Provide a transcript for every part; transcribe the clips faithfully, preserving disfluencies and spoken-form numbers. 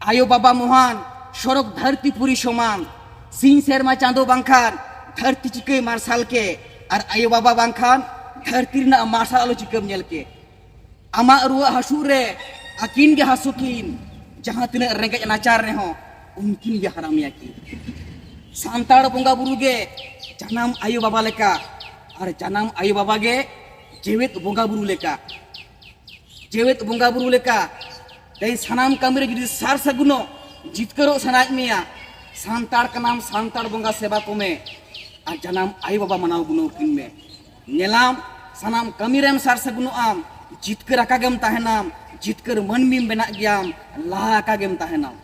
ᱟᱭᱳ ᱵᱟᱵᱟ ᱢᱚᱦᱟᱱ, ᱥᱚᱨᱚᱜᱽ ᱫᱷᱟᱹᱨᱛᱤ ᱯᱩᱨᱤ ᱥᱚᱢᱟᱱ᱾ ᱥᱤᱧ ᱥᱮᱨᱢᱟ ᱪᱟᱸᱫᱚ ᱵᱟᱝᱠᱷᱟᱱ ᱫᱷᱟᱹᱨᱛᱤ ᱪᱤᱠᱟᱹᱭ ᱢᱟᱨᱥᱟᱞ ᱠᱮ? ᱟᱨ ᱟᱭᱳ ᱵᱟᱵᱟ ᱵᱟᱝᱠᱷᱟᱱ ᱫᱷᱟᱹᱨᱛᱤ ᱨᱮᱱᱟᱜ ᱢᱟᱨᱥᱟᱞ ᱟᱞᱚ ᱪᱤᱠᱟᱹᱢ ᱧᱮᱞ ᱠᱮ? ᱟᱢᱟᱜ ᱨᱩᱣᱟᱹ ᱦᱟᱹᱥᱩ ᱨᱮ ᱟᱹᱠᱤᱱ ᱜᱮ ᱦᱟᱹᱥᱩ ᱠᱤᱱ, ᱡᱟᱦᱟᱸ ᱛᱤᱱᱟᱹᱜ ᱨᱮᱸᱜᱮᱡ ᱱᱟᱪᱟᱨ ᱨᱮᱦᱚᱸ ᱩᱱᱠᱤᱱ ᱜᱮ ᱦᱟᱨᱟ ᱢᱮᱭᱟ ᱠᱤᱱ᱾ ᱥᱟᱱᱛᱟᱲ ᱵᱚᱸᱜᱟ ᱵᱩᱨᱩ ᱜᱮ ᱡᱟᱱᱟᱢ ᱟᱭᱳ ᱵᱟᱵᱟ ᱞᱮᱠᱟ, ᱟᱨ ᱡᱟᱱᱟᱢ ᱟᱭᱳ ᱵᱟᱵᱟ ᱜᱮ ᱡᱮᱣᱮᱫ ᱵᱚᱸᱜᱟ ᱵᱩᱨᱩ ᱞᱮᱠᱟ᱾ ᱡᱮᱣᱮᱫ ᱵᱚᱸᱜᱟ ᱵᱩᱨᱩ ᱞᱮᱠᱟ ᱛᱮᱦᱮᱧ ᱥᱟᱱᱟᱢ ᱠᱟᱹᱢᱤ ᱨᱮ ᱡᱩᱫᱤ ᱥᱟᱨ ᱥᱟᱹᱜᱩᱱᱚᱜ, ᱡᱤᱛᱠᱟᱹᱨᱚᱜ ᱥᱟᱱᱟᱭᱮᱫ ᱢᱮᱭᱟ, ᱥᱟᱱᱛᱟᱲ ᱠᱟᱱᱟᱢ, ᱥᱟᱱᱛᱟᱲ ᱵᱚᱸᱜᱟ ᱥᱮᱵᱟ ᱠᱚᱢᱮ, ᱟᱨ ᱡᱟᱱᱟᱢ ᱟᱭᱳ ᱵᱟᱵᱟ ᱢᱟᱱᱟᱣ ᱜᱩᱱᱟᱹᱣ ᱠᱤᱱ ᱢᱮ᱾ ᱧᱮᱞᱟᱢ, ᱥᱟᱱᱟᱢ ᱠᱟᱹᱢᱤ ᱨᱮᱢ ᱥᱟᱨ ᱥᱟᱹᱜᱩᱱᱚᱜ ᱟᱢ, ᱡᱤᱛᱠᱟᱹᱨ ᱟᱠᱟ ᱜᱮᱢ ᱛᱟᱦᱮᱱᱟᱢ, ᱡᱤᱛᱠᱟᱹᱨ ᱢᱟᱹᱱᱢᱤᱢ ᱵᱮᱱᱟᱜ ᱜᱮᱭᱟᱢ, ᱞᱟᱦᱟ ᱟᱠᱟ ᱜᱮᱢ ᱛᱟᱦᱮᱱᱟᱢ᱾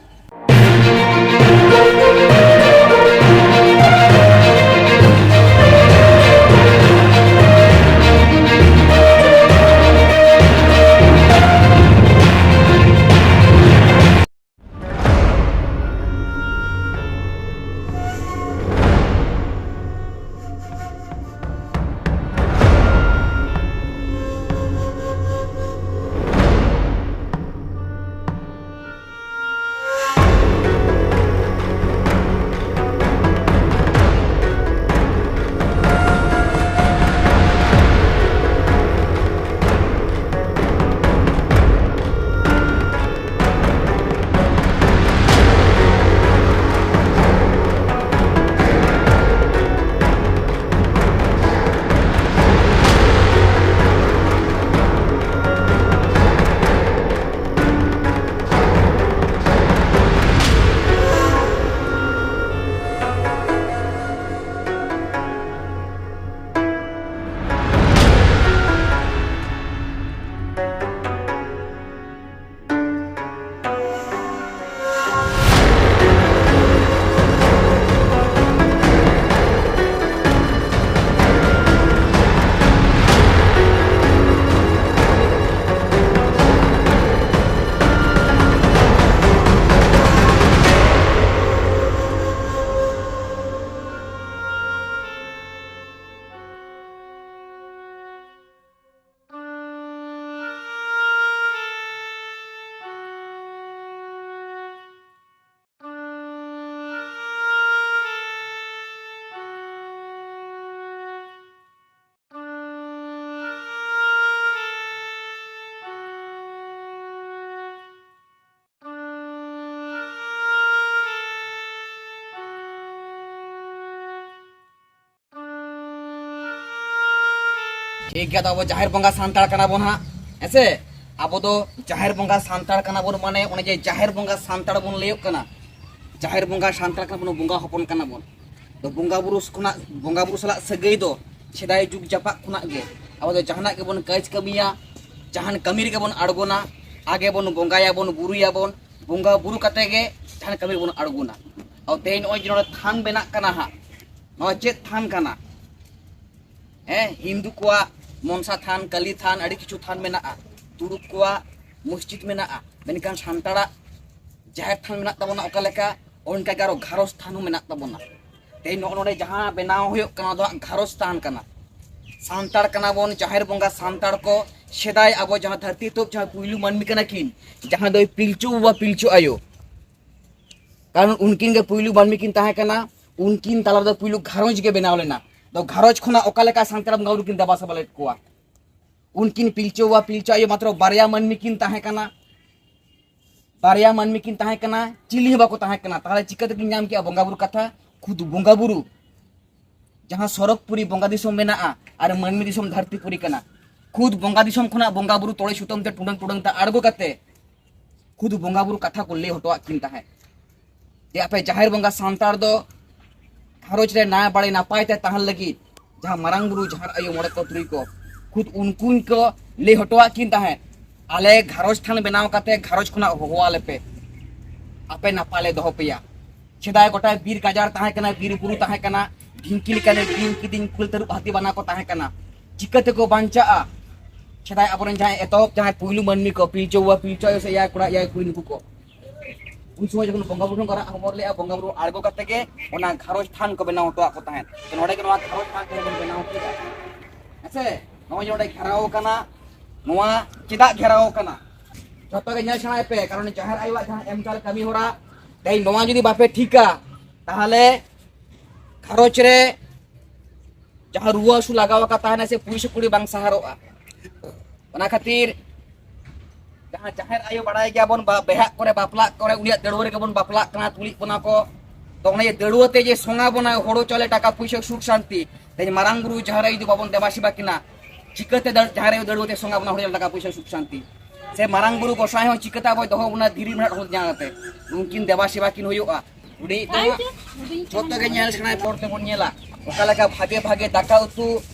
ᱴᱷᱤᱠ ᱜᱮᱭᱟ, ᱛᱚ ᱟᱵᱚ ᱡᱟᱦᱮᱨ ᱵᱚᱸᱜᱟ ᱥᱟᱱᱛᱟᱲ ᱠᱟᱱᱟ ᱵᱚᱱ ᱦᱟᱸᱜ, ᱦᱮᱸ ᱥᱮ? ᱟᱵᱚ ᱫᱚ ᱡᱟᱦᱮᱨ ᱵᱚᱸᱜᱟ ᱥᱟᱱᱛᱟᱲ ᱠᱟᱱᱟ ᱵᱚᱱ, ᱢᱟᱱᱮ ᱚᱱᱮ ᱡᱮ ᱡᱟᱦᱮᱨ ᱵᱚᱸᱜᱟ ᱥᱟᱱᱛᱟᱲ ᱵᱚᱱ ᱞᱟᱹᱭᱚᱜ ᱠᱟᱱᱟ, ᱡᱟᱦᱮᱨ ᱵᱚᱸᱜᱟ ᱥᱟᱱᱛᱟᱲ ᱠᱟᱱᱟ ᱵᱚᱱ, ᱵᱚᱸᱜᱟ ᱦᱚᱯᱚᱱ ᱠᱟᱱᱟ ᱵᱚᱱ᱾ ᱛᱚ ᱵᱚᱸᱜᱟ ᱵᱩᱨᱩ ᱠᱷᱚᱱᱟᱜ, ᱵᱚᱸᱜᱟ ᱵᱩᱨᱩ ᱥᱟᱞᱟᱜ ᱥᱟᱹᱜᱟᱹᱭ ᱫᱚ ᱥᱮᱫᱟᱭ ᱡᱩᱜᱽ ᱡᱟᱯᱟᱜ ᱠᱷᱚᱱᱟᱜ ᱜᱮ᱾ ᱟᱵᱚ ᱫᱚ ᱡᱟᱦᱟᱱᱟᱜ ᱜᱮᱵᱚᱱ ᱠᱟᱡᱽ ᱠᱟᱹᱢᱤᱭᱟ, ᱡᱟᱦᱟᱱ ᱠᱟᱹᱢᱤ ᱨᱮᱜᱮ ᱵᱚᱱ ᱟᱬᱜᱚᱱᱟ, ᱟᱜᱮ ᱵᱚᱱ ᱵᱚᱸᱜᱟᱭᱟᱵᱚᱱ, ᱵᱩᱨᱩᱭᱟᱵᱚᱱ, ᱵᱚᱸᱜᱟ ᱵᱩᱨᱩ ᱠᱟᱛᱮ ᱜᱮ ᱡᱟᱦᱟᱱ ᱠᱟᱹᱢᱤ ᱨᱮᱵᱚᱱ ᱟᱬᱜᱚᱱᱟ᱾ ᱟᱨ ᱛᱮᱦᱮᱧ ᱱᱚᱜᱼᱚᱭ ᱡᱮ ᱱᱚᱰᱮ ᱛᱷᱟᱱ ᱵᱮᱱᱟᱜ ᱠᱟᱱᱟ ᱦᱟᱸᱜ, ᱱᱚᱣᱟ ᱪᱮᱫ ᱛᱷᱟᱱ ᱠᱟᱱᱟ? ᱦᱮᱸ, ᱦᱤᱱᱫᱩ ᱠᱚᱣᱟᱜ ᱢᱚᱱᱥᱟ ᱛᱷᱟᱱ, ᱠᱟᱹᱞᱤ ᱛᱷᱟᱱ, ᱟᱹᱰᱤ ᱠᱤᱪᱷᱩ ᱛᱷᱟᱱ ᱢᱮᱱᱟᱜᱼᱟ, ᱛᱩᱲᱩᱠ ᱠᱚᱣᱟᱜ ᱢᱚᱥᱡᱤᱫ ᱢᱮᱱᱟᱜᱼᱟ, ᱢᱮᱱᱠᱷᱟᱱ ᱥᱟᱱᱛᱟᱲᱟᱜ ᱡᱟᱦᱮᱨ ᱛᱷᱟᱱ ᱢᱮᱱᱟᱜ ᱛᱟᱵᱚᱱᱟ ᱚᱠᱟ ᱞᱮᱠᱟ, ᱚᱱᱠᱟ ᱜᱮ ᱟᱨᱚ ᱜᱷᱟᱨᱚᱸᱡᱽ ᱛᱷᱟᱱ ᱦᱚᱸ ᱢᱮᱱᱟᱜ ᱛᱟᱵᱚᱱᱟ᱾ ᱛᱮᱦᱮᱧ ᱱᱚᱜᱼᱚ ᱱᱚᱰᱮ ᱡᱟᱦᱟᱸ ᱵᱮᱱᱟᱣ ᱦᱩᱭᱩᱜ ᱠᱟᱱᱟ, ᱚᱱᱟ ᱫᱚ ᱦᱟᱸᱜ ᱜᱷᱟᱨᱚᱸᱡᱽ ᱛᱷᱟᱱ ᱠᱟᱱᱟ᱾ ᱥᱟᱱᱛᱟᱲ ᱠᱟᱱᱟ ᱵᱚᱱ, ᱡᱟᱦᱮᱨ ᱵᱚᱸᱜᱟ ᱥᱟᱱᱛᱟᱲ ᱠᱚ, ᱥᱮᱫᱟᱭ ᱟᱵᱚ ᱡᱟᱦᱟᱸ ᱫᱷᱟᱹᱨᱛᱤ ᱛᱩᱯ ᱡᱟᱦᱟᱸ ᱯᱩᱭᱞᱩ ᱢᱟᱹᱱᱢᱤ ᱠᱟᱱᱟ ᱠᱤᱱ, ᱡᱟᱦᱟᱸ ᱫᱚ ᱯᱤᱞᱪᱩ ᱵᱟᱵᱟ ᱯᱤᱞᱪᱩ ᱟᱭᱳ, ᱠᱟᱨᱚᱱ ᱩᱱᱠᱤᱱ ᱜᱮ ᱯᱩᱭᱞᱩ ᱢᱟᱹᱱᱢᱤ ᱠᱤᱱ ᱛᱟᱦᱮᱸ ᱠᱟᱱᱟ᱾ ᱩᱱᱠᱤᱱ ᱛᱟᱞᱟ ᱨᱮᱫᱚ ᱯᱩᱭᱞᱩ ᱜᱷᱟᱨᱚᱸᱡᱽ ᱜᱮ ᱵᱮᱱᱟᱣ ᱞᱮᱱᱟ᱾ ᱫᱚ ᱜᱷᱟᱨᱚᱸᱡᱽ ᱠᱷᱚᱱᱟᱜ ᱚᱠᱟ ᱞᱮᱠᱟ ᱥᱟᱱᱛᱟᱲ ᱵᱚᱸᱜᱟ ᱵᱩᱨᱩ ᱠᱤᱱ ᱫᱮᱵᱟ ᱥᱮᱵᱟ ᱞᱮᱫ ᱠᱚᱣᱟ? ᱩᱱᱠᱤᱱ ᱯᱤᱞᱪᱩ ᱵᱟᱵᱟ ᱯᱤᱞᱪᱩ ᱟᱭᱳ ᱢᱟᱛᱨᱚ ᱵᱟᱨᱭᱟ ᱢᱟᱹᱱᱢᱤ ᱠᱤᱱ ᱛᱟᱦᱮᱸ ᱠᱟᱱᱟ, ᱵᱟᱨᱭᱟ ᱢᱟᱹᱱᱢᱤ ᱠᱤᱱ ᱛᱟᱦᱮᱸ ᱠᱟᱱᱟ, ᱪᱤᱞᱤ ᱦᱚᱸ ᱵᱟᱠᱚ ᱛᱟᱦᱮᱸ ᱠᱟᱱᱟ᱾ ᱛᱟᱦᱚᱞᱮ ᱪᱤᱠᱟᱹ ᱛᱮᱠᱤᱱ ᱧᱟᱢ ᱠᱮᱜᱼᱟ ᱵᱚᱸᱜᱟ ᱵᱩᱨᱩ ᱠᱟᱛᱷᱟ? ᱠᱷᱩᱫ ᱵᱚᱸᱜᱟ ᱵᱩᱨᱩ, ᱡᱟᱦᱟᱸ ᱥᱚᱨᱚᱜᱽᱯᱩᱨᱤ ᱵᱚᱸᱜᱟ ᱫᱤᱥᱚᱢ ᱢᱮᱱᱟᱜᱼᱟ ᱟᱨ ᱢᱟᱹᱱᱢᱤ ᱫᱤᱥᱚᱢ ᱫᱷᱟᱹᱨᱛᱤ ᱯᱩᱨᱤ ᱠᱟᱱᱟ, ᱠᱷᱩᱫ ᱵᱚᱸᱜᱟ ᱫᱤᱥᱚᱢ ᱠᱷᱚᱱᱟᱜ ᱵᱚᱸᱜᱟ ᱵᱩᱨᱩ ᱛᱚᱲᱮ ᱥᱩᱛᱟᱹᱢ ᱛᱮ ᱴᱩᱰᱟᱹᱝ ᱴᱩᱰᱟᱹᱝ ᱛᱮ ᱟᱬᱜᱚ ᱠᱟᱛᱮ ᱠᱷᱩᱫ ᱵᱚᱸᱜᱟ ᱵᱩᱨᱩ ᱠᱟᱛᱷᱟ ᱠᱚ ᱞᱟᱹᱭ ᱦᱚᱴᱚᱣᱟᱫ ᱠᱤᱱ ᱛᱟᱦᱮᱸᱫ᱾ ᱡᱮ ᱟᱯᱮ ᱡᱟᱦᱮᱨ ᱵᱚᱸᱜᱟ ᱥᱟᱱᱛᱟᱲ ᱫᱚ ᱜᱷᱟᱨᱚᱸᱡᱽ ᱨᱮ ᱱᱟᱭ ᱵᱟᱲᱮ ᱱᱟᱯᱟᱭ ᱛᱮ ᱛᱟᱦᱮᱱ ᱞᱟᱹᱜᱤᱫ ᱡᱟᱦᱟᱸ ᱢᱟᱨᱟᱝ ᱵᱩᱨᱩ, ᱡᱟᱦᱮᱨ ᱟᱭᱳ, ᱢᱚᱬᱮ ᱠᱚ ᱛᱩᱨᱩᱭ ᱠᱚ, ᱠᱷᱩᱫ ᱩᱱᱠᱩ ᱠᱚ ᱞᱟᱹᱭ ᱦᱚᱴᱚᱣᱟᱫ ᱠᱤᱱ ᱛᱟᱦᱮᱸᱫ, ᱟᱞᱮ ᱜᱷᱟᱨᱚᱸᱡᱽ ᱛᱷᱟᱱ ᱵᱮᱱᱟᱣ ᱠᱟᱛᱮ ᱜᱷᱟᱨᱚᱸᱡᱽ ᱠᱷᱚᱱᱟᱜ ᱦᱚᱦᱚ ᱟᱞᱮ ᱯᱮ, ᱟᱯᱮ ᱱᱟᱯᱟᱭ ᱞᱮ ᱫᱚᱦᱚ ᱯᱮᱭᱟ᱾ ᱥᱮᱫᱟᱭ ᱜᱚᱴᱟ ᱵᱤᱨ ᱜᱟᱡᱟᱲ ᱛᱟᱦᱮᱸ ᱠᱟᱱᱟ, ᱵᱤᱨ ᱵᱩᱨᱩ ᱛᱟᱦᱮᱸ ᱠᱟᱱᱟ, ᱰᱷᱤᱝᱠᱤ ᱞᱮᱠᱟᱱ ᱵᱤᱧ ᱠᱤᱫᱤᱧ ᱠᱩᱞ ᱛᱟᱹᱨᱩᱵ ᱦᱟᱹᱛᱤ ᱵᱟᱱᱟ ᱠᱚ ᱛᱟᱦᱮᱸ ᱠᱟᱱᱟ᱾ ᱪᱤᱠᱟᱹ ᱛᱮᱠᱚ ᱵᱟᱧᱪᱟᱜᱼᱟ? ᱥᱮᱫᱟᱭ ᱟᱵᱚᱨᱮᱱ ᱡᱟᱦᱟᱸᱭ ᱮᱛᱚᱦᱚᱵ ᱡᱟᱦᱟᱸᱭ ᱯᱩᱭᱞᱩ ᱢᱟᱹᱱᱢᱤ ᱠᱚ, ᱯᱤᱞᱪᱩ ᱵᱟᱵᱟ ᱯᱤᱞᱪᱩ ᱟᱭᱳ ᱥᱮ ᱮᱭᱟᱭ ᱠᱚᱲᱟ ᱮᱭᱟᱭ ᱠᱩᱲᱤ ᱱᱩᱠᱩ ᱠᱚ, ᱩᱱ ᱥᱚᱢᱚᱭ ᱡᱚᱠᱷᱚᱱ ᱵᱚᱸᱜᱟ ᱵᱩᱨᱩ ᱠᱚ ᱨᱟᱜ ᱦᱚᱢᱚᱨ ᱞᱮᱜᱼᱟ, ᱵᱚᱸᱜᱟ ᱵᱩᱨᱩ ᱟᱬᱜᱚ ᱠᱟᱛᱮ ᱜᱮ ᱚᱱᱟ ᱜᱷᱟᱨᱚᱸᱡᱽ ᱛᱷᱟᱱ ᱠᱚ ᱵᱮᱱᱟᱣ ᱦᱚᱴᱚᱣᱟᱜ ᱠᱚ ᱛᱟᱦᱮᱸᱫ᱾ ᱛᱚ ᱱᱚᱰᱮ ᱜᱮ ᱱᱚᱣᱟ ᱜᱷᱟᱨᱚᱸᱡᱽ ᱛᱷᱟᱱ ᱠᱚ ᱵᱚᱱ ᱵᱮᱱᱟᱣ ᱠᱮᱫᱟ᱾ ᱦᱮᱸᱥᱮ? ᱱᱚᱜᱼᱚᱭ ᱡᱮ ᱱᱚᱰᱮ ᱜᱷᱮᱨᱟᱣ ᱠᱟᱱᱟ, ᱱᱚᱣᱟ ᱪᱮᱫᱟᱜ ᱜᱷᱮᱨᱟᱣ ᱠᱟᱱᱟ? ᱡᱷᱚᱛᱚ ᱜᱮ ᱧᱮᱞ ᱥᱮᱬᱟᱭ ᱯᱮ, ᱠᱟᱨᱚᱱ ᱡᱟᱦᱮᱨ ᱟᱭᱳᱣᱟᱜ ᱡᱟᱦᱟᱸ ᱮᱢ ᱪᱟᱞ ᱠᱟᱹᱢᱤ ᱦᱚᱨᱟ, ᱛᱮᱦᱮᱧ ᱱᱚᱣᱟ ᱡᱩᱫᱤ ᱵᱟᱯᱮ ᱴᱷᱤᱠᱟ, ᱛᱟᱦᱚᱞᱮ ᱜᱷᱟᱨᱚᱸᱡᱽ ᱨᱮ ᱡᱟᱦᱟᱸ ᱨᱩᱣᱟᱹ ᱦᱟᱹᱥᱩ ᱞᱟᱜᱟᱣ ᱟᱠᱟ ᱛᱟᱦᱮᱱᱟ ᱥᱮ ᱯᱩᱭᱥᱟᱹ ᱠᱩᱲᱤ ᱵᱟᱝ ᱥᱟᱦᱟᱨᱚᱜᱼᱟ᱾ ᱚᱱᱟ ᱠᱷᱟᱹᱛᱤᱨ ᱡᱟᱦᱟᱸ ᱡᱟᱦᱮᱨ ᱟᱭᱳ ᱵᱟᱲᱟᱭ ᱜᱮᱭᱟᱵᱚᱱ, ᱵᱟ-, ᱵᱮᱦᱟᱜ ᱠᱚᱨᱮ ᱵᱟᱯᱞᱟᱜ ᱠᱚᱨᱮ ᱩᱱᱤᱭᱟᱜ ᱫᱟᱹᱲᱣᱟᱹ ᱨᱮᱜᱮ ᱵᱚᱱ ᱵᱟᱯᱞᱟᱜ ᱠᱟᱱᱟ, ᱛᱩᱲᱤ ᱠᱚ ᱠᱚ᱾ ᱛᱚ ᱚᱱᱟ ᱡᱮ ᱫᱟᱹᱲᱣᱟᱹ ᱛᱮ ᱡᱮ ᱥᱚᱝᱟ ᱵᱚᱱᱟ ᱦᱳᱲᱳ ᱪᱟᱣᱞᱮ ᱴᱟᱠᱟ ᱯᱩᱭᱥᱟᱹ ᱥᱩᱠ ᱥᱟᱱᱛᱤ, ᱛᱮᱦᱮᱧ ᱢᱟᱨᱟᱝ ᱵᱩᱨᱩ ᱡᱟᱦᱮᱨ ᱟᱭᱳ ᱡᱩᱫᱤ ᱵᱟᱵᱚᱱ ᱫᱮᱵᱟ ᱥᱮᱵᱟ ᱠᱤᱱᱟ, ᱪᱤᱠᱟᱹᱛᱮ ᱫᱟᱹᱲ, ᱡᱟᱦᱟᱸ ᱨᱮ ᱫᱟᱹᱲ ᱠᱟᱛᱮ ᱥᱚᱝᱜᱮ ᱟᱵᱚᱱᱟ ᱦᱚᱲ ᱴᱟᱠᱟ ᱯᱚᱭᱥᱟ ᱥᱩᱠ ᱥᱟᱱᱛᱤ? ᱥᱮ ᱢᱟᱨᱟᱝ ᱵᱩᱨᱩ ᱜᱚᱸᱥᱟᱭ ᱦᱚᱸ ᱪᱤᱠᱟᱹᱛᱮ ᱟᱵᱚᱭ ᱫᱚᱦᱚ ᱵᱚᱱᱟ ᱫᱷᱤᱨᱤ ᱢᱮᱱᱟᱜ ᱦᱚᱲ ᱡᱟᱦᱟᱸ ᱠᱟᱛᱮ? ᱩᱱᱠᱤᱱ ᱫᱮᱵᱟ ᱥᱮᱵᱟ ᱠᱤᱱ ᱦᱩᱭᱩᱜᱼᱟ᱾ ᱦᱩᱰᱤᱧ ᱛᱮᱦᱚᱸ ᱡᱷᱚᱛᱚ ᱜᱮ ᱧᱮᱞ ᱥᱮᱬᱟᱭ ᱯᱚᱨ ᱛᱮᱵᱚᱱ ᱧᱮᱞᱟ, ᱚᱠᱟ ᱞᱮᱠᱟ ᱵᱷᱟᱜᱮ ᱵᱷᱟᱜᱮ ᱫᱟᱠᱟ ᱩᱛᱩ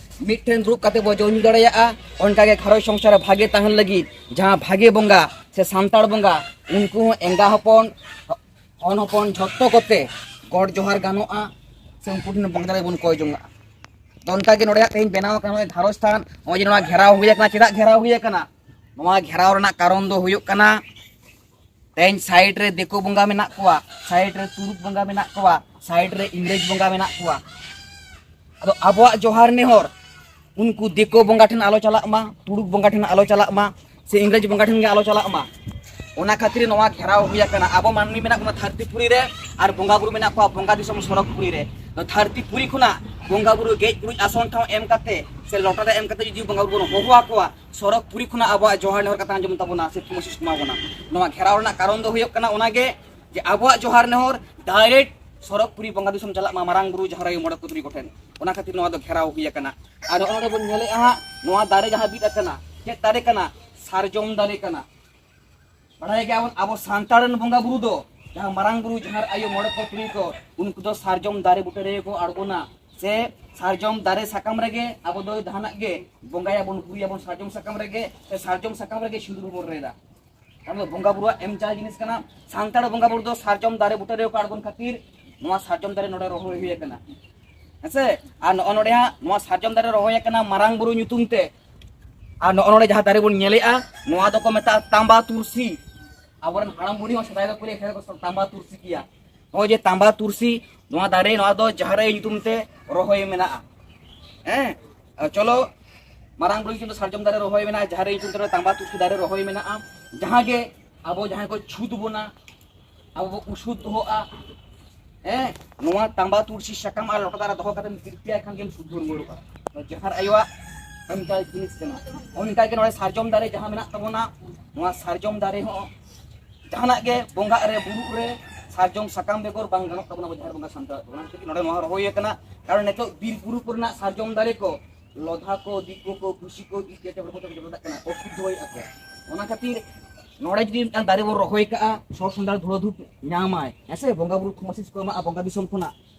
ᱢᱤᱫᱴᱷᱮᱱ ᱫᱩᱲᱩᱵ ᱠᱟᱛᱮ ᱵᱚ ᱡᱚᱢ ᱧᱩ ᱫᱟᱲᱮᱭᱟᱜᱼᱟ, ᱚᱱᱠᱟ ᱜᱮ ᱜᱷᱟᱨᱚᱸᱡᱽ ᱥᱚᱝᱥᱟᱨ ᱨᱮ ᱵᱷᱟᱜᱮ ᱛᱟᱦᱮᱱ ᱞᱟᱹᱜᱤᱫ ᱡᱟᱦᱟᱸ ᱵᱷᱟᱜᱮ ᱵᱚᱸᱜᱟ ᱥᱮ ᱥᱟᱱᱛᱟᱲ ᱵᱚᱸᱜᱟ, ᱩᱱᱠᱩ ᱦᱚᱸ ᱮᱸᱜᱟ ᱦᱚᱯᱚᱱ, ᱦᱚᱱ ᱦᱚᱯᱚᱱ ᱡᱷᱚᱛᱚ ᱠᱚᱛᱮ ᱜᱚᱰ ᱡᱚᱦᱟᱨ ᱜᱟᱱᱚᱜᱼᱟ, ᱥᱮ ᱩᱱᱠᱩ ᱴᱷᱮᱱ ᱵᱚᱸᱜᱟ ᱫᱟᱲᱮ ᱵᱚᱱ ᱠᱚᱭ ᱡᱚᱝᱟᱜᱼᱟ᱾ ᱛᱚ ᱚᱱᱠᱟ ᱜᱮ ᱱᱚᱰᱮ ᱦᱟᱸᱜ ᱛᱮᱦᱮᱧ ᱵᱮᱱᱟᱣ ᱟᱠᱟᱱ ᱱᱚᱜᱼᱚᱭ ᱜᱷᱟᱨᱚᱸᱡᱽ ᱛᱷᱟᱱ, ᱱᱚᱜᱼᱚᱭ ᱡᱮ ᱱᱚᱣᱟ ᱜᱷᱮᱨᱟᱣ ᱦᱩᱭ ᱟᱠᱟᱱᱟ, ᱪᱮᱫᱟᱜ ᱜᱷᱮᱨᱟᱣ ᱦᱩᱭ ᱟᱠᱟᱱᱟ? ᱱᱚᱣᱟ ᱜᱷᱮᱨᱟᱣ ᱨᱮᱱᱟᱜ ᱠᱟᱨᱚᱱ ᱫᱚ ᱦᱩᱭᱩᱜ ᱠᱟᱱᱟ, ᱛᱮᱦᱮᱧ ᱥᱟᱭᱤᱰ ᱨᱮ ᱫᱤᱠᱩ ᱵᱚᱸᱜᱟ ᱢᱮᱱᱟᱜ ᱠᱚᱣᱟ, ᱥᱟᱭᱤᱰ ᱨᱮ ᱛᱩᱲᱩᱠ ᱵᱚᱸᱜᱟ ᱢᱮᱱᱟᱜ ᱠᱚᱣᱟ, ᱥᱟᱭᱤᱰ ᱨᱮ ᱤᱝᱨᱮᱡᱽ ᱵᱚᱸᱜᱟ ᱢᱮᱱᱟᱜ ᱠᱚᱣᱟ᱾ ᱟᱫᱚ ᱟᱵᱚᱣᱟᱜ ᱡᱚᱦᱟᱨ ᱱᱮᱦᱚᱨ ᱩᱱᱠᱩ ᱫᱤᱠᱩ ᱵᱚᱸᱜᱟ ᱴᱷᱮᱱ ᱟᱞᱚ ᱪᱟᱞᱟᱜ ᱢᱟ, ᱛᱩᱲᱩᱠ ᱵᱚᱸᱜᱟ ᱴᱷᱮᱱ ᱟᱞᱚ ᱪᱟᱞᱟᱜ ᱢᱟ, ᱥᱮ ᱤᱝᱨᱮᱡᱽ ᱵᱚᱸᱜᱟ ᱴᱷᱮᱱ ᱜᱮ ᱟᱞᱚ ᱪᱟᱞᱟᱜ ᱢᱟ᱾ ᱚᱱᱟ ᱠᱷᱟᱹᱛᱤᱨ ᱱᱚᱣᱟ ᱜᱷᱮᱨᱟᱣ ᱦᱩᱭ ᱟᱠᱟᱱᱟ᱾ ᱟᱵᱚ ᱢᱟᱹᱱᱢᱤ ᱢᱮᱱᱟᱜ ᱵᱚᱱᱟ ᱫᱷᱟᱹᱨᱛᱤ ᱯᱩᱨᱤ ᱨᱮ, ᱟᱨ ᱵᱚᱸᱜᱟ ᱵᱩᱨᱩ ᱢᱮᱱᱟᱜ ᱠᱚᱣᱟ ᱵᱚᱸᱜᱟ ᱫᱤᱥᱚᱢ ᱥᱚᱨᱚᱜᱽ ᱯᱩᱨᱤ ᱨᱮ᱾ ᱫᱷᱟᱹᱨᱛᱤ ᱯᱩᱨᱤ ᱠᱷᱚᱱᱟᱜ ᱵᱚᱸᱜᱟ ᱵᱩᱨᱩ ᱜᱮᱡ ᱜᱩᱨᱤᱡ ᱟᱥᱚᱱ ᱴᱷᱟᱶ ᱮᱢ ᱠᱟᱛᱮ ᱥᱮ ᱞᱚᱴᱟ ᱨᱮ ᱮᱢ ᱠᱟᱛᱮ ᱡᱩᱫᱤ ᱵᱚᱸᱜᱟ ᱵᱩᱨᱩ ᱵᱚᱱ ᱦᱚᱦᱚ ᱟᱠᱚᱣᱟ, ᱥᱚᱨᱚᱜᱽ ᱯᱩᱨᱤ ᱠᱷᱚᱱᱟᱜ ᱟᱵᱚᱣᱟᱜ ᱡᱚᱦᱟᱨ ᱱᱮᱦᱚᱨ ᱠᱟᱛᱷᱟ ᱟᱸᱡᱚᱢ ᱛᱟᱵᱚᱱᱟ, ᱥᱮ ᱛᱷᱩᱢᱟᱹᱥᱤᱥ ᱠᱚᱢᱟ ᱵᱚᱱᱟ᱾ ᱱᱚᱣᱟ ᱜᱷᱮᱨᱟᱣ ᱨᱮᱱᱟᱜ ᱠᱟᱨᱚᱱ ᱫᱚ ᱦᱩᱭᱩᱜ ᱠᱟᱱᱟ ᱚᱱᱟᱜᱮ, ᱡᱮ ᱟᱵᱚᱣᱟᱜ ᱡᱚᱦᱟᱨ ᱱᱮᱦᱚᱨ ᱰᱟᱭᱨᱮᱠᱴ ᱥᱚᱨᱚᱜᱽ ᱯᱩᱨᱤ ᱵᱚᱸᱜᱟ ᱫᱤᱥᱚᱢ ᱪᱟᱞᱟᱜ ᱢᱟ, ᱢᱟᱨᱟᱝ ᱵᱩᱨᱩ ᱡᱟᱦᱮᱨ ᱟᱭᱳ ᱢᱚᱬᱮ ᱠᱚ ᱛᱩᱨᱩᱭ ᱠᱚᱴᱷᱮᱱ᱾ ᱚᱱᱟ ᱠᱷᱟᱹᱛᱤᱨ ᱱᱚᱣᱟ ᱫᱚ ᱜᱷᱮᱨᱟᱣ ᱦᱩᱭ ᱟᱠᱟᱱᱟ᱾ ᱟᱨ ᱱᱚᱜᱼᱚ ᱱᱚᱰᱮ ᱵᱚᱱ ᱧᱮᱞᱮᱫᱼᱟ ᱦᱟᱸᱜ, ᱱᱚᱣᱟ ᱫᱟᱨᱮ ᱡᱟᱦᱟᱸ ᱵᱤᱫ ᱟᱠᱟᱱᱟ, ᱪᱮᱫ ᱫᱟᱨᱮ ᱠᱟᱱᱟ? ᱥᱟᱨᱡᱚᱢ ᱫᱟᱨᱮ ᱠᱟᱱᱟ᱾ ᱵᱟᱲᱟᱭ ᱜᱮᱭᱟᱵᱚᱱ, ᱟᱵᱚ ᱥᱟᱱᱛᱟᱲ ᱨᱮᱱ ᱵᱚᱸᱜᱟ ᱵᱩᱨᱩ ᱫᱚ, ᱡᱟᱦᱟᱸ ᱢᱟᱨᱟᱝ ᱵᱩᱨᱩ, ᱡᱟᱦᱮᱨ ᱟᱭᱳ, ᱢᱚᱬᱮ ᱠᱚ ᱛᱩᱨᱩᱭ ᱠᱚ, ᱩᱱᱠᱩ ᱫᱚ ᱥᱟᱨᱡᱚᱢ ᱫᱟᱨᱮ ᱵᱩᱴᱟᱹ ᱨᱮᱜᱮ ᱠᱚ ᱟᱬᱜᱚᱱᱟ, ᱥᱮ ᱥᱟᱨᱡᱚᱢ ᱫᱟᱨᱮ ᱥᱟᱠᱟᱢ ᱨᱮᱜᱮ ᱟᱵᱚ ᱫᱚ ᱡᱟᱦᱟᱱᱟᱜ ᱜᱮ ᱵᱚᱸᱜᱟᱭᱟᱵᱚᱱ, ᱵᱩᱨᱩᱭᱟᱵᱚᱱ ᱥᱟᱨᱡᱚᱢ ᱥᱟᱠᱟᱢ ᱨᱮᱜᱮ, ᱥᱮ ᱥᱟᱨᱡᱚᱢ ᱥᱟᱠᱟᱢ ᱨᱮᱜᱮ ᱥᱤᱸᱫᱩᱨ ᱵᱚᱱ ᱨᱮᱫᱟ᱾ ᱠᱟᱨᱚᱱ ᱫᱚ ᱵᱚᱸᱜᱟ ᱵᱩᱨᱩᱣᱟᱜ ᱮᱢ ᱪᱟᱞ ᱡᱤᱱᱤᱥ ᱠᱟᱱᱟ᱾ ᱥᱟᱱᱛᱟᱲ ᱵᱚᱸᱜᱟ ᱵᱩᱨᱩ ᱫᱚ ᱥᱟᱨᱡᱚᱢ ᱫᱟᱨᱮ ᱵᱩᱴᱟᱹ ᱨᱮᱜᱮ ᱠᱚ ᱟᱬᱜᱚᱱ ᱠᱷᱟᱹᱛᱤᱨ ᱱᱚᱣᱟ ᱥᱟᱨᱡᱚᱢ ᱫᱟᱨᱮ ᱱᱚᱰᱮ ᱨᱚᱦᱚᱭ ᱦᱩᱭ ᱟᱠᱟᱱᱟ᱾ ᱦᱮᱸᱥᱮ? ᱟᱨ ᱱᱚᱜᱼᱚ ᱱᱚᱰᱮ ᱦᱟᱸᱜ ᱱᱚᱣᱟ ᱥᱟᱨᱡᱚᱢ ᱫᱟᱨᱮ ᱨᱚᱦᱚᱭ ᱟᱠᱟᱱᱟ ᱢᱟᱨᱟᱝ ᱵᱩᱨᱩ ᱧᱩᱛᱩᱢ ᱛᱮ᱾ ᱟᱨ ᱱᱚᱜᱼᱚ ᱱᱚᱰᱮ ᱡᱟᱦᱟᱸ ᱫᱟᱨᱮ ᱵᱚᱱ ᱧᱮᱞᱮᱜᱼᱟ, ᱱᱚᱣᱟ ᱫᱚᱠᱚ ᱢᱮᱛᱟᱜᱼᱟ ᱛᱟᱢᱵᱟ ᱛᱩᱨᱥᱤ᱾ ᱟᱵᱚᱨᱮᱱ ᱦᱟᱲᱟᱢ ᱵᱩᱲᱦᱤ ᱦᱚᱸ ᱥᱮᱫᱟᱭ ᱫᱚᱠᱚ ᱞᱟᱹᱭ ᱛᱟᱦᱮᱸ ᱠᱚ ᱛᱟᱢᱵᱟ ᱛᱩᱨᱥᱤ ᱜᱮᱭᱟ᱾ ᱱᱚᱜᱼᱚᱭ ᱡᱮ ᱛᱟᱢᱵᱟ ᱛᱩᱨᱥᱤ, ᱱᱚᱣᱟ ᱫᱟᱨᱮ, ᱱᱚᱣᱟ ᱫᱚ ᱡᱟᱦᱮᱨ ᱟᱭᱳ ᱧᱩᱛᱩᱢ ᱛᱮ ᱨᱚᱦᱚᱭ ᱢᱮᱱᱟᱜᱼᱟ᱾ ᱦᱮᱸ, ᱟᱨ ᱪᱚᱞᱚ, ᱢᱟᱨᱟᱝ ᱵᱩᱨᱩ ᱧᱩᱛᱩᱢ ᱛᱮ ᱥᱟᱨᱡᱚᱢ ᱫᱟᱨᱮ ᱨᱚᱦᱚᱭ ᱢᱮᱱᱟᱜᱼᱟ, ᱡᱟᱦᱮᱨ ᱟᱭᱳ ᱧᱩᱛᱩᱢ ᱛᱮ ᱛᱟᱢᱵᱟ ᱛᱩᱨᱥᱤ ᱫᱟᱨᱮ ᱨᱚᱦᱚᱭ ᱢᱮᱱᱟᱜᱼᱟ᱾ ᱡᱟᱦᱟᱸ ᱜᱮ ᱟᱵᱚ ᱡᱟᱦᱟᱸᱭ ᱠᱚ ᱪᱷᱩᱛ ᱵᱚᱱᱟ, ᱟᱵᱚ ᱵᱚ ᱩᱥᱩᱫ ᱫᱚᱦᱚᱜᱼᱟ᱾ ᱦᱮᱸ, ᱱᱚᱣᱟ ᱛᱟᱢᱵᱟ ᱛᱩᱨᱥᱤ ᱥᱟᱠᱟᱢ ᱟᱨ ᱞᱚᱴᱟ ᱫᱟᱨᱮ ᱫᱚᱦᱚ ᱠᱟᱛᱮ ᱛᱤᱨᱯᱤᱭᱟ ᱠᱷᱟᱱ ᱜᱮᱢ ᱥᱩᱫᱷᱩᱨ ᱨᱩᱣᱟᱹᱲᱚᱜᱼᱟ᱾ ᱡᱟᱦᱟᱨ ᱟᱭᱳᱣᱟᱜ ᱚᱱᱠᱟ ᱡᱤᱱᱤᱥ ᱠᱟᱱᱟ᱾ ᱚᱱᱠᱟ ᱜᱮ ᱱᱚᱰᱮ ᱥᱟᱨᱡᱚᱢ ᱫᱟᱨᱮ ᱡᱟᱦᱟᱸ ᱢᱮᱱᱟᱜ ᱛᱟᱵᱚᱱᱟ, ᱱᱚᱣᱟ ᱥᱟᱨᱡᱚᱢ ᱫᱟᱨᱮ ᱦᱚᱸ ᱡᱟᱦᱟᱱᱟᱜ ᱜᱮ ᱵᱚᱸᱜᱟᱜ ᱨᱮ, ᱵᱩᱨᱩᱜ ᱨᱮ ᱥᱟᱨᱡᱚᱢ ᱥᱟᱠᱟᱢ ᱵᱮᱜᱚᱨ ᱵᱟᱝ ᱜᱟᱱᱚᱜ ᱛᱟᱵᱚᱱᱟ ᱟᱵᱚ ᱡᱟᱦᱮᱨ ᱵᱚᱸᱜᱟ ᱥᱟᱱᱛᱟᱲ᱾ ᱚᱱᱟ ᱠᱷᱟᱹᱛᱤᱨ ᱱᱚᱰᱮ ᱱᱚᱣᱟ ᱨᱚᱦᱚᱭ ᱟᱠᱟᱱᱟ᱾ ᱠᱟᱨᱚᱱ ᱱᱤᱛᱚᱜ ᱵᱤᱨ ᱵᱩᱨᱩ ᱠᱚᱨᱮᱱᱟᱜ ᱥᱟᱨᱡᱚᱢ ᱫᱟᱨᱮ ᱠᱚ ᱞᱚᱫᱷᱟ ᱠᱚ, ᱫᱤᱠᱩ ᱠᱚ, ᱠᱩᱥᱤ ᱠᱚ, ᱤᱡ ᱠᱟᱛᱮ ᱦᱚᱲᱢᱚ ᱛᱮᱠᱚ ᱡᱚᱴᱮᱫᱟᱜ ᱠᱟᱱᱟ, ᱚᱥᱩᱫᱽᱫᱷᱚᱭᱮᱫᱼᱟ ᱠᱚ᱾ ᱚᱱᱟ ᱠᱷᱟᱹᱛᱤᱨ ᱱᱚᱰᱮ ᱡᱩᱫᱤ ᱢᱤᱫᱴᱟᱝ ᱫᱟᱨᱮ ᱵᱚᱱ ᱨᱚᱦᱚᱭ ᱠᱟᱜᱼᱟ, ᱥᱚ ᱥᱚᱱᱫᱷᱟᱲ ᱫᱷᱩᱲᱟᱹ ᱫᱷᱩᱯ ᱧᱟᱢᱟᱭ, ᱦᱮᱸ ᱥᱮ, ᱵᱚᱸᱜᱟ ᱵᱩᱨᱩ ᱠᱷᱚᱢᱟᱥᱤᱥ ᱠᱚ ᱮᱢᱟᱜᱼᱟ ᱵᱚᱸᱜᱟ ᱫᱤᱥᱚᱢ ᱠᱷᱚᱱᱟᱜ᱾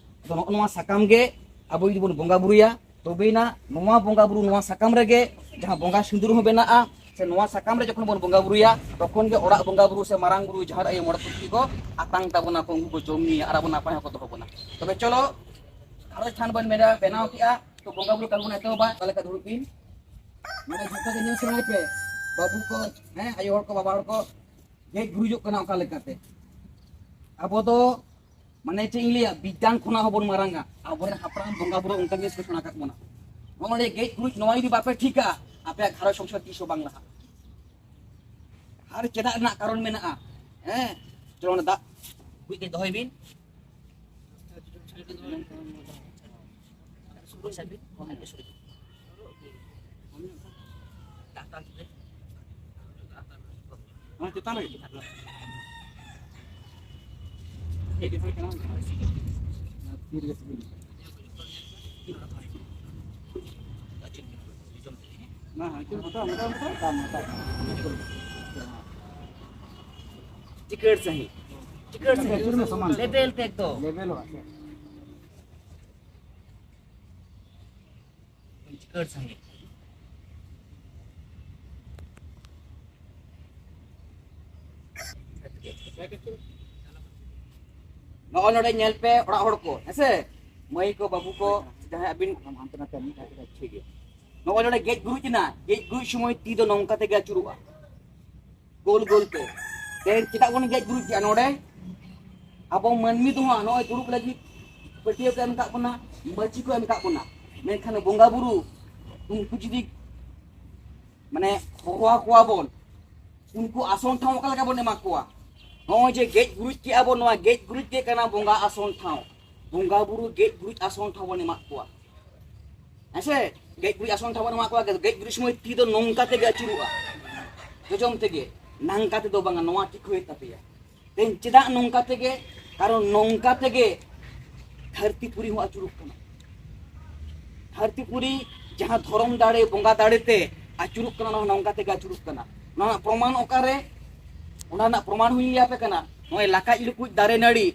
ᱟᱫᱚ ᱱᱚᱜᱼᱚ ᱱᱚᱣᱟ ᱥᱟᱠᱟᱢ ᱜᱮ ᱟᱵᱚ ᱡᱩᱫᱤ ᱵᱚᱱ ᱵᱚᱸᱜᱟ ᱵᱩᱨᱩᱭᱟ, ᱛᱚᱵᱮᱭᱮᱱᱟ ᱱᱚᱣᱟ ᱵᱚᱸᱜᱟ ᱵᱩᱨᱩ, ᱱᱚᱣᱟ ᱥᱟᱠᱟᱢ ᱨᱮᱜᱮ ᱡᱟᱦᱟᱸ ᱵᱚᱸᱜᱟ ᱥᱤᱸᱫᱩᱨ ᱦᱚᱸ ᱵᱮᱱᱟᱜᱼᱟ, ᱥᱮ ᱱᱚᱣᱟ ᱥᱟᱠᱟᱢ ᱨᱮ ᱡᱚᱠᱷᱚᱱ ᱵᱚᱱ ᱵᱚᱸᱜᱟ ᱵᱩᱨᱩᱭᱟ, ᱛᱚᱠᱷᱚᱱ ᱜᱮ ᱚᱲᱟᱜ ᱵᱚᱸᱜᱟ ᱵᱩᱨᱩ ᱥᱮ ᱢᱟᱨᱟᱝ ᱵᱩᱨᱩ, ᱡᱟᱦᱮᱨ ᱟᱭᱳ, ᱢᱚᱬᱮ ᱠᱚ ᱛᱩᱨᱩᱭ ᱠᱚ ᱟᱛᱟᱝ ᱛᱟᱵᱚᱱᱟ ᱠᱚ, ᱩᱱᱠᱩ ᱠᱚ ᱡᱚᱢ ᱧᱩᱭᱟ ᱟᱨ ᱟᱵᱚ ᱱᱟᱯᱟᱭ ᱦᱚᱸᱠᱚ ᱫᱚᱦᱚ ᱵᱚᱱᱟ᱾ ᱛᱚᱵᱮ ᱪᱚᱞᱚ, ᱜᱷᱟᱨᱚᱸᱡᱽ ᱛᱷᱟᱱ ᱵᱚᱱ ᱵᱮᱱᱟᱣ, ᱵᱮᱱᱟᱣ ᱠᱮᱜᱼᱟ, ᱛᱚ ᱵᱚᱸᱜᱟ ᱵᱩᱨᱩ ᱠᱟᱹᱢᱤ ᱵᱚᱱ ᱮᱛᱚᱦᱚᱵᱟ᱾ ᱚᱠᱟ ᱞᱮᱠᱟ ᱫᱩᱲᱩᱵ ᱵᱤᱱ, ᱢᱟᱱᱮ ᱡᱷᱚᱛᱚ ᱜᱮ ᱧᱮᱞ ᱥᱮᱬᱟᱭ ᱯᱮ, ᱵᱟᱹᱵᱩ ᱠᱚ, ᱦᱮᱸ, ᱟᱭᱳ ᱦᱚᱲ ᱠᱚ, ᱵᱟᱵᱟ ᱦᱚᱲ ᱠᱚ, ᱜᱮᱡ ᱜᱩᱨᱤᱡᱚᱜ ᱠᱟᱱᱟ ᱚᱠᱟ ᱞᱮᱠᱟᱛᱮ᱾ ᱟᱵᱚ ᱫᱚ ᱢᱟᱱᱮ ᱪᱮᱫ ᱤᱧ ᱞᱟᱹᱭᱟ, ᱵᱤᱜᱽᱜᱟᱱ ᱠᱷᱚᱱᱟᱜ ᱦᱚᱸᱵᱚᱱ ᱢᱟᱨᱟᱝᱟ᱾ ᱟᱵᱚᱨᱮᱱ ᱦᱟᱯᱲᱟᱢ ᱵᱚᱸᱜᱟ ᱵᱩᱨᱩ ᱚᱱᱠᱟ ᱜᱮ ᱥᱮᱬᱟ ᱟᱠᱟᱫ ᱵᱚᱱᱟ᱾ ᱱᱚᱜᱼᱚᱭ ᱡᱮ ᱜᱮᱡ ᱜᱩᱨᱤᱡ, ᱱᱚᱣᱟ ᱡᱩᱫᱤ ᱵᱟᱯᱮ ᱴᱷᱤᱠᱟ, ᱟᱯᱮᱭᱟᱜ ᱜᱷᱟᱨᱚᱸᱡᱽ ᱥᱚᱝᱥᱟᱨ ᱛᱤᱥ ᱦᱚᱸ ᱵᱟᱝ ᱞᱟᱦᱟᱜᱼᱟ᱾ ᱟᱨ ᱪᱮᱫᱟᱜ ᱨᱮᱱᱟᱜ ᱠᱟᱨᱚᱱ ᱢᱮᱱᱟᱜᱼᱟ᱾ ᱦᱮᱸ, ᱪᱚᱞᱚ, ᱚᱱᱟ ᱫᱟᱜ ᱠᱚ ᱫᱚᱦᱚᱭ ᱵᱤᱱ᱾ ᱚᱱᱟ ᱪᱮᱛᱟᱱ ᱨᱮᱜᱮ᱾ ᱛᱤ ᱨᱮᱜᱮ ᱥᱤᱵᱤᱞ᱾ ᱦᱮᱸ, ᱦᱮᱸ, ᱪᱮᱫ ᱢᱚᱴᱟ, ᱢᱚᱴᱟ, ᱢᱚᱴᱟ, ᱢᱚᱴᱟ, ᱢᱚᱴᱟ᱾ ᱪᱤᱠᱟᱹᱲ ᱥᱟᱺᱦᱤᱡ, ᱪᱤᱠᱟᱹᱲ ᱥᱟᱺᱦᱤᱡ᱾ ᱟᱹᱪᱩᱨ ᱢᱮ ᱥᱚᱢᱟᱱ᱾ ᱞᱮᱵᱮᱞ ᱛᱮ ᱮᱠᱫᱚᱢ᱾ ᱞᱮᱵᱮᱞᱚᱜᱼᱟ ᱥᱮ᱾ ᱪᱤᱠᱟᱹᱲ ᱥᱟᱺᱦᱤᱡ᱾ ᱱᱚᱜᱼᱚᱭ ᱱᱚᱰᱮ ᱧᱮᱞ ᱯᱮ, ᱚᱲᱟᱜ ᱦᱚᱲ ᱠᱚ, ᱦᱮᱸᱥᱮ, ᱢᱟᱹᱭ ᱠᱚ, ᱵᱟᱹᱵᱩ ᱠᱚ, ᱡᱟᱦᱟᱸᱭ ᱟᱹᱵᱤᱱ ᱦᱟᱱᱛᱮ ᱱᱟᱛᱮ ᱢᱤᱫ ᱫᱷᱟᱣ ᱠᱟᱛᱮ, ᱴᱷᱤᱠ ᱜᱮᱭᱟ᱾ ᱱᱚᱜᱼᱚᱭ ᱱᱚᱰᱮ ᱜᱮᱡ ᱜᱩᱨᱤᱡ ᱮᱱᱟ, ᱜᱮᱡ ᱜᱩᱨᱤᱡ ᱥᱚᱢᱚᱭ ᱛᱤ ᱫᱚ ᱱᱚᱝᱠᱟ ᱛᱮᱜᱮ ᱟᱹᱪᱩᱨᱚᱜᱼᱟ, ᱜᱳᱞ ᱜᱳᱞ ᱛᱮ᱾ ᱛᱮᱦᱮᱧ ᱪᱮᱫᱟᱜ ᱵᱚᱱ ᱜᱮᱡ ᱜᱩᱨᱤᱡ ᱠᱮᱜᱼᱟ ᱱᱚᱰᱮ? ᱟᱵᱚ ᱢᱟᱹᱱᱢᱤ ᱫᱚ ᱦᱟᱸᱜ ᱱᱚᱜᱼᱚᱭ ᱫᱩᱲᱩᱵ ᱞᱟᱹᱜᱤᱫ ᱯᱟᱹᱴᱭᱟᱹ ᱠᱚ ᱮᱢ ᱠᱟᱜ ᱵᱚᱱᱟ, ᱢᱟᱹᱪᱤ ᱠᱚ ᱮᱢ ᱠᱟᱜ ᱵᱚᱱᱟ, ᱢᱮᱱᱠᱷᱟᱱ ᱵᱚᱸᱜᱟ ᱵᱩᱨᱩ ᱩᱱᱠᱩ ᱡᱩᱫᱤ ᱢᱟᱱᱮ ᱦᱚᱦᱚ ᱟᱠᱚᱣᱟ ᱵᱚᱱ, ᱩᱱᱠᱩ ᱟᱥᱚᱱ ᱴᱷᱟᱶ ᱚᱠᱟ ᱞᱮᱠᱟ ᱵᱚᱱ ᱮᱢᱟ ᱠᱚᱣᱟ? ᱱᱚᱜᱼᱚᱭ ᱡᱮ ᱜᱮᱡ ᱜᱩᱨᱤᱡ ᱠᱮᱜᱼᱟ ᱵᱚᱱ, ᱱᱚᱣᱟ ᱜᱮᱡ ᱜᱩᱨᱤᱡ ᱜᱮ ᱠᱟᱱᱟ ᱵᱚᱸᱜᱟ ᱟᱥᱚᱱ ᱴᱷᱟᱶ᱾ ᱵᱚᱸᱜᱟ ᱵᱩᱨᱩ ᱜᱮᱡ ᱜᱩᱨᱤᱡ ᱟᱥᱚᱱ ᱴᱷᱟᱶ ᱵᱚᱱ ᱮᱢᱟᱜ ᱠᱚᱣᱟ, ᱦᱮᱸ ᱥᱮ? ᱜᱮᱡ ᱜᱩᱨᱤᱡ ᱟᱥᱚᱱ ᱴᱷᱟᱶ ᱵᱚᱱ ᱮᱢᱟᱜ ᱠᱚᱣᱟ᱾ ᱜᱮᱡ ᱜᱩᱨᱤᱡ ᱥᱚᱢᱚᱭ ᱛᱤ ᱫᱚ ᱱᱚᱝᱠᱟ ᱛᱮᱜᱮ ᱟᱹᱪᱩᱨᱚᱜᱼᱟ, ᱡᱚᱡᱚᱢ ᱛᱮᱜᱮ, ᱱᱟᱝᱠᱟ ᱛᱮᱫᱚ ᱵᱟᱝᱟ, ᱱᱚᱣᱟ ᱴᱷᱤᱠ ᱦᱩᱭᱩᱜ ᱛᱟᱯᱮᱭᱟ᱾ ᱛᱮᱦᱮᱧ ᱪᱮᱫᱟᱜ ᱱᱚᱝᱠᱟ ᱛᱮᱜᱮ? ᱠᱟᱨᱚᱱ ᱱᱚᱝᱠᱟ ᱛᱮᱜᱮ ᱫᱷᱟᱹᱨᱛᱤ ᱯᱩᱨᱤ ᱦᱚᱸ ᱟᱹᱪᱩᱨᱚᱜ ᱠᱟᱱᱟ᱾ ᱫᱷᱟᱹᱨᱛᱤ ᱯᱩᱨᱤ ᱡᱟᱦᱟᱸ ᱫᱷᱚᱨᱚᱢ ᱫᱟᱲᱮ, ᱵᱚᱸᱜᱟ ᱫᱟᱲᱮ ᱛᱮ ᱟᱹᱪᱩᱨᱚᱜ ᱠᱟᱱᱟ, ᱱᱚᱣᱟ ᱱᱚᱝᱠᱟ ᱛᱮᱜᱮ ᱟᱹᱪᱩᱨᱚᱜ ᱠᱟᱱᱟ᱾ ᱱᱚᱣᱟ ᱨᱮᱱᱟᱜ ᱯᱨᱚᱢᱟᱱ ᱚᱠᱟᱨᱮ? ᱚᱱᱟ ᱨᱮᱱᱟᱜ ᱯᱨᱚᱢᱟᱱ ᱦᱚᱸᱧ ᱞᱟᱹᱭ ᱟᱯᱮ ᱠᱟᱱᱟ᱾ ᱱᱚᱜᱼᱚᱭ ᱞᱟᱠᱟᱡ ᱞᱩᱠᱩᱡ ᱫᱟᱨᱮ ᱱᱟᱹᱲᱤ,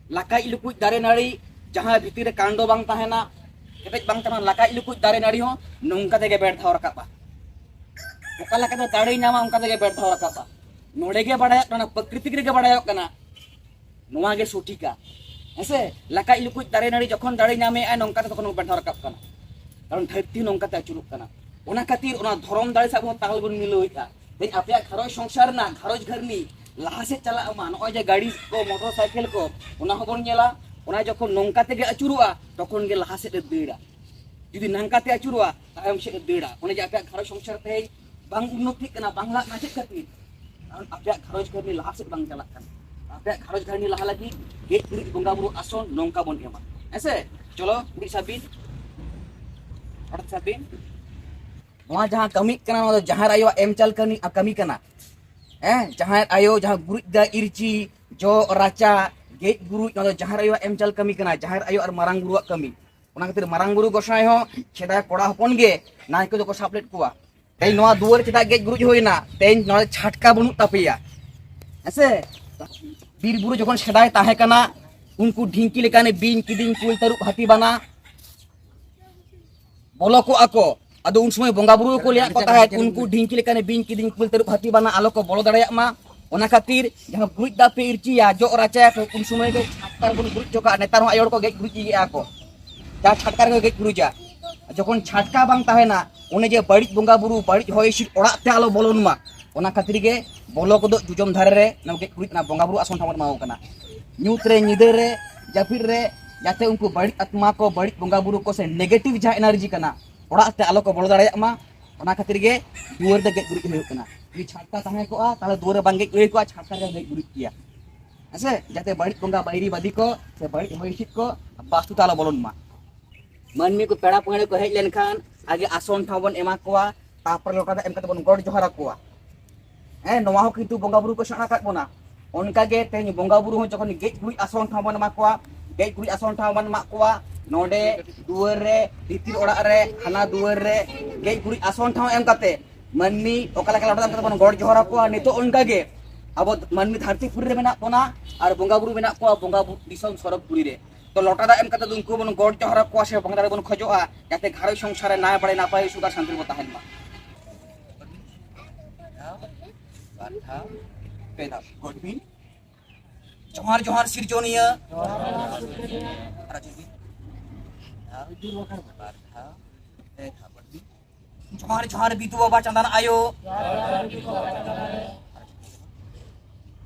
ᱞᱟᱠᱟᱡ ᱞᱩᱠᱩᱡ ᱫᱟᱨᱮ ᱱᱟᱹᱲᱤ, ᱡᱟᱦᱟᱸ ᱵᱷᱤᱛᱤᱨ ᱨᱮ ᱠᱟᱱᱰᱚ ᱵᱟᱝ ᱛᱟᱦᱮᱱᱟ, ᱠᱮᱴᱮᱡ ᱵᱟᱝ ᱛᱟᱦᱮᱱᱟ, ᱞᱟᱠᱟᱡ ᱞᱩᱠᱩᱡ ᱫᱟᱨᱮ ᱱᱟᱹᱲᱤ ᱦᱚᱸ ᱱᱚᱝᱠᱟ ᱛᱮᱜᱮ ᱵᱮᱴ ᱫᱷᱟᱣ ᱨᱟᱠᱟᱵᱼᱟ᱾ ᱚᱠᱟ ᱞᱮᱠᱟᱛᱮ ᱫᱟᱲᱮᱭ ᱧᱟᱢᱟ, ᱚᱱᱠᱟ ᱛᱮᱜᱮ ᱵᱮᱴ ᱫᱷᱟᱣ ᱨᱟᱠᱟᱵᱼᱟ᱾ ᱱᱚᱰᱮ ᱜᱮ ᱵᱟᱲᱟᱭᱚᱜ ᱠᱟᱱᱟ, ᱯᱨᱚᱠᱨᱤᱛᱤᱠ ᱨᱮᱜᱮ ᱵᱟᱲᱟᱭᱚᱜ ᱠᱟᱱᱟ, ᱱᱚᱣᱟ ᱜᱮ ᱥᱚᱴᱷᱤᱠᱟ᱾ ᱦᱮᱸᱥᱮ? ᱞᱟᱠᱟᱡ ᱞᱩᱠᱩᱡ ᱫᱟᱨᱮ ᱱᱟᱹᱲᱤ ᱡᱚᱠᱷᱚᱱ ᱫᱟᱲᱮ ᱧᱟᱢᱮᱜᱼᱟ, ᱱᱚᱝᱠᱟ ᱛᱮ ᱛᱚᱠᱷᱚᱱ ᱵᱮᱴ ᱫᱷᱟᱣ ᱨᱟᱠᱟᱵ ᱠᱟᱱᱟ᱾ ᱠᱟᱨᱚᱱ ᱫᱷᱟᱹᱨᱛᱤ ᱱᱚᱝᱠᱟ ᱛᱮ ᱟᱹᱪᱩᱨᱚᱜ ᱠᱟᱱᱟ᱾ ᱚᱱᱟ ᱠᱷᱟᱹᱛᱤᱨ ᱚᱱᱟ ᱫᱷᱚᱨᱚᱢ ᱫᱟᱲᱮ ᱥᱟᱶ ᱦᱚᱸ ᱛᱟᱞ ᱵᱚᱱ ᱢᱤᱞᱟᱹᱣᱮᱫᱼᱟ᱾ ᱛᱮᱦᱮᱧ ᱟᱯᱮᱭᱟᱜ ᱜᱷᱟᱨᱚᱸᱡᱽ ᱥᱚᱝᱥᱟᱨ ᱨᱮᱱᱟᱜ ᱜᱷᱟᱨᱚᱸᱡᱽ ᱜᱷᱟᱹᱨᱱᱤ ᱞᱟᱦᱟ ᱥᱮᱫ ᱪᱟᱞᱟᱜ ᱢᱟ, ᱱᱚᱜᱼᱚᱭ ᱡᱮ ᱜᱟᱹᱰᱤ ᱠᱚ, ᱢᱚᱴᱚᱨ ᱥᱟᱭᱠᱮᱞ ᱠᱚ, ᱚᱱᱟ ᱦᱚᱸᱵᱚᱱ ᱧᱮᱞᱟ᱾ ᱚᱱᱟ ᱡᱚᱠᱷᱚᱱ ᱱᱚᱝᱠᱟ ᱛᱮᱜᱮ ᱟᱹᱪᱩᱨᱚᱜᱼᱟ, ᱛᱚᱠᱷᱚᱱ ᱜᱮ ᱞᱟᱦᱟ ᱥᱮᱫ ᱮ ᱫᱟᱹᱲᱟ᱾ ᱡᱩᱫᱤ ᱱᱚᱝᱠᱟ ᱛᱮ ᱟᱹᱪᱩᱨᱚᱜᱼᱟ, ᱛᱟᱭᱚᱢ ᱥᱮᱫ ᱮ ᱫᱟᱹᱲᱟ᱾ ᱚᱱᱮ ᱡᱮ ᱟᱯᱮᱭᱟᱜ ᱜᱷᱟᱨᱚᱸᱡᱽ ᱥᱚᱝᱥᱟᱨ ᱛᱮᱦᱮᱧ ᱵᱟᱝ ᱩᱱᱱᱚᱛᱤᱜ ᱠᱟᱱᱟ, ᱵᱟᱝ ᱞᱟᱦᱟᱜ ᱠᱟᱱᱟ, ᱪᱮᱫ ᱠᱷᱟᱹᱛᱤᱨ? ᱠᱟᱨᱚᱱ ᱟᱯᱮᱭᱟᱜ ᱜᱷᱟᱨᱚᱸᱡᱽ ᱜᱷᱟᱹᱨᱱᱤ ᱞᱟᱦᱟ ᱥᱮᱫ ᱵᱟᱝ ᱪᱟᱞᱟᱜ ᱠᱟᱱᱟ᱾ ᱟᱯᱮᱭᱟᱜ ᱜᱷᱟᱨᱚᱸᱡᱽ ᱜᱷᱟᱹᱨᱱᱤ ᱞᱟᱦᱟ ᱞᱟᱹᱜᱤᱫ ᱜᱮᱡ ᱜᱩᱨᱤᱡ ᱵᱚᱸᱜᱟ ᱵᱩᱨᱩ ᱟᱥᱚᱱ ᱱᱚᱝᱠᱟ ᱵᱚᱱ ᱮᱢᱟ᱾ ᱦᱮᱸᱥᱮ? ᱪᱚᱞᱚ, ᱜᱩᱨᱤᱡ ᱥᱟᱵ ᱵᱤᱱ, ᱚᱲᱟᱜ ᱥᱟᱵ ᱵᱤᱱ᱾ ᱱᱚᱣᱟ ᱡᱟᱦᱟᱸ ᱠᱟᱹᱢᱤᱜ ᱠᱟᱱᱟ, ᱱᱚᱣᱟ ᱫᱚ ᱡᱟᱦᱮᱨ ᱟᱭᱳᱣᱟᱜ ᱮᱢ ᱪᱟᱞ ᱠᱟᱹᱢᱤ, ᱠᱟᱹᱢᱤ ᱠᱟᱱᱟ᱾ ᱦᱮᱸ, ᱡᱟᱦᱮᱨ ᱟᱭᱳ ᱡᱟᱦᱟᱸ ᱜᱩᱨᱤᱡ ᱫᱟᱜ ᱤᱨᱪᱤ, ᱡᱚᱜ ᱨᱟᱪᱟ, ᱜᱮᱡ ᱜᱩᱨᱤᱡ, ᱱᱚᱣᱟ ᱫᱚ ᱡᱟᱦᱮᱨ ᱟᱭᱳᱣᱟᱜ ᱮᱢ ᱪᱟᱞ ᱠᱟᱹᱢᱤ ᱠᱟᱱᱟ, ᱡᱟᱦᱮᱨ ᱟᱭᱳ ᱟᱨ ᱢᱟᱨᱟᱝ ᱵᱩᱨᱩᱣᱟᱜ ᱠᱟᱹᱢᱤ᱾ ᱚᱱᱟ ᱠᱷᱟᱹᱛᱤᱨ ᱢᱟᱨᱟᱝ ᱵᱩᱨᱩ ᱜᱚᱸᱥᱟᱭ ᱦᱚᱸ ᱥᱮᱫᱟᱭ ᱠᱚᱲᱟ ᱦᱚᱯᱚᱱ ᱜᱮ ᱱᱟᱭᱠᱮ ᱫᱚᱠᱚ ᱥᱟᱵ ᱞᱮᱫ ᱠᱚᱣᱟ᱾ ᱛᱮᱦᱮᱧ ᱱᱚᱣᱟ ᱫᱩᱣᱟᱹᱨ ᱪᱮᱫᱟᱜ ᱜᱮᱡ ᱜᱩᱨᱤᱡ ᱦᱩᱭᱱᱟ? ᱛᱮᱦᱮᱧ ᱱᱚᱣᱟ ᱪᱷᱟᱴᱠᱟ ᱵᱟᱹᱱᱩᱜ ᱛᱟᱯᱮᱭᱟ, ᱦᱮᱸᱥᱮ? ᱵᱤᱨ ᱵᱩᱨᱩ ᱡᱚᱠᱷᱚᱱ ᱥᱮᱫᱟᱭ ᱛᱟᱦᱮᱸ ᱠᱟᱱᱟ, ᱩᱱᱠᱩ ᱰᱷᱤᱝᱠᱤ ᱞᱮᱠᱟᱱ ᱵᱤᱧ, ᱠᱤᱫᱤᱧ, ᱠᱩᱞ, ᱛᱟᱹᱨᱩᱵ, ᱦᱟᱹᱛᱤ, ᱵᱟᱱᱟ ᱵᱚᱞᱚ ᱠᱚᱜᱼᱟ ᱠᱚ᱾ ᱟᱫᱚ ᱩᱱ ᱥᱚᱢᱚᱭ ᱵᱚᱸᱜᱟ ᱵᱩᱨᱩ ᱠᱚ ᱞᱟᱹᱭᱟᱫ ᱠᱚ ᱛᱟᱦᱮᱸᱫ, ᱩᱱᱠᱩ ᱰᱷᱤᱝᱠᱤ ᱞᱮᱠᱟᱱ ᱵᱤᱧ, ᱠᱤᱫᱤᱧ, ᱠᱩᱞ, ᱛᱟᱹᱨᱩᱵ, ᱦᱟᱹᱛᱤ, ᱵᱟᱱᱟ ᱟᱞᱚ ᱠᱚ ᱵᱚᱞᱚ ᱫᱟᱲᱮᱭᱟᱜ ᱢᱟ᱾ ᱚᱱᱟ ᱠᱷᱟᱹᱛᱤᱨ ᱡᱟᱦᱟᱸ ᱜᱩᱨᱤᱡ ᱫᱟᱜ ᱯᱮ ᱤᱨᱪᱤᱭᱟ, ᱡᱚᱜ ᱨᱟᱪᱟᱭᱟ ᱯᱮ, ᱩᱱ ᱥᱚᱢᱚᱭ ᱜᱮ ᱪᱷᱟᱴᱠᱟ ᱨᱮᱵᱚᱱ ᱜᱩᱨᱤᱡ ᱦᱚᱪᱚ ᱠᱟᱜᱼᱟ᱾ ᱱᱮᱛᱟᱨ ᱦᱚᱸ ᱟᱭᱳ ᱦᱚᱲ ᱠᱚ ᱜᱮᱡ ᱜᱩᱨᱤᱡ ᱤᱭᱟᱹᱜᱼᱟ ᱠᱚ, ᱡᱟᱦᱟᱸ ᱪᱷᱟᱴᱠᱟ ᱨᱮᱠᱚ ᱜᱮᱡ ᱜᱩᱨᱤᱡᱟ᱾ ᱡᱚᱠᱷᱚᱱ ᱪᱷᱟᱴᱠᱟ ᱵᱟᱝ ᱛᱟᱦᱮᱱᱟ, ᱚᱱᱮ ᱡᱮ ᱵᱟᱹᱲᱤᱡ ᱵᱚᱸᱜᱟ ᱵᱩᱨᱩ, ᱵᱟᱹᱲᱤᱡ ᱦᱚᱭ ᱦᱤᱸᱥᱤᱫ ᱚᱲᱟᱜ ᱛᱮ ᱟᱞᱚ ᱵᱚᱞᱚᱱ ᱢᱟ, ᱚᱱᱟ ᱠᱷᱟᱹᱛᱤᱨ ᱜᱮ ᱵᱚᱞᱚ ᱜᱚᱫᱚᱜ ᱡᱚᱡᱚᱢ ᱫᱷᱟᱨᱮ ᱨᱮ ᱚᱱᱟ ᱜᱮᱡ ᱜᱩᱨᱤᱡ ᱚᱱᱟ ᱵᱚᱸᱜᱟ ᱵᱩᱨᱩ ᱟᱥᱚᱱ ᱴᱷᱟᱶ ᱵᱚᱱ ᱮᱢᱟ ᱠᱚ ᱠᱟᱱᱟ᱾ ᱧᱩᱛ ᱨᱮ, ᱧᱤᱫᱟᱹ ᱨᱮ, ᱡᱟᱹᱯᱤᱫ ᱨᱮ, ᱡᱟᱛᱮ ᱩᱱᱠᱩ ᱵᱟᱹᱲᱤᱡ ᱟᱛᱢᱟ ᱠᱚ, ᱵᱟᱹᱲᱤᱡ ᱵᱚᱸᱜᱟ ᱵᱩᱨᱩ ᱠᱚ ᱥᱮ ᱱᱮᱜᱮᱴᱤᱵᱷ ᱡᱟᱦᱟᱸ ᱮᱱᱟᱨᱡᱤ ᱠᱟᱱᱟ, ᱚᱲᱟᱜ ᱛᱮ ᱟᱞᱚ ᱠᱚ ᱵᱚᱞᱚ ᱫᱟᱲᱮᱭᱟᱜ ᱢᱟ᱾ ᱚᱱᱟ ᱠᱷᱟᱹᱛᱤᱨ ᱜᱮ ᱫᱩᱣᱟᱹᱨ ᱫᱚ ᱜᱮᱡ ᱜᱩᱨᱤᱡ ᱦᱩᱭᱩᱜ ᱠᱟᱱᱟ᱾ ᱡᱩᱫᱤ ᱪᱷᱟᱴᱠᱟ ᱛᱟᱦᱮᱸ ᱠᱚᱜᱼᱟ, ᱛᱟᱦᱚᱞᱮ ᱫᱩᱣᱟᱹᱨ ᱨᱮ ᱵᱟᱝ ᱜᱮᱡ ᱦᱩᱭ ᱠᱚᱜᱼᱟ, ᱪᱷᱟᱴᱠᱟ ᱨᱮ ᱜᱮᱡ ᱜᱩᱨᱤᱡ ᱠᱮᱭᱟ᱾ ᱦᱮᱸᱥᱮ? ᱡᱟᱛᱮ ᱵᱟᱹᱲᱤᱡ ᱵᱚᱸᱜᱟ ᱵᱟᱹᱭᱨᱤ ᱵᱟᱹᱫᱤ ᱠᱚ ᱥᱮ ᱵᱟᱹᱲᱤᱡ ᱦᱚᱭ ᱦᱤᱸᱥᱤᱫ ᱠᱚ ᱵᱟᱥᱛᱩ ᱛᱮ ᱟᱞᱚ ᱵᱚᱞᱚᱱ ᱢᱟ᱾ ᱢᱟᱹᱱᱢᱤ ᱠᱚ, ᱯᱮᱲᱟ ᱯᱟᱹᱲᱦᱟᱹ ᱠᱚ ᱦᱮᱡ ᱞᱮᱱᱠᱷᱟᱱ ᱟᱜᱮ ᱟᱥᱚᱱ ᱴᱷᱟᱶ ᱵᱚᱱ ᱮᱢᱟ ᱠᱚᱣᱟ, ᱛᱟᱨᱯᱚᱨᱮ ᱞᱚᱴᱟ ᱫᱟᱜ ᱮᱢ ᱠᱟᱛᱮ ᱵᱚᱱ ᱜᱚᱰ ᱡᱚᱦᱟᱨ ᱟᱠᱚᱣᱟ᱾ ᱦᱮᱸ, ᱱᱚᱣᱟ ᱦᱚᱸ ᱠᱤᱱᱛᱩ ᱵᱚᱸᱜᱟ ᱵᱩᱨᱩ ᱠᱚ ᱥᱮᱬᱟ ᱟᱠᱟᱫ ᱵᱚᱱᱟ᱾ ᱚᱱᱠᱟ ᱜᱮ ᱛᱮᱦᱮᱧ ᱵᱚᱸᱜᱟ ᱵᱩᱨᱩ ᱦᱚᱸ ᱡᱚᱠᱷᱚᱱ ᱜᱮᱡ ᱜᱩᱨᱤᱡ ᱟᱥᱚᱱ ᱴᱷᱟᱶ ᱵᱚᱱ ᱮᱢᱟ ᱠᱚᱣᱟ, ᱜᱮᱡ ᱜᱩᱨᱤᱡ ᱟᱥᱚᱱ ᱴᱷᱟᱶ ᱵᱚᱱ ᱮᱢᱟ ᱠᱚᱣᱟ, ᱱᱚᱰᱮ ᱫᱩᱣᱟᱹᱨ ᱨᱮ, ᱵᱷᱤᱛᱤᱨ ᱚᱲᱟᱜ ᱨᱮ, ᱦᱟᱱᱟ ᱫᱩᱣᱟᱹᱨ ᱨᱮ, ᱜᱮᱡ ᱜᱩᱨᱤᱡ ᱟᱥᱚᱱ ᱴᱷᱟᱶ ᱮᱢ ᱠᱟᱛᱮ ᱢᱟᱹᱱᱢᱤ ᱚᱠᱟ ᱞᱮᱠᱟ ᱞᱚᱴᱟ ᱫᱟᱜ ᱮᱢ ᱠᱟᱛᱮ ᱵᱚᱱ ᱜᱚᱰ ᱡᱚᱦᱟᱨ ᱟᱠᱚᱣᱟ, ᱱᱤᱛᱚᱜ ᱚᱱᱠᱟ ᱜᱮ ᱟᱵᱚ ᱢᱟᱹᱱᱢᱤ ᱫᱷᱟᱹᱨᱛᱤ ᱯᱩᱨᱤ ᱨᱮ ᱢᱮᱱᱟᱜ ᱵᱚᱱᱟ ᱟᱨ ᱵᱚᱸᱜᱟ ᱵᱩᱨᱩ ᱢᱮᱱᱟᱜ ᱠᱚᱣᱟ ᱵᱚᱸᱜᱟ ᱵᱩ-, ᱫᱤᱥᱚᱢ ᱥᱚᱨᱚᱜᱽ ᱯᱩᱨᱤ ᱨᱮ᱾ ᱛᱚ ᱞᱚᱴᱟ ᱫᱟᱜ ᱮᱢ ᱠᱟᱛᱮ ᱫᱚ ᱩᱱᱠᱩ ᱵᱚᱱ ᱜᱚᱰ ᱡᱚᱦᱟᱨ ᱟᱠᱚᱣᱟ ᱥᱮ ᱵᱚᱸᱜᱟ ᱫᱟᱲᱮ ᱵᱚᱱ ᱠᱷᱚᱡᱚᱜᱼᱟ, ᱡᱟᱛᱮ ᱜᱷᱟᱨᱚᱸᱡᱽ ᱥᱚᱝᱥᱟᱨ ᱨᱮ ᱱᱟᱭ ᱵᱟᱲᱮ ᱱᱟᱯᱟᱭ ᱥᱩᱠ ᱟᱨ ᱥᱟᱱᱛᱤ ᱨᱮᱵᱚᱱ ᱛᱟᱦᱮᱱ ᱢᱟ᱾ ᱵᱟᱨ ᱫᱷᱟᱣ, ᱯᱮ ᱫᱷᱟᱣ ᱜᱚᱰ ᱵᱤᱱ᱾ ᱡᱚᱦᱟᱨ ᱡᱚᱦᱟᱨ ᱥᱤᱨᱡᱚᱱᱤᱭᱟᱹ᱾ ᱟᱨ ᱡᱩᱫᱤ ᱵᱟᱨ ᱫᱷᱟᱣ, ᱯᱮ ᱫᱷᱟᱣ ᱜᱚᱰ ᱵᱤᱱ᱾ ᱡᱚᱦᱟᱨ ᱡᱚᱦᱟᱨ ᱵᱤᱫᱩ ᱵᱟᱵᱟ ᱪᱟᱸᱫᱟᱱ ᱟᱭᱳ᱾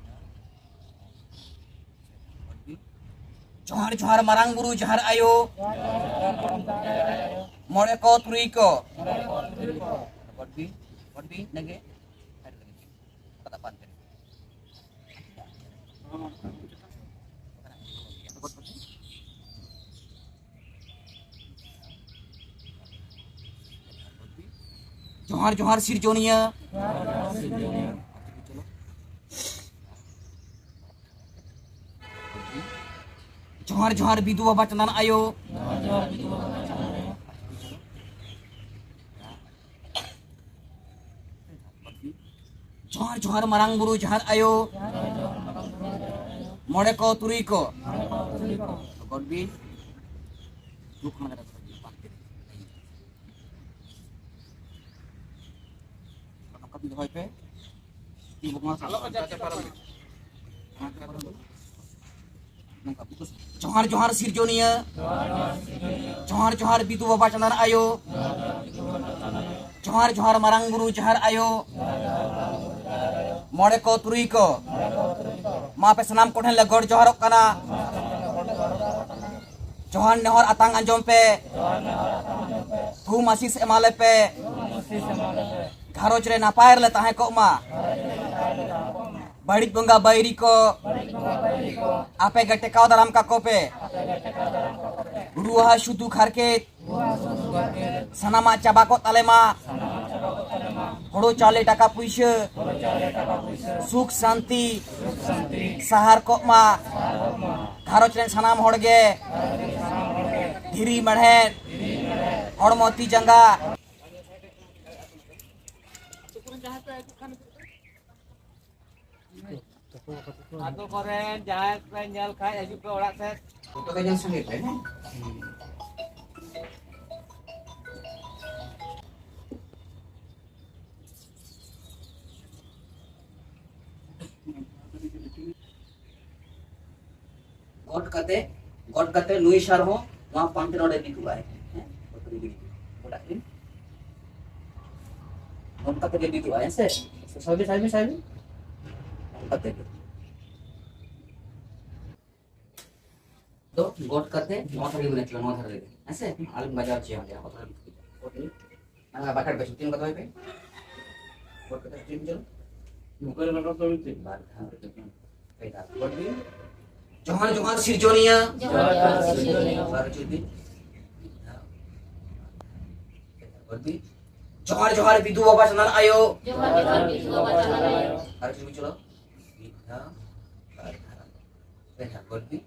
ᱡᱚᱦᱟᱨ ᱡᱚᱦᱟᱨ ᱢᱟᱨᱟᱝ ᱵᱩᱨᱩ ᱡᱟᱦᱮᱨ ᱟᱭᱳ᱾ ᱢᱚᱬᱮ ᱠᱚ ᱛᱩᱨᱩᱭ ᱠᱚ᱾ ᱵᱚᱰᱵᱤ, ᱵᱚᱰᱵᱤ, ᱱᱟᱜᱮ᱾ ᱡᱚᱦᱟᱨ ᱡᱚᱦᱟᱨ ᱥᱤᱨᱡᱚᱱᱤᱭᱟᱹ᱾ ᱡᱚᱦᱟᱨ ᱡᱚᱦᱟᱨ ᱵᱤᱫᱩ ᱵᱟᱵᱟ ᱪᱟᱸᱫᱟᱱ ᱟᱭᱳ᱾ ᱡᱚᱦᱟᱨ ᱡᱚᱦᱟᱨ ᱢᱟᱨᱟᱝ ᱵᱩᱨᱩ ᱡᱟᱦᱮᱨ ᱟᱭᱳ᱾ ᱢᱚᱬᱮ ᱠᱚ ᱛᱩᱨᱩᱭ ᱠᱚ᱾ ᱜᱚᱰ ᱵᱤᱱ᱾ ᱫᱩᱠ ᱢᱟᱱᱮ ᱱᱚᱝᱠᱟ ᱫᱚᱦᱚᱭ ᱯᱮ᱾ ᱛᱤ ᱵᱚᱠᱢᱟ ᱥᱟᱵ᱾ ᱡᱚᱦᱟᱨ ᱡᱚᱦᱟᱨ ᱥᱤᱨᱡᱚᱱᱤᱭᱟᱹ᱾ ᱡᱚᱦᱟᱨ ᱡᱚᱦᱟᱨ ᱵᱤᱫᱩ ᱵᱟᱵᱟ ᱪᱟᱸᱫᱟᱱ ᱟᱭᱳ᱾ ᱡᱚᱦᱟᱨ ᱡᱚᱦᱟᱨ ᱢᱟᱨᱟᱝ ᱵᱩᱨᱩ ᱡᱟᱦᱮᱨ ᱟᱭᱳ᱾ ᱢᱚᱬᱮ ᱠᱚ ᱛᱩᱨᱩᱭ ᱠᱚ᱾ ᱢᱟ ᱟᱯᱮ ᱥᱟᱱᱟᱢ ᱠᱚᱴᱷᱮᱱ ᱞᱮ ᱜᱚᱰ ᱡᱚᱦᱟᱨᱚᱜ ᱠᱟᱱᱟ᱾ ᱡᱚᱦᱟᱨ ᱱᱮᱦᱚᱨ ᱟᱛᱟᱝ ᱟᱸᱡᱚᱢ ᱯᱮ᱾ ᱛᱷᱩᱢ ᱟᱥᱤᱥ ᱮᱢᱟ ᱞᱮᱯᱮ᱾ ᱜᱷᱟᱨᱚᱸᱡᱽ ᱨᱮ ᱱᱟᱯᱟᱭ ᱨᱮᱞᱮ ᱛᱟᱦᱮᱸ ᱠᱚᱜ ᱢᱟ᱾ ᱵᱟᱹᱲᱤᱡ ᱵᱚᱸᱜᱟ ᱵᱟᱹᱭᱨᱤ ᱠᱚ ᱟᱯᱮ ᱜᱮ ᱴᱮᱠᱟᱣ ᱫᱟᱨᱟᱢ ᱠᱟᱠᱚ ᱯᱮ᱾ ᱨᱩᱣᱟᱹ ᱦᱟᱹᱥᱩ ᱫᱩᱠ ᱦᱟᱨᱠᱮᱛ ᱥᱟᱱᱟᱢᱟᱜ ᱪᱟᱵᱟ ᱠᱚᱜ ᱛᱟᱞᱮ ᱢᱟ᱾ ᱦᱳᱲᱳ ᱪᱟᱣᱞᱮ ᱴᱟᱠᱟ ᱯᱩᱭᱥᱟᱹ ᱥᱩᱠ ᱥᱟᱱᱛᱤ ᱥᱟᱦᱟᱨ ᱠᱚᱜ ᱢᱟ᱾ ᱜᱷᱟᱨᱚᱸᱡᱽ ᱨᱮᱱ ᱥᱟᱱᱟᱢ ᱦᱚᱲ ᱜᱮ ᱫᱷᱤᱨᱤ ᱢᱮᱲᱦᱮᱫ, ᱦᱚᱲᱢᱚ ᱛᱤ ᱡᱟᱸᱜᱟ᱾ ᱟᱛᱳ ᱠᱚᱨᱮᱱ ᱡᱟᱦᱟᱸᱭ ᱯᱮ ᱧᱮᱞ ᱠᱷᱟᱡ, ᱦᱤᱡᱩᱜ ᱯᱮ ᱚᱲᱟᱜ ᱥᱮᱫ᱾ ᱡᱚᱛᱚ ᱜᱮ ᱧᱮᱞ ᱥᱟᱸᱜᱮ ᱯᱮ, ᱦᱮᱸ? ᱜᱚᱴ ᱠᱟᱛᱮ, ᱜᱚᱴ ᱠᱟᱛᱮ ᱱᱩᱭ ᱥᱟᱨ ᱦᱚᱸ ᱱᱚᱣᱟ ᱯᱟᱱᱛᱮ ᱱᱚᱰᱮ ᱵᱤᱫᱩᱜ ᱟᱭ᱾ ᱦᱮᱸ? ᱜᱚᱴ ᱠᱟᱛᱮ ᱜᱮ ᱵᱤᱫᱩᱜ ᱟᱭ᱾ ᱜᱚᱴ ᱠᱟᱛᱮ ᱜᱮ ᱵᱤᱫᱩᱜ ᱟᱭ, ᱦᱮᱸ ᱥᱮ? ᱥᱟᱵᱤ, ᱥᱟᱵᱤ, ᱥᱟᱵᱤ᱾ ᱜᱚᱴ ᱠᱟᱛᱮ ᱜᱮ᱾ ᱫᱚ ᱜᱚᱴ ᱠᱟᱛᱮ ᱱᱚᱣᱟ ᱫᱷᱟᱨᱮ ᱜᱮ ᱢᱮᱱᱟᱜ ᱛᱟᱞᱟᱝᱟ, ᱱᱚᱣᱟ ᱫᱷᱟᱨᱮ ᱨᱮᱜᱮ, ᱦᱮᱸ ᱥᱮ? ᱟᱞᱚᱢ ᱵᱟᱡᱟᱣ ᱦᱚᱪᱚᱭᱟ, ᱚᱸᱰᱮ ᱟᱯᱟᱛᱚᱛᱚ ᱜᱚᱴ ᱨᱮ᱾ ᱦᱮᱸ, ᱵᱟᱠᱷᱟᱡ ᱵᱮᱥ ᱛᱤᱸᱜᱩ ᱠᱟᱛᱮ ᱦᱩᱭ ᱯᱮ᱾ ᱜᱚᱴ ᱠᱟᱛᱮ ᱛᱤᱸᱜᱩ ᱪᱚᱞᱚ᱾ ᱱᱚᱝᱠᱟ ᱨᱮ ᱨᱟᱠᱟᱵ ᱛᱟᱵᱚᱱ ᱯᱮ᱾ ᱵᱟᱨ ᱫᱷᱟᱣ᱾ ᱯᱮ ᱫᱷᱟᱣ᱾ ᱜᱚᱴ ᱵᱤᱱ᱾ ᱡᱚᱦᱟᱨ, ᱡᱚᱦᱟᱨ ᱥᱤᱨᱡᱚᱱᱤᱭᱟᱹ᱾ ᱡᱚᱦᱟᱨ, ᱡᱚᱦᱟᱨ ᱥᱤᱨᱡᱚᱱᱤᱭᱟᱹ᱾ ᱵᱟᱨ ᱩᱪᱟᱹᱲ ᱵᱤᱱ᱾ ᱢᱤᱫ ᱫᱷᱟᱣ᱾ ᱯᱮ ᱫᱷᱟᱣ᱾ ᱜᱚᱴ ᱵᱤᱱ᱾ ᱡᱚᱦᱟᱨ, ᱡᱚᱦᱟᱨ ᱵᱤᱫᱩ ᱵᱟᱵᱟ ᱪᱟᱸᱫᱟᱱ ᱟᱭᱳ᱾ ᱡᱚᱦᱟᱨ, ᱡᱚᱦᱟᱨ ᱵᱤᱫᱩ ᱵᱟᱵᱟ ᱪᱟᱸᱫᱟᱱ ᱟᱭᱳ᱾ ᱵᱟᱨ ᱩᱪᱟᱹᱲ ᱵᱤᱱ ᱪᱚᱞᱚ᱾ ᱢᱤᱫ ᱫᱷᱟᱣ᱾ ᱵᱟᱨ ᱫᱷᱟᱣ᱾ ᱯᱮ ᱫᱷᱟᱣ᱾ ᱜᱚᱴ ᱵᱤᱱ᱾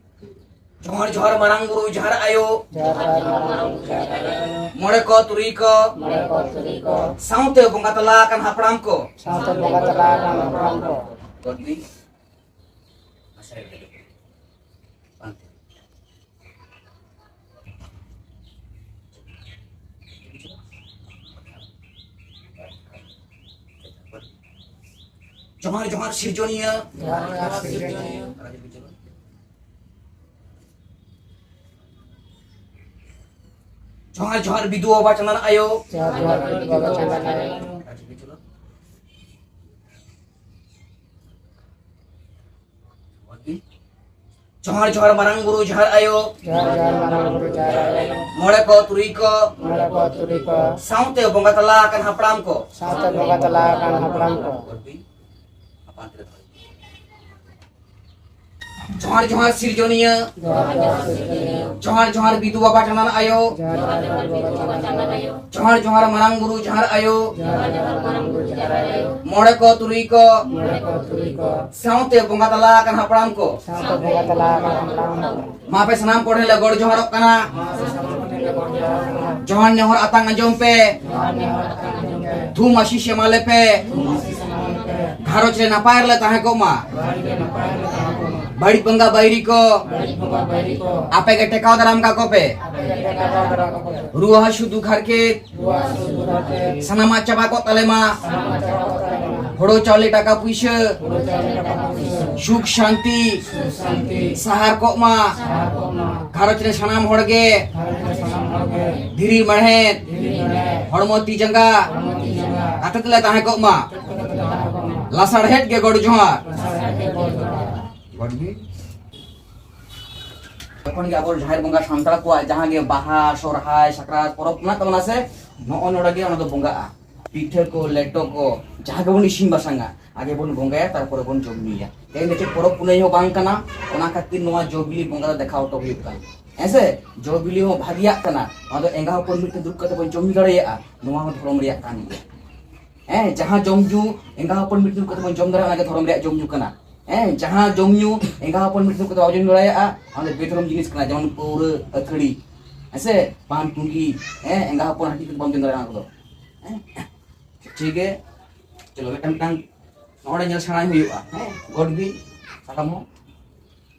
ᱡᱚᱦᱟᱨ, ᱡᱚᱦᱟᱨ ᱢᱟᱨᱟᱝ ᱵᱩᱨᱩ ᱡᱟᱦᱮᱨ ᱟᱭᱳ᱾ ᱡᱚᱦᱟᱨ, ᱡᱚᱦᱟᱨ ᱢᱟᱨᱟᱝ ᱵᱩᱨᱩ ᱡᱟᱦᱮᱨ ᱟᱭᱳ᱾ ᱢᱚᱬᱮ ᱠᱚ ᱛᱩᱨᱩᱭ ᱠᱚ᱾ ᱢᱚᱬᱮ ᱠᱚ ᱛᱩᱨᱩᱭ ᱠᱚ᱾ ᱥᱟᱶᱛᱮ ᱵᱚᱸᱜᱟ ᱛᱟᱞᱟ ᱟᱠᱟᱱ ᱦᱟᱯᱲᱟᱢ ᱠᱚ᱾ ᱥᱟᱶᱛᱮ ᱵᱚᱸᱜᱟ ᱛᱟᱞᱟ ᱟᱠᱟᱱ ᱦᱟᱯᱲᱟᱢ ᱠᱚ᱾ ᱜᱚᱴ ᱵᱤᱱ᱾ ᱯᱟᱱᱛᱮ᱾ ᱡᱚᱦᱟᱨ, ᱡᱚᱦᱟᱨ ᱥᱤᱨᱡᱚᱱᱤᱭᱟᱹ᱾ ᱡᱚᱦᱟᱨ, ᱡᱚᱦᱟᱨ ᱥᱤᱨᱡᱚᱱᱤᱭᱟᱹ᱾ ᱡᱚᱦᱟᱨ, ᱡᱚᱦᱟᱨ ᱵᱤᱫᱩ ᱵᱟᱵᱟ ᱪᱟᱸᱫᱟᱱ ᱟᱭᱳ᱾ ᱡᱚᱦᱟᱨ, ᱡᱚᱦᱟᱨ ᱵᱤᱫᱩ ᱵᱟᱵᱟ ᱪᱟᱸᱫᱟᱱ ᱟᱭᱳ᱾ ᱡᱚᱦᱟᱨ, ᱡᱚᱦᱟᱨ ᱢᱟᱨᱟᱝ ᱵᱩᱨᱩ ᱡᱟᱦᱮᱨ ᱟᱭᱳ᱾ ᱡᱚᱦᱟᱨ, ᱡᱚᱦᱟᱨ ᱢᱟᱨᱟᱝ ᱵᱩᱨᱩ ᱡᱟᱦᱮᱨ ᱟᱭᱳ᱾ ᱢᱚᱬᱮ ᱠᱚ ᱛᱩᱨᱩᱭ ᱠᱚ᱾ ᱢᱚᱬᱮ ᱠᱚ ᱛᱩᱨᱩᱭ ᱠᱚ᱾ ᱥᱟᱶᱛᱮ ᱵᱚᱸᱜᱟ ᱛᱟᱞᱟ ᱟᱠᱟᱱ ᱦᱟᱯᱲᱟᱢ ᱠᱚ᱾ ᱥᱟᱶᱛᱮ ᱵᱚᱸᱜᱟ ᱛᱟᱞᱟ ᱟᱠᱟᱱ ᱦᱟᱯᱲᱟᱢ ᱠᱚ᱾ ᱡᱚᱦᱟᱨ ᱡᱚᱦᱟᱨ ᱥᱤᱨᱡᱚᱱᱤᱭᱟᱹ, ᱡᱚᱦᱟᱨ ᱡᱚᱦᱟᱨ ᱵᱤᱫᱩ ᱵᱟᱵᱟ ᱪᱟᱸᱫᱟᱱ ᱟᱭᱳ, ᱡᱚᱦᱟᱨ ᱡᱚᱦᱟᱨ ᱢᱟᱨᱟᱝ ᱵᱩᱨᱩ ᱡᱟᱦᱮᱨ ᱟᱭᱳ, ᱢᱚᱬᱮ ᱠᱚ ᱛᱩᱨᱩᱭ ᱠᱚ, ᱥᱟᱶᱛᱮ ᱵᱚᱸᱜᱟ ᱛᱟᱞᱟ ᱟᱠᱟᱱ ᱦᱟᱯᱲᱟᱢ ᱠᱚ, ᱢᱟ ᱟᱯᱮ ᱥᱟᱱᱟᱢ ᱠᱚᱴᱷᱮᱱ ᱞᱮ ᱜᱚᱰ ᱡᱚᱦᱟᱨᱚᱜ ᱠᱟᱱᱟ᱾ ᱡᱚᱦᱟᱨ ᱱᱮᱦᱚᱨ ᱟᱛᱟᱝ ᱟᱸᱡᱚᱢ ᱯᱮ, ᱛᱷᱩᱢ ᱟᱥᱤᱥ ᱮᱢᱟᱞᱮ ᱯᱮ, ᱜᱷᱟᱨᱚᱸᱡᱽ ᱨᱮ ᱱᱟᱯᱟᱭ ᱨᱮᱞᱮ ᱛᱟᱦᱮᱸ ᱠᱚᱜ ᱢᱟ, ᱵᱟᱹᱲᱤᱡ ᱵᱚᱸᱜᱟ ᱵᱟᱹᱭᱨᱤ ᱠᱚ ᱟᱯᱮ ᱜᱮ ᱴᱮᱠᱟᱣ ᱫᱟᱨᱟᱢ ᱠᱟᱠᱚ ᱯᱮ, ᱨᱩᱣᱟᱹ ᱦᱟᱹᱥᱩ ᱫᱩᱠ ᱦᱟᱨᱠᱮᱛ ᱥᱟᱱᱟᱢᱟᱜ ᱪᱟᱵᱟ ᱠᱚᱜ ᱛᱟᱞᱮ ᱢᱟ᱾ ᱦᱳᱲᱳ ᱪᱟᱣᱞᱮ ᱴᱟᱠᱟ ᱯᱩᱭᱥᱟᱹ, ᱥᱩᱠ ᱥᱟᱱᱛᱤ ᱥᱟᱦᱟᱨ ᱠᱚᱜ ᱢᱟ᱾ ᱜᱷᱟᱨᱚᱸᱡᱽ ᱨᱮ ᱥᱟᱱᱟᱢ ᱦᱚᱲ ᱜᱮ ᱫᱷᱤᱨᱤ ᱢᱮᱬᱦᱮᱫ, ᱦᱚᱲᱢᱚ ᱛᱤ ᱡᱟᱸᱜᱟ ᱠᱟᱛᱮ ᱛᱮᱞᱮ ᱛᱟᱦᱮᱸ ᱠᱚᱜ ᱢᱟ᱾ ᱞᱟᱥᱟᱲᱦᱮᱫ ᱜᱮ ᱜᱚᱰ ᱡᱚᱦᱟᱨ᱾ ᱜᱚᱰ ᱜᱮ᱾ ᱡᱚᱠᱷᱚᱱ ᱜᱮ ᱟᱵᱚ ᱡᱟᱦᱮᱨ ᱵᱚᱸᱜᱟ ᱥᱟᱱᱛᱟᱲ ᱠᱚᱣᱟᱜ ᱡᱟᱦᱟᱸ ᱜᱮ ᱵᱟᱦᱟ, ᱥᱚᱨᱦᱟᱭ, ᱥᱟᱠᱨᱟᱛ ᱯᱚᱨᱚᱵᱽ ᱢᱮᱱᱟᱜ ᱛᱟᱵᱚᱱᱟ ᱥᱮ, ᱱᱚᱜᱼᱚ ᱱᱚᱰᱮ ᱜᱮ ᱚᱱᱟ ᱫᱚ ᱵᱚᱸᱜᱟᱜᱼᱟ᱾ ᱯᱤᱴᱷᱟᱹ ᱠᱚ, ᱞᱮᱴᱚ ᱠᱚ, ᱡᱟᱦᱟᱸ ᱜᱮᱵᱚᱱ ᱤᱥᱤᱱ ᱵᱟᱥᱟᱝᱟ, ᱟᱜᱮ ᱵᱚᱱ ᱵᱚᱸᱜᱟᱭᱟ, ᱛᱟᱨᱯᱚᱨᱮ ᱵᱚᱱ ᱡᱚᱢ ᱧᱩᱭᱟ᱾ ᱛᱮᱦᱮᱧ ᱫᱚ ᱪᱮᱫ ᱯᱚᱨᱚᱵᱽ ᱯᱩᱱᱟᱹᱭ ᱦᱚᱸ ᱵᱟᱝ ᱠᱟᱱᱟ, ᱚᱱᱟ ᱠᱷᱟᱹᱛᱤᱨ ᱱᱚᱣᱟ ᱡᱚ ᱵᱤᱞᱤ ᱵᱚᱸᱜᱟ ᱫᱚ ᱫᱮᱠᱷᱟᱣ ᱦᱚᱴᱚ ᱦᱩᱭᱩᱜ ᱠᱟᱱᱟ᱾ ᱦᱮᱸ ᱥᱮ? ᱡᱚ ᱵᱤᱞᱤ ᱦᱚᱸ ᱵᱷᱟᱹᱜᱤᱭᱟᱜ ᱠᱟᱱᱟ, ᱱᱚᱣᱟ ᱫᱚ ᱮᱸᱜᱟ ᱦᱚᱯᱚᱱ ᱢᱤᱫ ᱴᱷᱮᱱ ᱫᱩᱲᱩᱵ ᱠᱟᱛᱮ ᱵᱚᱱ ᱡᱚᱢ ᱧᱩ ᱫᱟᱲᱮᱭᱟᱜᱼᱟ, ᱱᱚᱣᱟ ᱦᱚᱸ ᱫᱷᱚᱨᱚᱢ ᱨᱮᱭᱟᱜ ᱠᱟᱱ ᱜᱮᱭᱟ᱾ ᱦᱮᱸ, ᱡᱟᱦᱟᱸ ᱡᱚᱢ ᱧᱩ ᱮᱸᱜᱟ ᱦᱚᱯᱚᱱ ᱢᱤᱫ ᱴᱷᱮᱱ ᱫᱩᱲᱩᱵ ᱠᱟᱛᱮ ᱵᱚᱱ ᱡᱚᱢ ᱫᱟᱲᱮᱭᱟᱜᱼᱟ, ᱚᱱᱟ ᱜᱮ ᱫᱷᱚᱨᱚᱢ ᱨᱮᱭᱟᱜ ᱡᱚᱢ ᱧᱩ ᱠᱟᱱᱟ᱾ ᱦᱮᱸ, ᱡᱟᱦᱟᱸ ᱡᱚᱢ ᱧᱩ ᱮᱸᱜᱟ ᱦᱚᱯᱚᱱ ᱢᱤᱫ ᱴᱷᱮᱱ ᱫᱩᱲᱩᱵ ᱠᱟᱛᱮ ᱵᱟᱵᱚᱱ ᱡᱚᱢ ᱫᱟᱲᱮᱭᱟᱜᱼᱟ, ᱚᱱᱟ ᱫᱚ ᱵᱮᱫᱷᱚᱨᱚᱢ ᱡᱤᱱᱤᱥ ᱠᱟᱱᱟ, ᱡᱮᱢᱚᱱ ᱯᱟᱹᱣᱨᱟᱹ, ᱟᱹᱛᱷᱟᱹᱲᱤ, ᱦᱮᱸ ᱥᱮ, ᱯᱟᱱ ᱯᱩᱸᱜᱤ, ᱦᱮᱸ, ᱮᱸᱜᱟ ᱦᱚᱯᱚᱱ ᱦᱟᱹᱴᱤᱧ ᱠᱟᱛᱮ ᱵᱟᱢ ᱡᱚᱢ ᱫᱟᱲᱮᱭᱟᱜᱼᱟ, ᱚᱱᱟ ᱠᱚᱫᱚ᱾ ᱦᱮᱸ, ᱴᱷᱤᱠ ᱜᱮ᱾ ᱪᱚᱞᱚ, ᱢᱤᱫᱴᱟᱝ, ᱢᱤᱫᱴᱟᱝ ᱱᱚᱰᱮ ᱧᱮᱞ ᱥᱮᱬᱟᱭ ᱦᱩᱭᱩᱜᱼᱟ᱾ ᱦᱮᱸ, ᱜᱚᱰ ᱵᱤᱱ, ᱥᱟᱠᱟᱢ ᱦᱚᱸ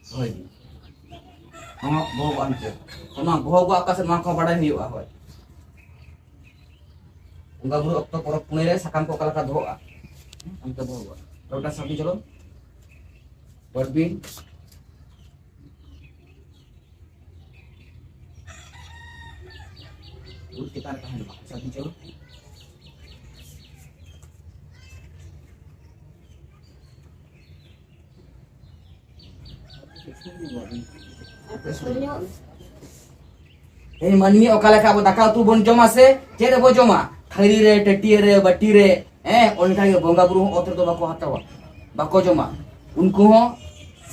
ᱫᱚᱦᱚᱭ ᱵᱤᱱ᱾ ᱱᱚᱣᱟ ᱵᱚᱦᱚᱜ ᱟᱱᱛᱮ, ᱱᱚᱣᱟ ᱵᱚᱦᱚᱜ ᱚᱠᱟ ᱥᱮᱫ, ᱱᱚᱣᱟ ᱠᱚ ᱵᱟᱰᱟᱭ ᱦᱩᱭᱩᱜᱼᱟ᱾ ᱦᱳᱭ, ᱵᱚᱸᱜᱟ ᱵᱩᱨᱩ ᱚᱠᱛᱚ, ᱯᱚᱨᱚᱵᱽ ᱯᱩᱱᱟᱹᱭ ᱨᱮ ᱥᱟᱠᱟᱢ ᱠᱚ ᱚᱠᱟ ᱞᱮᱠᱟ ᱫᱚᱦᱚᱜᱼᱟ, ᱚᱱᱛᱮ ᱵᱚᱦᱚᱜ᱾ ᱟᱨ ᱢᱤᱫᱴᱟᱝ ᱥᱟᱵ ᱵᱤᱱ, ᱪᱚᱞᱚ, ᱜᱚᱰ ᱵᱤᱱ᱾ ᱩᱫ ᱪᱮᱛᱟᱱ ᱨᱮ ᱛᱟᱦᱮᱱ ᱢᱟ᱾ ᱥᱟᱵ ᱵᱤᱱ, ᱪᱚᱞᱚ᱾ ᱛᱮᱦᱮᱧ ᱢᱟᱹᱱᱢᱤ ᱚᱠᱟ ᱞᱮᱠᱟ ᱟᱵᱚ ᱫᱟᱠᱟ ᱩᱛᱩ ᱵᱚᱱ ᱡᱚᱢᱟ ᱥᱮ ᱪᱮᱫ ᱨᱮᱵᱚ ᱡᱚᱢᱟ, ᱛᱷᱟᱹᱨᱤ ᱨᱮ, ᱴᱟᱹᱴᱤᱭᱟᱹ ᱨᱮ, ᱵᱟᱹᱴᱤ ᱨᱮ, ᱦᱮᱸ, ᱚᱱᱠᱟ ᱜᱮ ᱵᱚᱸᱜᱟ ᱵᱩᱨᱩ ᱦᱚᱸ ᱚᱛ ᱨᱮᱫᱚ ᱵᱟᱠᱚ ᱦᱟᱛᱟᱣᱟ, ᱵᱟᱠᱚ ᱡᱚᱢᱟ᱾ ᱩᱱᱠᱩ ᱦᱚᱸ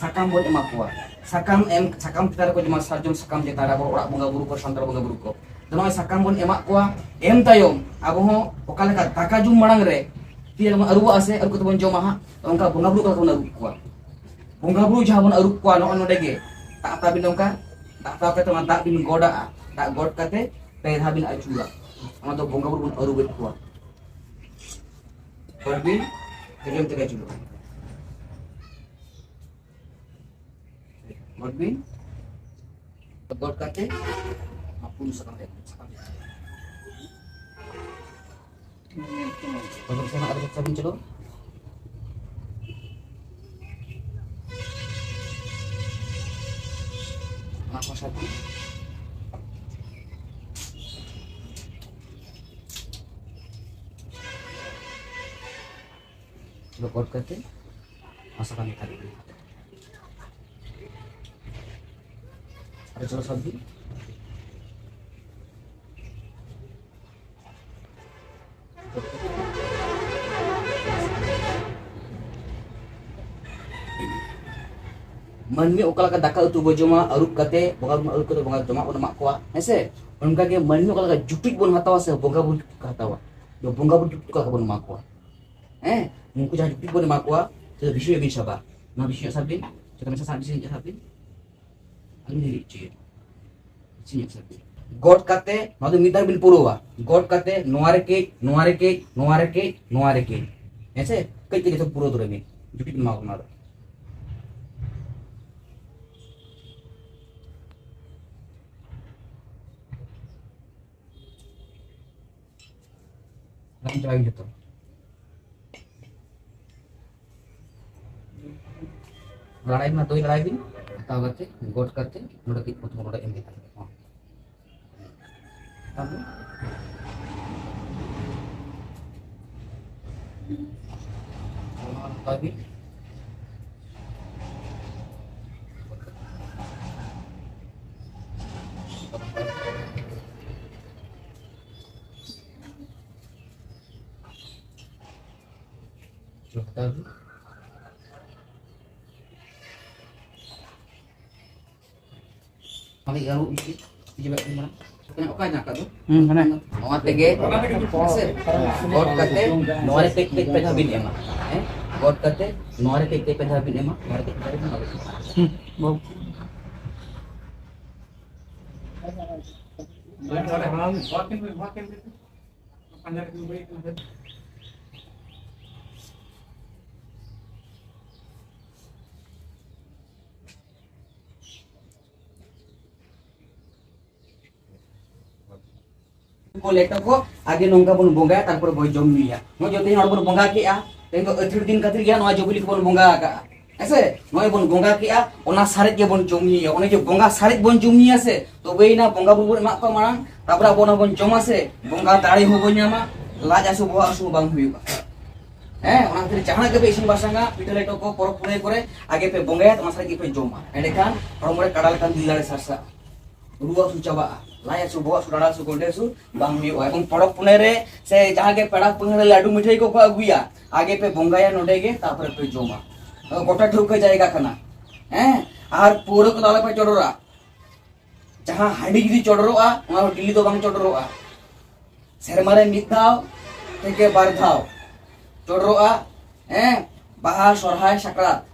ᱥᱟᱠᱟᱢ ᱵᱚᱱ ᱮᱢᱟ ᱠᱚᱣᱟ᱾ ᱥᱟᱠᱟᱢ ᱮᱢ, ᱥᱟᱠᱟᱢ ᱪᱮᱛᱟᱱ ᱨᱮᱠᱚ ᱡᱚᱢᱟ, ᱥᱟᱨᱡᱚᱢ ᱥᱟᱠᱟᱢ ᱪᱮᱛᱟᱱ ᱨᱮ ᱟᱵᱚ ᱚᱲᱟᱜ ᱵᱚᱸᱜᱟ ᱵᱩᱨᱩ ᱠᱚ, ᱥᱟᱱᱛᱟᱲ ᱵᱚᱸᱜᱟ ᱵᱩᱨᱩ ᱠᱚ᱾ ᱛᱚ ᱱᱚᱜᱼᱚᱭ ᱥᱟᱠᱟᱢ ᱵᱚᱱ ᱮᱢᱟᱜ ᱠᱚᱣᱟ, ᱮᱢ ᱛᱟᱭᱚᱢ ᱟᱵᱚ ᱦᱚᱸ ᱚᱠᱟ ᱞᱮᱠᱟ ᱫᱟᱠᱟ ᱡᱚᱢ ᱢᱟᱲᱟᱝ ᱨᱮ ᱛᱤ ᱨᱮᱵᱚᱱ ᱟᱹᱨᱩᱵᱚᱜᱼᱟ ᱥᱮ, ᱟᱹᱨᱩᱵ ᱠᱟᱛᱮ ᱵᱚᱱ ᱡᱚᱢᱟ ᱦᱟᱸᱜ, ᱛᱚ ᱚᱱᱠᱟ ᱵᱚᱸᱜᱟ ᱵᱩᱨᱩ ᱠᱚ ᱵᱚᱱ ᱟᱹᱨᱩᱵ ᱠᱚᱣᱟ᱾ ᱵᱚᱸᱜᱟ ᱵᱩᱨᱩ ᱡᱟᱦᱟᱸ ᱵᱚᱱ ᱟᱹᱨᱩᱵ ᱠᱚᱣᱟ ᱱᱚᱜᱼᱚᱭ ᱱᱚᱰᱮ ᱜᱮ, ᱫᱟᱜ ᱛᱟᱵᱤᱱ ᱱᱚᱝᱠᱟ, ᱫᱟᱜ ᱛᱟᱵ ᱠᱟᱛᱮ ᱚᱱᱟ ᱫᱟᱜ ᱵᱤᱱ ᱜᱚᱰᱟᱜᱼᱟ, ᱫᱟᱜ ᱜᱚᱰ ᱠᱟᱛᱮ ᱯᱮ ᱫᱷᱟᱣ ᱵᱤᱱ ᱟᱹᱪᱩᱨᱟ, ᱚᱱᱟ ᱫᱚ ᱵᱚᱸᱜᱟ ᱵᱩᱨᱩ ᱵᱚᱱ ᱟᱹᱨᱩᱵᱮᱫ ᱠᱚᱣᱟ᱾ ᱜᱚᱰ ᱵᱤᱱ, ᱥᱟᱨᱡᱚᱢ ᱛᱮᱜᱮ ᱟᱹᱪᱩᱨᱚᱜᱼᱟ᱾ ᱜᱚᱰ ᱵᱤᱱ, ᱜᱚᱰ ᱠᱟᱛᱮ ᱚᱱᱟ ᱯᱩᱱ ᱥᱟᱠᱟᱢ ᱨᱮ, ᱥᱟᱠᱟᱢ ᱨᱮ᱾ ᱛᱚᱵᱮ ᱥᱮ ᱟᱨ ᱥᱟᱵᱤᱱ ᱪᱚᱞᱚ᱾ ᱚᱱᱟ ᱠᱚ ᱥᱟᱵᱤᱱ᱾ ᱪᱚᱞᱚ ᱜᱚᱰ ᱠᱟᱛᱮ ᱚᱱᱟ ᱥᱟᱠᱟᱢ ᱨᱮ᱾ ᱟᱨ ᱪᱚᱞᱚ ᱥᱟᱵᱤᱱ᱾ ᱢᱟᱹᱱᱢᱤ ᱚᱠᱟ ᱞᱮᱠᱟ ᱫᱟᱠᱟ ᱩᱛᱩ ᱵᱚ ᱡᱚᱢᱟ, ᱟᱹᱨᱩᱵ ᱠᱟᱛᱮ, ᱵᱚᱸᱜᱟ ᱵᱩᱨᱩ ᱟᱹᱨᱩᱵ ᱠᱟᱛᱮ ᱵᱚᱸᱜᱟ ᱡᱚᱢᱟᱜ ᱵᱚᱱ ᱮᱢᱟᱜ ᱠᱚᱣᱟ, ᱦᱮᱸ ᱥᱮ? ᱚᱱᱠᱟ ᱜᱮ ᱢᱟᱹᱱᱢᱤ ᱚᱠᱟ ᱞᱮᱠᱟ ᱡᱩᱴᱤᱡ ᱵᱚᱱ ᱦᱟᱛᱟᱣᱟ ᱥᱮ ᱵᱚᱸᱜᱟ ᱵᱩᱨᱩ ᱡᱩᱴᱤᱡ ᱠᱚ ᱦᱟᱛᱟᱣᱟ, ᱵᱚᱸᱜᱟ ᱵᱩᱨᱩ ᱡᱩᱴᱤᱡ ᱚᱠᱟ ᱞᱮᱠᱟ ᱵᱚᱱ ᱮᱢᱟ ᱠᱚᱣᱟ, ᱦᱮᱸ? ᱩᱱᱠᱩ ᱡᱟᱦᱟᱸ ᱡᱩᱴᱤᱡ ᱵᱚᱱ ᱮᱢᱟ ᱠᱚᱣᱟ, ᱥᱮ ᱵᱮᱥᱤ ᱧᱚᱜ ᱵᱤᱱ ᱥᱟᱵᱟ, ᱱᱚᱣᱟ ᱵᱮᱥᱤ ᱧᱚᱜ ᱥᱟᱵ ᱵᱤᱱ, ᱪᱮᱛᱟᱱ ᱥᱮᱫ ᱥᱟᱵ, ᱵᱮᱥᱤ ᱧᱚᱜ ᱥᱟᱵ ᱵᱤᱱ᱾ ᱟᱹᱞᱤᱧ ᱞᱤᱧ ᱞᱟᱹᱭ ᱦᱚᱪᱚᱭᱮᱫ᱾ ᱪᱮᱫ ᱥᱟᱵ? ᱜᱚᱰ ᱠᱟᱛᱮ ᱱᱚᱣᱟ ᱫᱚ ᱢᱤᱫ ᱫᱷᱟᱣ ᱵᱤᱱ ᱯᱩᱨᱟᱹᱣᱟ᱾ ᱜᱚᱰ ᱠᱟᱛᱮ ᱱᱚᱣᱟ ᱨᱮ ᱠᱟᱹᱡ, ᱱᱚᱣᱟ ᱨᱮ ᱠᱟᱹᱡ, ᱱᱚᱣᱟ ᱨᱮ ᱠᱟᱹᱡ, ᱱᱚᱣᱟ ᱨᱮ ᱠᱟᱹᱡ᱾ ᱦᱮᱸ ᱥᱮ? ᱠᱟᱹᱡ ᱠᱟᱹᱡ ᱡᱚᱛᱚ ᱯᱩᱨᱟᱹᱣ ᱩᱛᱟᱹᱨ ᱟᱹᱵᱤᱱ᱾ ᱡᱩᱴᱤ ᱵᱤᱱ ᱮᱢᱟ ᱠᱚ ᱱᱚᱣᱟ ᱫᱚ᱾ ᱞᱟᱲᱟᱭ ᱡᱚᱛᱚ᱾ ᱞᱟᱲᱟᱭ ᱢᱟ ᱫᱚᱭ ᱞᱟᱲᱟᱭ ᱵᱤᱱ, ᱦᱟᱛᱟᱣ ᱠᱟᱛᱮ, ᱜᱚᱰ ᱠᱟᱛᱮ, ᱱᱚᱰᱮ ᱠᱟᱹᱡ ᱯᱨᱚᱛᱷᱚᱢ ᱱᱚᱰᱮ ᱮᱢ ᱦᱩᱭᱩᱜ ᱛᱟᱵᱤᱱᱟ᱾ ᱦᱚᱸ᱾ ᱛᱟᱨᱯᱚᱨ? ᱱᱚᱣᱟ ᱦᱟᱛᱟᱣ ᱵᱤᱱ᱾ ᱦᱟᱛᱟᱣ ᱵᱤᱱ᱾ ᱟᱹᱨᱩᱵ ᱤᱫᱤ, ᱤᱭᱟᱹ ᱵᱟᱭ ᱢᱟᱲᱟᱝ᱾ ᱚᱠᱟᱭ ᱱᱟ ᱠᱟᱫᱚ? ᱦᱩᱸ, ᱦᱟᱱᱮ᱾ ᱱᱚᱣᱟ ᱛᱮᱜᱮ, ᱦᱮᱸ ᱥᱮ? ᱜᱚᱫ ᱠᱟᱛᱮ ᱱᱚᱣᱟ ᱨᱮ ᱠᱟᱹᱡ ᱠᱟᱹᱡ ᱯᱮ ᱫᱷᱟᱣ ᱵᱤᱱ ᱮᱢᱟ᱾ ᱦᱮᱸ? ᱜᱚᱫ ᱠᱟᱛᱮ ᱱᱚᱣᱟ ᱨᱮ ᱠᱟᱹᱡ ᱠᱟᱹᱡ ᱯᱮ ᱫᱷᱟᱣ ᱵᱤᱱ ᱮᱢᱟ᱾ ᱱᱚᱣᱟ ᱨᱮ ᱠᱟᱹᱡ ᱠᱟᱹᱡ ᱯᱮ ᱫᱷᱟᱣ ᱵᱤᱱ ᱮᱢᱟ᱾ ᱦᱩᱸ, ᱵᱟᱹᱵᱩ᱾ ᱠᱚ ᱞᱮᱴᱚ ᱠᱚ ᱟᱜᱮ ᱱᱚᱝᱠᱟ ᱵᱚᱱ ᱵᱚᱸᱜᱟᱭᱟ, ᱛᱟᱨᱯᱚᱨᱮ ᱵᱚᱱ ᱡᱚᱢ ᱧᱩᱭᱟ᱾ ᱱᱚᱜᱼᱚᱭ ᱡᱚᱛᱚ ᱦᱚᱲ ᱵᱚᱱ ᱵᱚᱸᱜᱟ ᱠᱮᱜᱼᱟ, ᱛᱮᱦᱮᱧ ᱫᱚ ᱟᱹᱛᱷᱟᱹᱲ ᱫᱤᱱ ᱠᱷᱟᱹᱛᱤᱨ ᱜᱮ ᱱᱚᱣᱟ ᱡᱚ ᱵᱤᱞᱤ ᱠᱚᱵᱚᱱ ᱵᱚᱸᱜᱟ ᱟᱠᱟᱜᱼᱟ, ᱦᱮᱸ ᱥᱮ? ᱱᱚᱜᱼᱚᱭ ᱵᱚᱱ ᱵᱚᱸᱜᱟ ᱠᱮᱜᱼᱟ, ᱚᱱᱟ ᱥᱟᱨᱮᱡ ᱜᱮᱵᱚᱱ ᱡᱚᱢ ᱧᱩᱭᱟ᱾ ᱚᱱᱮ ᱡᱮ ᱵᱚᱸᱜᱟ ᱥᱟᱨᱮᱡ ᱵᱚᱱ ᱡᱚᱢ ᱧᱩᱭᱟ ᱥᱮ, ᱛᱚᱵᱮᱭᱮᱱᱟ ᱵᱚᱸᱜᱟ ᱵᱩᱨᱩ ᱵᱚᱱ ᱮᱢᱟᱜ ᱠᱚᱣᱟ ᱢᱟᱲᱟᱝ, ᱛᱟᱨᱯᱚᱨᱮ ᱟᱵᱚ ᱚᱱᱟ ᱵᱚᱱ ᱡᱚᱢᱟ ᱥᱮ, ᱵᱚᱸᱜᱟ ᱫᱟᱲᱮ ᱦᱚᱸ ᱵᱚᱱ ᱧᱟᱢᱟ, ᱞᱟᱡ ᱦᱟᱹᱥᱩ ᱵᱚᱦᱚᱜ ᱦᱟᱹᱥᱩ ᱦᱚᱸ ᱵᱟᱝ ᱦᱩᱭᱩᱜᱼᱟ᱾ ᱦᱮᱸ, ᱚᱱᱟ ᱠᱷᱟᱹᱛᱤᱨ ᱡᱟᱦᱟᱱᱟᱜ ᱜᱮᱯᱮ ᱤᱥᱤᱱ ᱵᱟᱥᱟᱝᱟ, ᱯᱤᱴᱷᱟᱹ ᱞᱮᱴᱚ ᱠᱚ, ᱯᱚᱨᱚᱵᱽ ᱯᱩᱱᱟᱹᱭ ᱠᱚᱨᱮ ᱟᱜᱮ ᱯᱮ ᱵᱚᱸᱜᱟᱭᱟ, ᱚᱱᱟ ᱥᱟᱨᱮᱡ ᱜᱮᱯᱮ ᱡᱚᱢᱟ᱾ ᱮᱸᱰᱮᱠᱷᱟᱱ ᱦᱚᱲᱢᱚ ᱨᱮ ᱠᱟᱰᱟ ᱞᱮᱠᱟᱱ ᱫᱤᱞ ᱫᱟᱲᱮ ᱥᱟᱨᱥᱟᱜᱼᱟ᱾ ᱨᱩᱣᱟᱹ ᱦᱟᱹᱥᱩ ᱪᱟᱵᱟᱜᱼᱟ, ᱞᱟᱡ ᱦᱟᱹᱥᱩ, ᱵᱚᱦᱚᱜ ᱦᱟᱹᱥᱩ, ᱰᱟᱸᱰᱟ ᱦᱟᱹᱥᱩ, ᱜᱚᱱᱴᱮ ᱦᱟᱹᱥᱩ ᱵᱟᱝ ᱦᱩᱭᱩᱜᱼᱟ᱾ ᱮᱵᱚᱝ ᱯᱚᱨᱚᱵᱽ ᱯᱩᱱᱟᱹᱭ ᱨᱮ ᱥᱮ ᱡᱟᱦᱟᱸ ᱜᱮ ᱯᱮᱲᱟ ᱯᱟᱹᱲᱦᱟᱹ ᱞᱟᱹᱰᱩ ᱢᱤᱴᱷᱟᱹᱭ ᱠᱚᱠᱚ ᱟᱹᱜᱩᱭᱟ, ᱟᱜᱮ ᱯᱮ ᱵᱚᱸᱜᱟᱭᱟ ᱱᱚᱰᱮ ᱜᱮ, ᱛᱟᱨᱯᱚᱨᱮ ᱯᱮ ᱡᱚᱢᱟ᱾ ᱜᱚᱴᱟ ᱴᱷᱟᱹᱣᱠᱟᱹ ᱡᱟᱭᱜᱟ ᱠᱟᱱᱟ᱾ ᱦᱮᱸ, ᱟᱨ ᱯᱟᱹᱣᱨᱟᱹ ᱠᱚᱫᱚ ᱟᱞᱚ ᱯᱮ ᱪᱚᱰᱚᱨᱟ᱾ ᱡᱟᱦᱟᱸ ᱦᱟᱺᱰᱤ ᱡᱩᱫᱤ ᱪᱚᱰᱚᱨᱚᱜᱼᱟ, ᱚᱱᱟ ᱫᱚ ᱰᱮᱞᱤ ᱫᱚ ᱵᱟᱝ ᱪᱚᱰᱚᱨᱚᱜᱼᱟ᱾ ᱥᱮᱨᱢᱟ ᱨᱮ ᱢᱤᱫ ᱫᱷᱟᱣ ᱛᱷᱮᱠᱮ ᱵᱟᱨ ᱫᱷᱟᱣ ᱪᱚᱰᱚᱨᱚᱜᱼᱟ᱾ ᱦᱮᱸ, ᱵᱟᱦᱟ, ᱥᱚᱨᱦᱟᱭ, ᱥᱟᱠᱨᱟᱛ,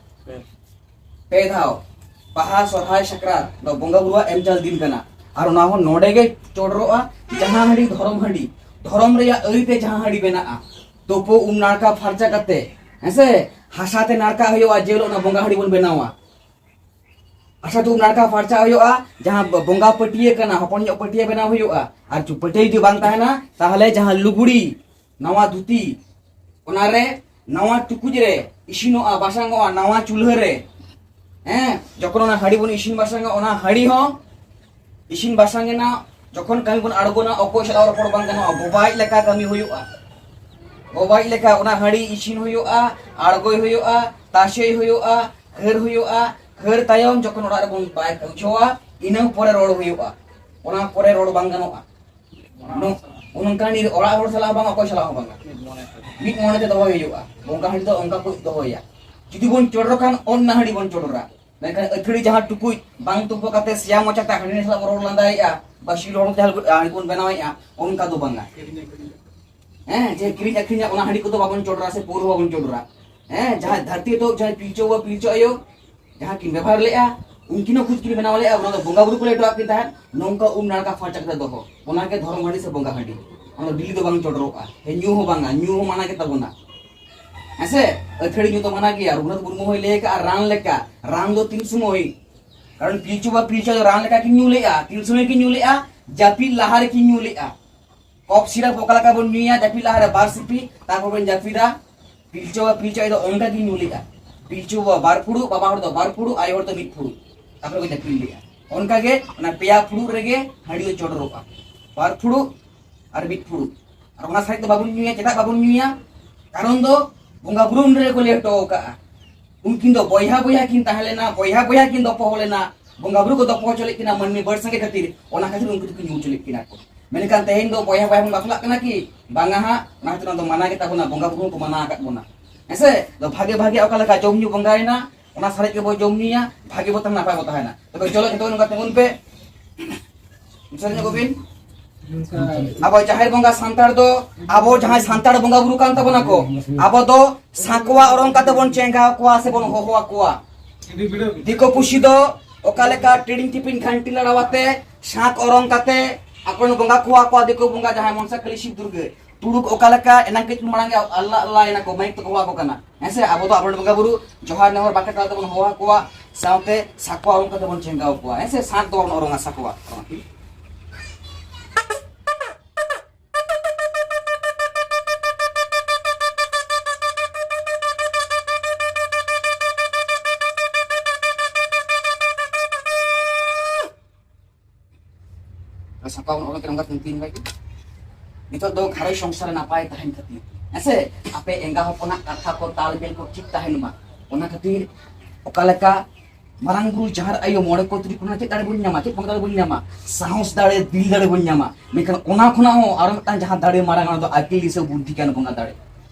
ᱯᱮ ᱫᱷᱟᱣ᱾ ᱵᱟᱦᱟ, ᱥᱚᱨᱦᱟᱭ, ᱥᱟᱠᱨᱟᱛ ᱫᱚ ᱵᱚᱸᱜᱟ ᱵᱩᱨᱩᱣᱟᱜ ᱮᱢ ᱪᱟᱞ ᱫᱤᱱ ᱠᱟᱱᱟ᱾ ᱟᱨ ᱚᱱᱟ ᱦᱚᱸ ᱱᱚᱰᱮ ᱜᱮ ᱪᱚᱰᱚᱨᱚᱜᱼᱟ᱾ ᱡᱟᱦᱟᱸ ᱦᱟᱺᱰᱤ ᱫᱷᱚᱨᱚᱢ ᱦᱟᱺᱰᱤ, ᱫᱷᱚᱨᱚᱢ ᱨᱮᱭᱟᱜ ᱟᱹᱨᱤ ᱛᱮ ᱡᱟᱦᱟᱸ ᱦᱟᱺᱰᱤ ᱵᱮᱱᱟᱜᱼᱟ, ᱛᱳᱯᱳ ᱩᱢ ᱱᱟᱲᱠᱟ ᱯᱷᱟᱨᱪᱟ ᱠᱟᱛᱮ, ᱦᱮᱸᱥᱮ, ᱦᱟᱥᱟ ᱛᱮ ᱱᱟᱲᱠᱟ ᱦᱩᱭᱩᱜᱼᱟ, ᱡᱮ ᱦᱤᱞᱳᱜ ᱚᱱᱟ ᱵᱚᱸᱜᱟ ᱦᱟᱺᱰᱤ ᱵᱚᱱ ᱵᱮᱱᱟᱣᱟ᱾ ᱟᱪᱪᱷᱟ, ᱛᱚ ᱱᱟᱲᱠᱟ ᱯᱷᱟᱨᱪᱟ ᱦᱩᱭᱩᱜᱼᱟ, ᱡᱟᱦᱟᱸ ᱵᱚ-, ᱵᱚᱸᱜᱟ ᱯᱟᱹᱴᱭᱟᱹ ᱠᱟᱱᱟ, ᱦᱚᱯᱚᱱ ᱧᱚᱜ ᱯᱟᱹᱴᱭᱟᱹ ᱵᱮᱱᱟᱣ ᱦᱩᱭᱩᱜᱼᱟ᱾ ᱟᱨ ᱪᱩ-, ᱯᱟᱹᱴᱭᱟᱹ ᱡᱩᱫᱤ ᱵᱟᱝ ᱛᱟᱦᱮᱱᱟ, ᱛᱟᱦᱚᱞᱮ ᱡᱟᱦᱟᱸ ᱞᱩᱜᱽᱲᱤ, ᱱᱟᱣᱟ ᱫᱷᱩᱛᱤ, ᱚᱱᱟᱨᱮ ᱱᱟᱣᱟ ᱴᱩᱠᱩᱡ ᱨᱮ ᱤᱥᱤᱱᱚᱜᱼᱟ, ᱵᱟᱥᱟᱝᱚᱜᱼᱟ, ᱱᱟᱣᱟ ᱪᱩᱞᱦᱟᱹ ᱨᱮ᱾ ᱦᱮᱸ, ᱡᱚᱠᱷᱚᱱ ᱚᱱᱟ ᱦᱟᱺᱰᱤ ᱵᱚᱱ ᱤᱥᱤᱱ ᱵᱟᱥᱟᱝᱟ, ᱚᱱᱟ ᱦᱟᱺᱰᱤ ᱦᱚᱸ ᱤᱥᱤᱱ ᱵᱟᱥᱟᱝ ᱮᱱᱟ, ᱡᱚᱠᱷᱚᱱ ᱠᱟᱹᱢᱤ ᱵᱚᱱ ᱟᱬᱜᱚᱱᱟ, ᱚᱠᱚᱭ ᱥᱟᱞᱟᱜ ᱨᱚᱯᱚᱲ ᱵᱟᱝ ᱜᱟᱱᱚᱜᱼᱟ, ᱵᱚᱵᱟᱭᱤᱡ ᱞᱮᱠᱟ ᱠᱟᱹᱢᱤ ᱦᱩᱭᱩᱜᱼᱟ᱾ ᱵᱚᱵᱟᱭᱤᱡ ᱞᱮᱠᱟ ᱚᱱᱟ ᱦᱟᱺᱰᱤ ᱤᱥᱤᱱ ᱦᱩᱭᱩᱜᱼᱟ, ᱟᱬᱜᱚᱭ ᱦᱩᱭᱩᱜᱼᱟ, ᱛᱟᱥᱮᱭ ᱦᱩᱭᱩᱜᱼᱟ, ᱠᱷᱟᱹᱨ ᱦᱩᱭᱩᱜᱼᱟ᱾ ᱠᱷᱟᱹᱨ ᱛᱟᱭᱚᱢ ᱡᱚᱠᱷᱚᱱ ᱚᱲᱟᱜ ᱨᱮᱵᱚᱱ ᱵᱟᱭ ᱠᱟᱹᱣᱪᱷᱟᱹᱣᱟ, ᱤᱱᱟᱹ ᱯᱚᱨᱮ ᱨᱚᱲ ᱦᱩᱭᱩᱜᱼᱟ᱾ ᱚᱱᱟ ᱯᱚᱨᱮ ᱨᱚᱲ ᱵᱟᱝ ᱜᱟᱱᱚᱜᱼᱟ᱾ ᱱᱚ-, ᱚᱱᱠᱟᱱ ᱱᱤᱨ-, ᱚᱲᱟᱜ ᱦᱚᱲ ᱥᱟᱞᱟᱜ ᱦᱚᱸ ᱵᱟᱝ, ᱚᱠᱚᱭ ᱥᱟᱞᱟᱜ ᱦᱚᱸ ᱵᱟᱝ᱾ ᱢᱤᱫ ᱢᱚᱱᱮ ᱛᱮ ᱫᱚᱦᱚᱭ ᱦᱩᱭᱩᱜᱼᱟ᱾ ᱵᱚᱸᱜᱟ ᱦᱟᱺᱰᱤ ᱫᱚ ᱚᱱᱠᱟ ᱠᱚ ᱫᱚᱦᱚᱭᱟ᱾ ᱡᱩᱫᱤ ᱵᱚᱱ ᱪᱚᱰᱚᱨ ᱠᱷᱟᱱ, ᱚᱱᱱᱟ ᱦᱟᱺᱰᱤ ᱵᱚᱱ ᱪᱚᱰᱚᱨᱟ᱾ ᱢᱮᱱᱠᱷᱟᱱ ᱟᱹᱛᱷᱟᱹᱲᱤ ᱡᱟᱦᱟᱸ ᱴᱩᱠᱩᱡ ᱵᱟᱝ ᱛᱩᱯᱩ ᱠᱟᱛᱮ ᱥᱮᱭᱟ ᱢᱚᱪᱟᱛᱮ ᱦᱟᱺᱰᱤ ᱥᱟᱞᱟᱜ ᱵᱚᱱ ᱨᱚᱲ ᱞᱟᱸᱫᱟᱭᱮᱫᱼᱟ, ᱵᱟ ᱥᱤᱞ ᱦᱚᱲᱢᱚ ᱛᱮ ᱦᱟᱺᱰᱤ ᱵᱚᱱ ᱵᱮᱱᱟᱣᱮᱫᱼᱟ, ᱚᱱᱠᱟ ᱫᱚ ᱵᱟᱝᱟ᱾ ᱦᱮᱸ, ᱡᱮ ᱠᱤᱨᱤᱧ ᱟᱹᱠᱷᱨᱤᱧᱟᱜ ᱚᱱᱟ ᱦᱟᱺᱰᱤ ᱠᱚᱫᱚ ᱵᱟᱵᱚᱱ ᱪᱚᱰᱚᱨᱟ ᱥᱮ ᱯᱟᱹᱣᱨᱟᱹ ᱵᱟᱵᱚᱱ ᱪᱚᱰᱚᱨᱟ᱾ ᱦᱮᱸ, ᱡᱟᱦᱟᱸ ᱫᱷᱟᱹᱨᱛᱤ ᱮᱛᱚᱦᱚᱵ ᱡᱟᱦᱟᱸᱭ ᱯᱤᱞᱪᱩ ᱵᱟᱵᱟ ᱯᱤᱞᱪᱩ ᱟᱭᱳ ᱡᱟᱦᱟᱸ ᱠᱤᱱ ᱵᱮᱵᱚᱦᱟᱨ ᱞᱮᱫᱼᱟ, ᱩᱱᱠᱤᱱ ᱦᱚᱸ ᱠᱷᱩᱫ ᱠᱤᱱ ᱵᱮᱱᱟᱣ ᱞᱮᱫᱼᱟ, ᱚᱱᱟ ᱫᱚ ᱵᱚᱸᱜᱟ ᱵᱩᱨᱩ ᱠᱚ ᱞᱮ ᱦᱚᱴᱚᱣᱟᱜ ᱠᱤᱱ ᱛᱟᱦᱮᱸᱫ, ᱱᱚᱝᱠᱟ ᱩᱢ ᱱᱟᱲᱠᱟ ᱯᱷᱟᱨᱪᱟ ᱠᱟᱛᱮ ᱫᱚᱦᱚ, ᱚᱱᱟ ᱜᱮ ᱫᱷᱚᱨᱚᱢ ᱦᱟᱺᱰᱤ ᱥᱮ ᱵᱚᱸᱜᱟ ᱦᱟᱺᱰᱤ᱾ ᱚᱱᱟ ᱫᱚ ᱰᱮᱞᱤ ᱫᱚ ᱵᱟᱝ ᱪᱚᱰᱚᱨᱚᱜᱼᱟ᱾ ᱦᱮᱸ, ᱧᱩ ᱦᱚᱸ ᱵᱟᱝᱟ, ᱧᱩ ᱦᱚᱸ ᱢᱟᱱᱟ ᱜᱮ ᱛᱟᱵᱚᱱᱟ᱾ ᱦᱮᱸ ᱥᱮ? ᱟᱹᱛᱷᱟᱹᱲᱤ ᱧᱩ ᱫᱚ ᱢᱟᱱᱟ ᱜᱮᱭᱟ᱾ ᱨᱚᱜᱷᱩᱱᱟᱛᱷ ᱢᱩᱨᱢᱩ ᱦᱚᱸᱭ ᱞᱟᱹᱭ ᱟᱠᱟᱫᱼᱟ, ᱨᱟᱱ ᱞᱮᱠᱟ, ᱨᱟᱱ ᱫᱚ ᱛᱤᱱ ᱥᱚᱢᱚᱭ? ᱠᱟᱨᱚᱱ ᱯᱤᱞᱪᱩ ᱵᱟ ᱯᱤᱞᱪᱩ ᱫᱚ ᱨᱟᱱ ᱞᱮᱠᱟ ᱠᱤᱱ ᱧᱩ ᱞᱮᱫᱼᱟ᱾ ᱛᱤᱱ ᱥᱚᱢᱚᱭ ᱠᱤᱱ ᱧᱩ ᱞᱮᱫᱼᱟ? ᱡᱟᱹᱯᱤᱫ ᱞᱟᱦᱟ ᱨᱮᱠᱤᱱ ᱧᱩ ᱞᱮᱫᱼᱟ᱾ ᱠᱚᱯᱷ ᱥᱤᱨᱟᱯ ᱚᱠᱟ ᱞᱮᱠᱟ ᱵᱚᱱ ᱧᱩᱭᱟ, ᱡᱟᱹᱯᱤᱫ ᱞᱟᱦᱟᱨᱮ ᱵᱟᱨ ᱥᱤᱯᱤ, ᱛᱟᱨᱯᱚᱨ ᱵᱚᱱ ᱡᱟᱹᱯᱤᱫᱟ᱾ ᱯᱤᱞᱪᱩ ᱵᱟ ᱯᱤᱞᱪᱩ ᱟᱭᱳ ᱫᱚ ᱚᱱᱠᱟ ᱜᱮ ᱧᱩ ᱞᱮᱫᱼᱟ᱾ ᱯᱤᱞᱪᱩ ᱵᱟᱵᱟ ᱵᱟᱨ ᱯᱷᱩᱲᱩᱜ, ᱵᱟᱵᱟ ᱦᱚᱲ ᱫᱚ ᱵᱟᱨ ᱯᱷᱩᱲᱩᱜ, ᱟᱭᱳ ᱦᱚᱲ ᱫᱚ ᱢᱤᱫ ᱯᱷᱩᱲᱩᱜ, ᱛᱟᱨᱯᱚᱨᱮ ᱠᱚ ᱡᱟᱹᱯᱤᱫ ᱞᱮᱫᱼᱟ᱾ ᱚᱱᱠᱟ ᱜᱮ ᱚᱱᱟ ᱯᱮᱭᱟ ᱯᱷᱩᱲᱩᱜ ᱨᱮᱜᱮ ᱦᱟᱺᱰᱤ ᱫᱚ ᱪᱚᱰᱚᱨᱚᱜᱼᱟ᱾ ᱵᱟᱨ ᱯᱷᱩᱲᱩᱜ ᱟᱨ ᱢᱤᱫ ᱯᱷᱩᱲᱩᱜ᱾ ᱟᱨ ᱚᱱᱟ ᱥᱟᱨᱮᱡ ᱫᱚ ᱵᱟᱵᱚᱱ ᱧᱩᱭᱟ᱾ ᱪᱮᱫᱟᱜ ᱵᱟᱵᱚᱱ ᱧᱩᱭᱟ? ᱠᱟᱨᱚᱱ ᱫᱚ ᱵᱚᱸᱜᱟ ᱵᱩᱨᱩ ᱩᱱ ᱨᱮᱜᱮ ᱠᱚ ᱞᱟᱹᱭ ᱦᱚᱴᱚ ᱟᱠᱟᱫᱼᱟ᱾ ᱩᱱᱠᱤᱱ ᱫᱚ ᱵᱚᱭᱦᱟ ᱵᱚᱭᱦᱟ ᱠᱤᱱ ᱛᱟᱦᱮᱸ ᱞᱮᱱᱟ, ᱵᱚᱭᱦᱟ ᱵᱚᱭᱦᱟ ᱠᱤᱱ ᱫᱚᱯᱚᱦᱚ ᱞᱮᱱᱟ, ᱵᱚᱸᱜᱟ ᱵᱩᱨᱩ ᱠᱚ ᱫᱚᱯᱚᱦᱚ ᱦᱚᱪᱚ ᱞᱮᱫ ᱠᱤᱱᱟ ᱢᱟᱹᱱᱢᱤ ᱵᱟᱹᱲ ᱥᱟᱸᱜᱮ ᱠᱷᱟᱹᱛᱤᱨ, ᱚᱱᱟ ᱠᱷᱟᱹᱛᱤᱨ ᱩᱱᱠᱤᱱ ᱫᱚᱠᱤᱱ ᱧᱩ ᱦᱚᱪᱚ ᱞᱮᱫ ᱠᱤᱱᱟ ᱠᱚ᱾ ᱢᱮᱱᱠᱷᱟᱱ ᱛᱮᱦᱮᱧ ᱫᱚ ᱵᱚᱭᱦᱟ ᱵᱚᱭᱦᱟ ᱵᱚᱱ ᱵᱟᱯᱞᱟᱜ ᱠᱟᱱᱟ ᱠᱤ? ᱵᱟᱝᱟ ᱦᱟᱸᱜ, ᱚᱱᱟ ᱠᱷᱟᱹᱛᱤᱨ ᱚᱱᱟ ᱫᱚ ᱢᱟᱱᱟ ᱜᱮ ᱛᱟᱵᱚᱱᱟ, ᱵᱚᱸᱜᱟ ᱵᱩᱨᱩ ᱦᱚᱸᱠᱚ ᱢᱟᱱᱟ ᱟᱠᱟᱫ ᱵᱚᱱᱟ᱾ ᱦᱮᱸ ᱥᱮ? ᱫᱚ ᱵᱷᱟᱜᱮ ᱵᱷᱟᱜᱮ ᱚᱠᱟ ᱞᱮᱠᱟ ᱡᱚᱢ ᱧᱩ ᱵᱚᱸᱜᱟᱭᱮᱱᱟ, ᱚᱱᱟ ᱥᱟᱨᱮᱡ ᱜᱮᱵᱚ ᱡᱚᱢ ᱧᱩᱭᱟ, ᱵᱷᱟᱜᱮ ᱵᱚ ᱛᱟᱦᱮᱱᱟ, ᱱᱟᱯᱟᱭ ᱵᱚ ᱛᱟᱦᱮᱱᱟ᱾ ᱛᱚᱵᱮ ᱪᱚᱞᱚ ᱡᱚᱛᱚ ᱱᱚᱝᱠᱟ ᱛᱤᱸᱜᱩᱱ ᱯᱮ᱾ ᱩᱥᱟᱹᱨᱟ ᱧᱚᱜᱚᱜ ᱵᱤᱱ᱾ ᱟᱵᱚ ᱡᱟᱦᱮᱨ ᱵᱚᱸᱜᱟ ᱥᱟᱱᱛᱟᱲ ᱫᱚ, ᱟᱵᱚ ᱡᱟᱦᱟᱸᱭ ᱥᱟᱱᱛᱟᱲ ᱵᱚᱸᱜᱟ ᱵᱩᱨᱩ ᱠᱟᱱ ᱛᱟᱵᱚᱱᱟ ᱠᱚ, ᱟᱵᱚ ᱫᱚ ᱥᱟᱠᱣᱟ ᱚᱨᱚᱝ ᱠᱟᱛᱮ ᱵᱚᱱ ᱪᱮᱸᱜᱷᱟᱣ ᱠᱚᱣᱟ ᱥᱮ ᱵᱚᱱ ᱦᱚᱦᱚ ᱟᱠᱚᱣᱟ᱾ ᱫᱤᱠᱩ ᱯᱩᱥᱤ ᱫᱚ ᱚᱠᱟ ᱞᱮᱠᱟ ᱴᱤᱲᱤᱝ ᱴᱤᱯᱤᱝ ᱜᱷᱟᱱᱴᱤ ᱞᱟᱲᱟᱣ ᱟᱛᱮ, ᱥᱟᱸᱠ ᱚᱨᱚᱝ ᱠᱟᱛᱮ ᱟᱠᱚᱨᱮᱱ ᱵᱚᱸᱜᱟ ᱠᱚ ᱦᱚᱦᱚ ᱟᱠᱚᱣᱟ, ᱫᱤᱠᱩ ᱵᱚᱸᱜᱟ ᱡᱟᱦᱟᱸᱭ ᱢᱚᱱᱥᱟ ᱠᱟᱹᱞᱤ ᱥᱤᱵ ᱫᱩᱨᱜᱟᱹ᱾ ᱛᱩᱲᱩᱠ ᱚᱠᱟ ᱞᱮᱠᱟ ᱮᱱᱟᱝ ᱠᱟᱹᱡ ᱢᱟᱲᱟᱝ ᱜᱮ ᱟᱞᱞᱟ ᱟᱞᱞᱟ ᱮᱱᱟ ᱠᱚ, ᱢᱟᱭᱤᱠ ᱛᱮᱠᱚ ᱦᱚᱦᱚ ᱟᱠᱚ ᱠᱟᱱᱟ᱾ ᱦᱮᱸ ᱥᱮ? ᱟᱵᱚ ᱫᱚ ᱟᱵᱚᱨᱮᱱ ᱵᱚᱸᱜᱟ ᱵᱩᱨᱩ ᱡᱚᱦᱟᱨ ᱱᱮᱦᱚᱨ ᱵᱟᱠᱷᱮᱲ ᱛᱟᱞᱟ ᱛᱮᱵᱚᱱ ᱦᱚᱦᱚ ᱟᱠᱚᱣᱟ, ᱥᱟᱶᱛᱮ ᱥᱟᱠᱣᱟ ᱚᱨᱚᱝ ᱠᱟᱛᱮ ᱵᱚᱱ ᱪᱮᱸᱜᱷᱟᱣ ᱠᱚᱣᱟ᱾ ᱦᱮᱸ ᱥᱮ? ᱥᱟᱸᱠ ᱫᱚ ᱵᱟᱵᱚᱱ ᱚᱨᱚᱝᱟ, ᱥᱟᱠᱣᱟ᱾ ᱥᱟᱠᱣᱟ ᱵᱚᱱ ᱚᱨᱚᱝ ᱠᱮᱫᱟ, ᱚᱱᱠᱟ ᱛᱤᱱ ᱛᱤᱱ ᱵᱟᱡᱮ᱾ ᱱᱤᱛᱚᱜ ᱫᱚ ᱜᱷᱟᱨᱚᱸᱡᱽ ᱥᱚᱝᱥᱟᱨ ᱨᱮ ᱱᱟᱯᱟᱭ ᱛᱟᱦᱮᱱ ᱠᱷᱟᱹᱛᱤᱨ, ᱦᱮᱸ ᱥᱮ? ᱟᱯᱮ ᱮᱸᱜᱟ ᱦᱚᱯᱚᱱᱟᱜ ᱠᱟᱛᱷᱟ ᱠᱚ ᱛᱟᱞ ᱢᱮᱞ ᱠᱚ ᱴᱷᱤᱠ ᱛᱟᱦᱮᱱ ᱢᱟ᱾ ᱚᱱᱟ ᱠᱷᱟᱹᱛᱤᱨ ᱚᱠᱟ ᱞᱮᱠᱟ ᱢᱟᱨᱟᱝ ᱵᱩᱨᱩ, ᱡᱟᱦᱮᱨ ᱟᱭᱳ, ᱢᱚᱬᱮ ᱠᱚ ᱛᱩᱨᱩᱭ ᱠᱚ ᱪᱮᱫ ᱫᱟᱲᱮ ᱵᱚᱱ ᱧᱟᱢᱟ? ᱪᱮᱫ ᱵᱚᱸᱜᱟ ᱫᱟᱲᱮ ᱵᱚᱱ ᱧᱟᱢᱟ? ᱥᱟᱦᱚᱥ ᱫᱟᱲᱮ, ᱫᱤᱞ ᱫᱟᱲᱮ ᱵᱚᱱ ᱧᱟᱢᱟ᱾ ᱢᱮᱱᱠᱷᱟᱱ ᱚᱱᱟ ᱠᱷᱚᱱᱟᱜ ᱦᱚᱸ ᱟᱨᱚ ᱢᱤᱫᱴᱟᱝ ᱡᱟᱦᱟᱸ ᱫᱟᱲᱮ ᱢᱟᱨᱟᱝ, ᱚᱱᱟ ᱫᱚ ᱟᱹᱠᱤᱞ ᱫᱤᱥᱟᱹ ᱵᱩᱫᱽᱫᱷᱤ ᱜᱮᱭᱟᱱ ᱵᱚᱸᱜᱟ ᱫᱟᱲᱮ᱾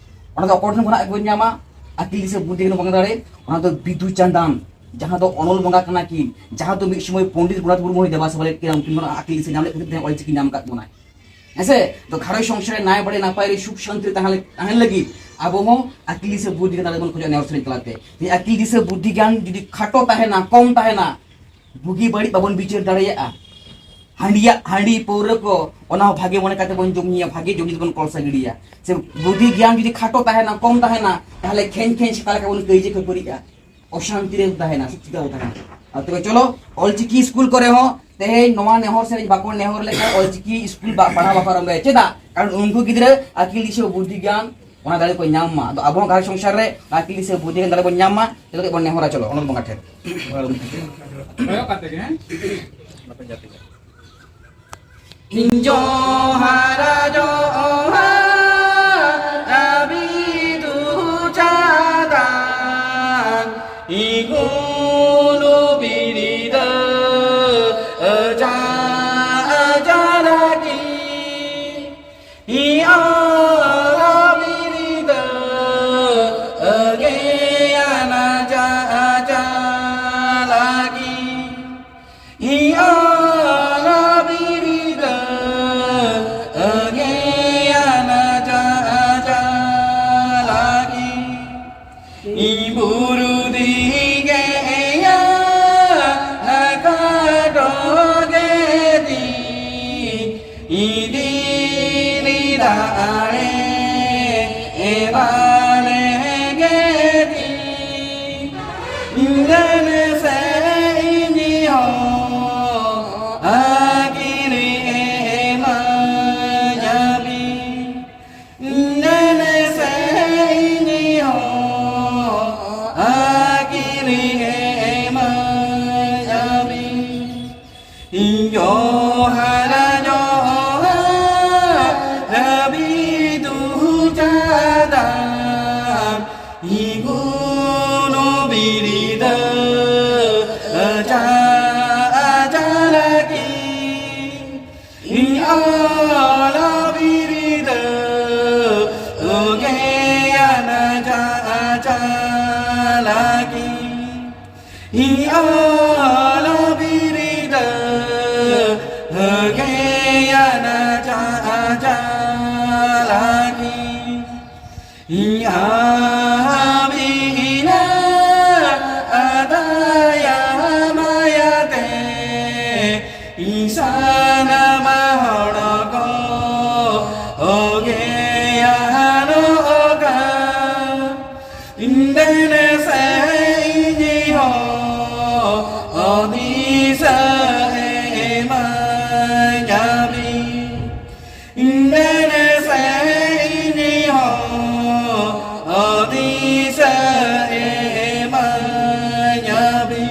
ᱚᱱᱟ ᱫᱚ ᱚᱠᱚᱭ ᱴᱷᱮᱱ ᱠᱷᱚᱱᱟᱜ ᱵᱚᱱ ᱧᱟᱢᱟ? ᱟᱹᱠᱤᱞ ᱫᱤᱥᱟᱹ ᱵᱩᱫᱽᱫᱷᱤ ᱜᱮᱭᱟᱱ ᱵᱚᱸᱜᱟ ᱫᱟᱲᱮ᱾ ᱚᱱᱟ ᱫᱚ ᱵᱤᱫᱩ ᱪᱟᱸᱫᱟᱱ, ᱡᱟᱦᱟᱸ ᱫᱚ ᱚᱱᱚᱞ ᱵᱚᱸᱜᱟ ᱠᱟᱱᱟ ᱠᱤᱱ, ᱡᱟᱦᱟᱸ ᱫᱚ ᱢᱤᱫ ᱥᱚᱢᱚᱭ ᱯᱚᱱᱰᱤᱛ ᱨᱚᱜᱷᱩᱱᱟᱛᱷ ᱢᱩᱨᱢᱩ ᱦᱚᱸᱭ ᱫᱮᱵᱟ ᱥᱮᱵᱟ ᱞᱮᱫ ᱠᱤᱱᱟ, ᱩᱱᱠᱤᱱ ᱢᱟ ᱟᱹᱠᱤᱞ ᱫᱤᱥᱟᱹ ᱧᱟᱢ ᱞᱮᱫ ᱠᱷᱟᱹᱛᱤᱨ ᱛᱮ ᱚᱞᱪᱤᱠᱤ ᱧᱟᱢ ᱟᱠᱟᱫ ᱵᱚᱱᱟᱭ᱾ ᱦᱮᱸᱥᱮ? ᱛᱚ ᱜᱷᱟᱨᱚᱸᱡᱽ ᱥᱚᱝᱥᱟᱨ ᱨᱮ ᱱᱟᱭ ᱵᱟᱲᱮ ᱱᱟᱯᱟᱭ ᱨᱮ ᱥᱩᱠ ᱥᱟᱱᱛᱤ ᱨᱮ ᱛᱟᱦᱮᱸ ᱞᱟᱹᱜᱤᱫ, ᱛᱟᱦᱮᱸ ᱞᱟᱹᱜᱤᱫ ᱟᱵᱚ ᱦᱚᱸ ᱟᱹᱠᱤᱞ ᱫᱤᱥᱟᱹ ᱵᱩᱫᱷᱤ ᱜᱮᱭᱟᱱ ᱫᱟᱲᱮ ᱵᱚᱱ ᱠᱷᱚᱡᱚᱜᱼᱟ ᱱᱮᱦᱚᱨ ᱥᱮᱨᱮᱧ ᱛᱟᱞᱟᱛᱮ᱾ ᱛᱮᱦᱮᱧ ᱟᱹᱠᱤᱞ ᱫᱤᱥᱟᱹ ᱵᱩᱫᱷᱤ ᱜᱮᱭᱟᱱ ᱡᱩᱫᱤ ᱠᱷᱟᱴᱚ ᱛᱟᱦᱮᱱᱟ, ᱠᱚᱢ ᱛᱟᱦᱮᱱᱟ, ᱵᱩᱜᱤ ᱵᱟᱹᱲᱤᱡ ᱵᱟᱵᱚᱱ ᱵᱤᱪᱟᱹᱨ ᱫᱟᱲᱮᱭᱟᱜᱼᱟ᱾ ᱦᱟᱺᱰᱤᱭᱟᱜ, ᱦᱟᱺᱰᱤ ᱯᱟᱹᱣᱨᱟᱹ ᱠᱚ, ᱚᱱᱟ ᱦᱚᱸ ᱵᱷᱟᱜᱮ ᱢᱚᱱᱮ ᱠᱟᱛᱮ ᱵᱚᱱ ᱡᱚᱢ ᱧᱩᱭᱟ, ᱵᱷᱟᱜᱮ ᱡᱚᱢ ᱧᱩ ᱵᱚᱱ ᱠᱚᱞᱥᱟ ᱜᱤᱰᱤᱭᱟ᱾ ᱥᱮ ᱵᱩᱫᱷᱤ ᱜᱮᱭᱟᱱ ᱡᱩᱫᱤ ᱠᱷᱟᱴᱚ ᱛᱟᱦᱮᱱᱟ, ᱠᱚᱢ ᱛᱟᱦᱮᱱᱟ, ᱛᱟᱦᱚᱞᱮ ᱠᱷᱮᱧ ᱠᱷᱮᱧ ᱥᱮᱛᱟ ᱞᱮᱠᱟ ᱵᱚᱱ ᱠᱟᱹᱭᱡᱟᱹ ᱠᱷᱟᱹᱯᱟᱹᱨᱤᱜᱼᱟ, ᱚᱥᱟᱱᱛᱤ ᱨᱮ ᱛᱟᱦᱮᱱᱟ, ᱥᱩᱠ ᱪᱤᱠᱟ ᱵᱚᱱ ᱛᱟᱦᱮᱱᱟ? ᱟᱨ ᱛᱚᱵᱮ ᱪᱚᱞᱚ, ᱚᱞᱪᱤᱠᱤ ᱥᱠᱩᱞ ᱠᱚᱨᱮ ᱦᱚᱸ ᱛᱮᱦᱮᱧ ᱱᱚᱣᱟ ᱱᱮᱦᱚᱨ ᱥᱮᱨᱮᱧ ᱵᱟᱠᱚ ᱱᱮᱦᱚᱨ ᱞᱮᱠᱷᱟᱱ ᱚᱞᱪᱤᱠᱤ ᱥᱠᱩᱞ ᱵᱟ-, ᱯᱟᱲᱦᱟᱣ ᱵᱟᱠᱚ ᱟᱨᱟᱢᱵᱷᱚᱭᱟ᱾ ᱪᱮᱫᱟᱜ? ᱠᱟᱨᱚᱱ ᱩᱱᱠᱩ ᱜᱤᱫᱽᱨᱟᱹ ᱟᱹᱠᱤᱞ ᱫᱤᱥᱟᱹ ᱵᱩᱫᱷᱤ ᱜᱮᱭᱟᱱ ᱚᱱᱟ ᱫᱟᱲᱮ ᱠᱚ ᱧᱟᱢ ᱢᱟ᱾ ᱟᱫᱚ ᱟᱵᱚ ᱦᱚᱸ ᱜᱷᱟᱨᱚᱸᱡᱽ ᱥᱚᱝᱥᱟᱨ ᱨᱮ ᱟᱹᱠᱤᱞ ᱫᱤᱥᱟᱹ ᱵᱩᱫᱷᱤ ᱜᱮᱭᱟᱱ ᱫᱟᱲᱮ ᱵᱚᱱ ᱧᱟᱢ ᱢᱟ, ᱪᱮᱫ ᱞᱟᱹᱜᱤᱫ ᱵᱚᱱ ᱱᱮᱦᱚᱨᱟ? ᱪᱚᱞᱚ, ᱚᱱᱚᱞ ᱵᱚᱸᱜᱟ ᱴᱷᱮᱱ᱾ ᱠᱚᱭᱚᱜ ᱠᱟᱛᱮ ᱜᱮ, ᱦᱮᱸ? ᱤᱧ ᱡᱚᱦᱟᱨᱟ ᱡᱚᱦᱟᱨ ᱟᱹᱵᱤ ᱫᱩ ᱪᱟᱸᱫᱟᱱ, ᱤᱜᱩᱱᱩ ᱵᱤᱨᱤᱫᱟᱹ ᱟᱡᱟ ᱟᱡᱟ ᱞᱟᱹᱜᱤ᱾ ᱤᱧ ᱚᱞ ᱵᱤᱨᱤᱫᱟᱹ ᱟᱹᱜᱮᱭᱟᱱ ᱟᱡᱟ ᱟᱡᱟ ᱞᱟᱹᱜᱤ᱾ ᱤᱧ ᱚᱞ ᱵᱤᱨᱤᱫᱟᱹ ᱟᱹᱜᱮᱭᱟᱱ ᱟᱡᱟ ᱟᱡᱟ ᱞᱟᱹᱜᱤ᱾ ᱤᱧ ᱵᱩᱨᱩ ᱫᱤᱜᱮᱭᱟ ᱱᱟᱠᱟ ᱰᱚᱜᱮ ᱫᱤ᱾ ᱤᱫᱤ ᱞᱤᱫᱟ ᱟᱲᱮ ᱮᱵᱟᱞᱮ ᱜᱮ ᱫᱤ᱾ ᱤᱧ ᱥᱮ ᱤᱧ ᱦᱚᱸ ᱟᱹᱠᱤᱞ ᱮᱢᱟᱧᱟᱵᱤᱱ᱾ ᱤᱧ ᱥᱮ ᱤᱧ ᱦᱚᱸ ᱟᱹᱠᱤᱞ ᱮᱢᱟᱧᱟᱵᱤᱱ᱾ ᱤᱧ ᱡᱚᱦᱟᱨᱟ ᱡᱚᱦᱟᱨ ᱟᱹᱵᱤ ᱫᱩ ᱪᱟᱸᱫᱟᱱ, ᱤᱜᱩᱱᱩ ᱵᱤᱨᱤᱫᱟᱹ ᱟᱡᱟ ᱟᱡᱟ ᱞᱟᱹᱜᱤ᱾ ᱤᱧ ᱚᱞ ᱵᱤᱨᱤᱫᱟᱹ ᱟᱹᱜᱮᱭᱟᱱ ᱟᱡᱟ ᱟᱡᱟ ᱞᱟᱹᱜᱤ᱾ Ala birida hageyana cha cha lagi. Amina adaya mayate isana mahoroko ogeyano oka. Indene se inyiho odisa ema nyabi. Indene se inyiho odisa ema nyabi.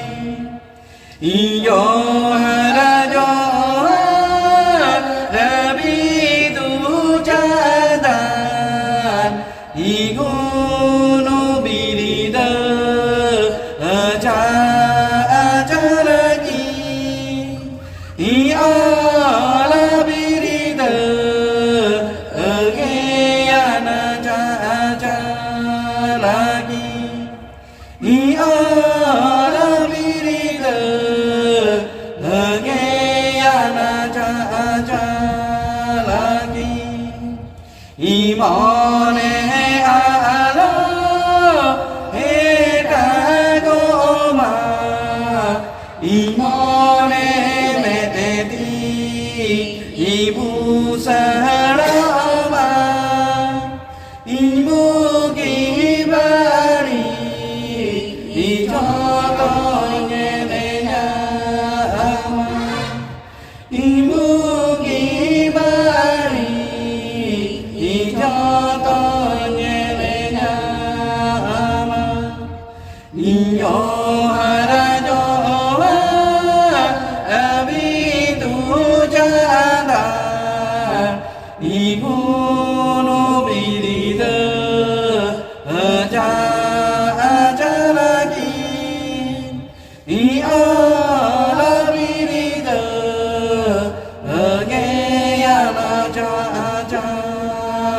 Iyo hara jo rabi tu jadan igunu birida aja aja lagi. Iyo la birida ageyana ja aja lagi. Iara birida, ageyana cha cha lagi. Imone alo, heta goma. Imone meteti, ibu sarama. Imbugi bari, ijoto nyelenya ama. Imbugi bari, ijoto nyelenya ama. Iyo harajo abitu janda. Igunu birida aja aja lagi. Iara birida ageyana cha cha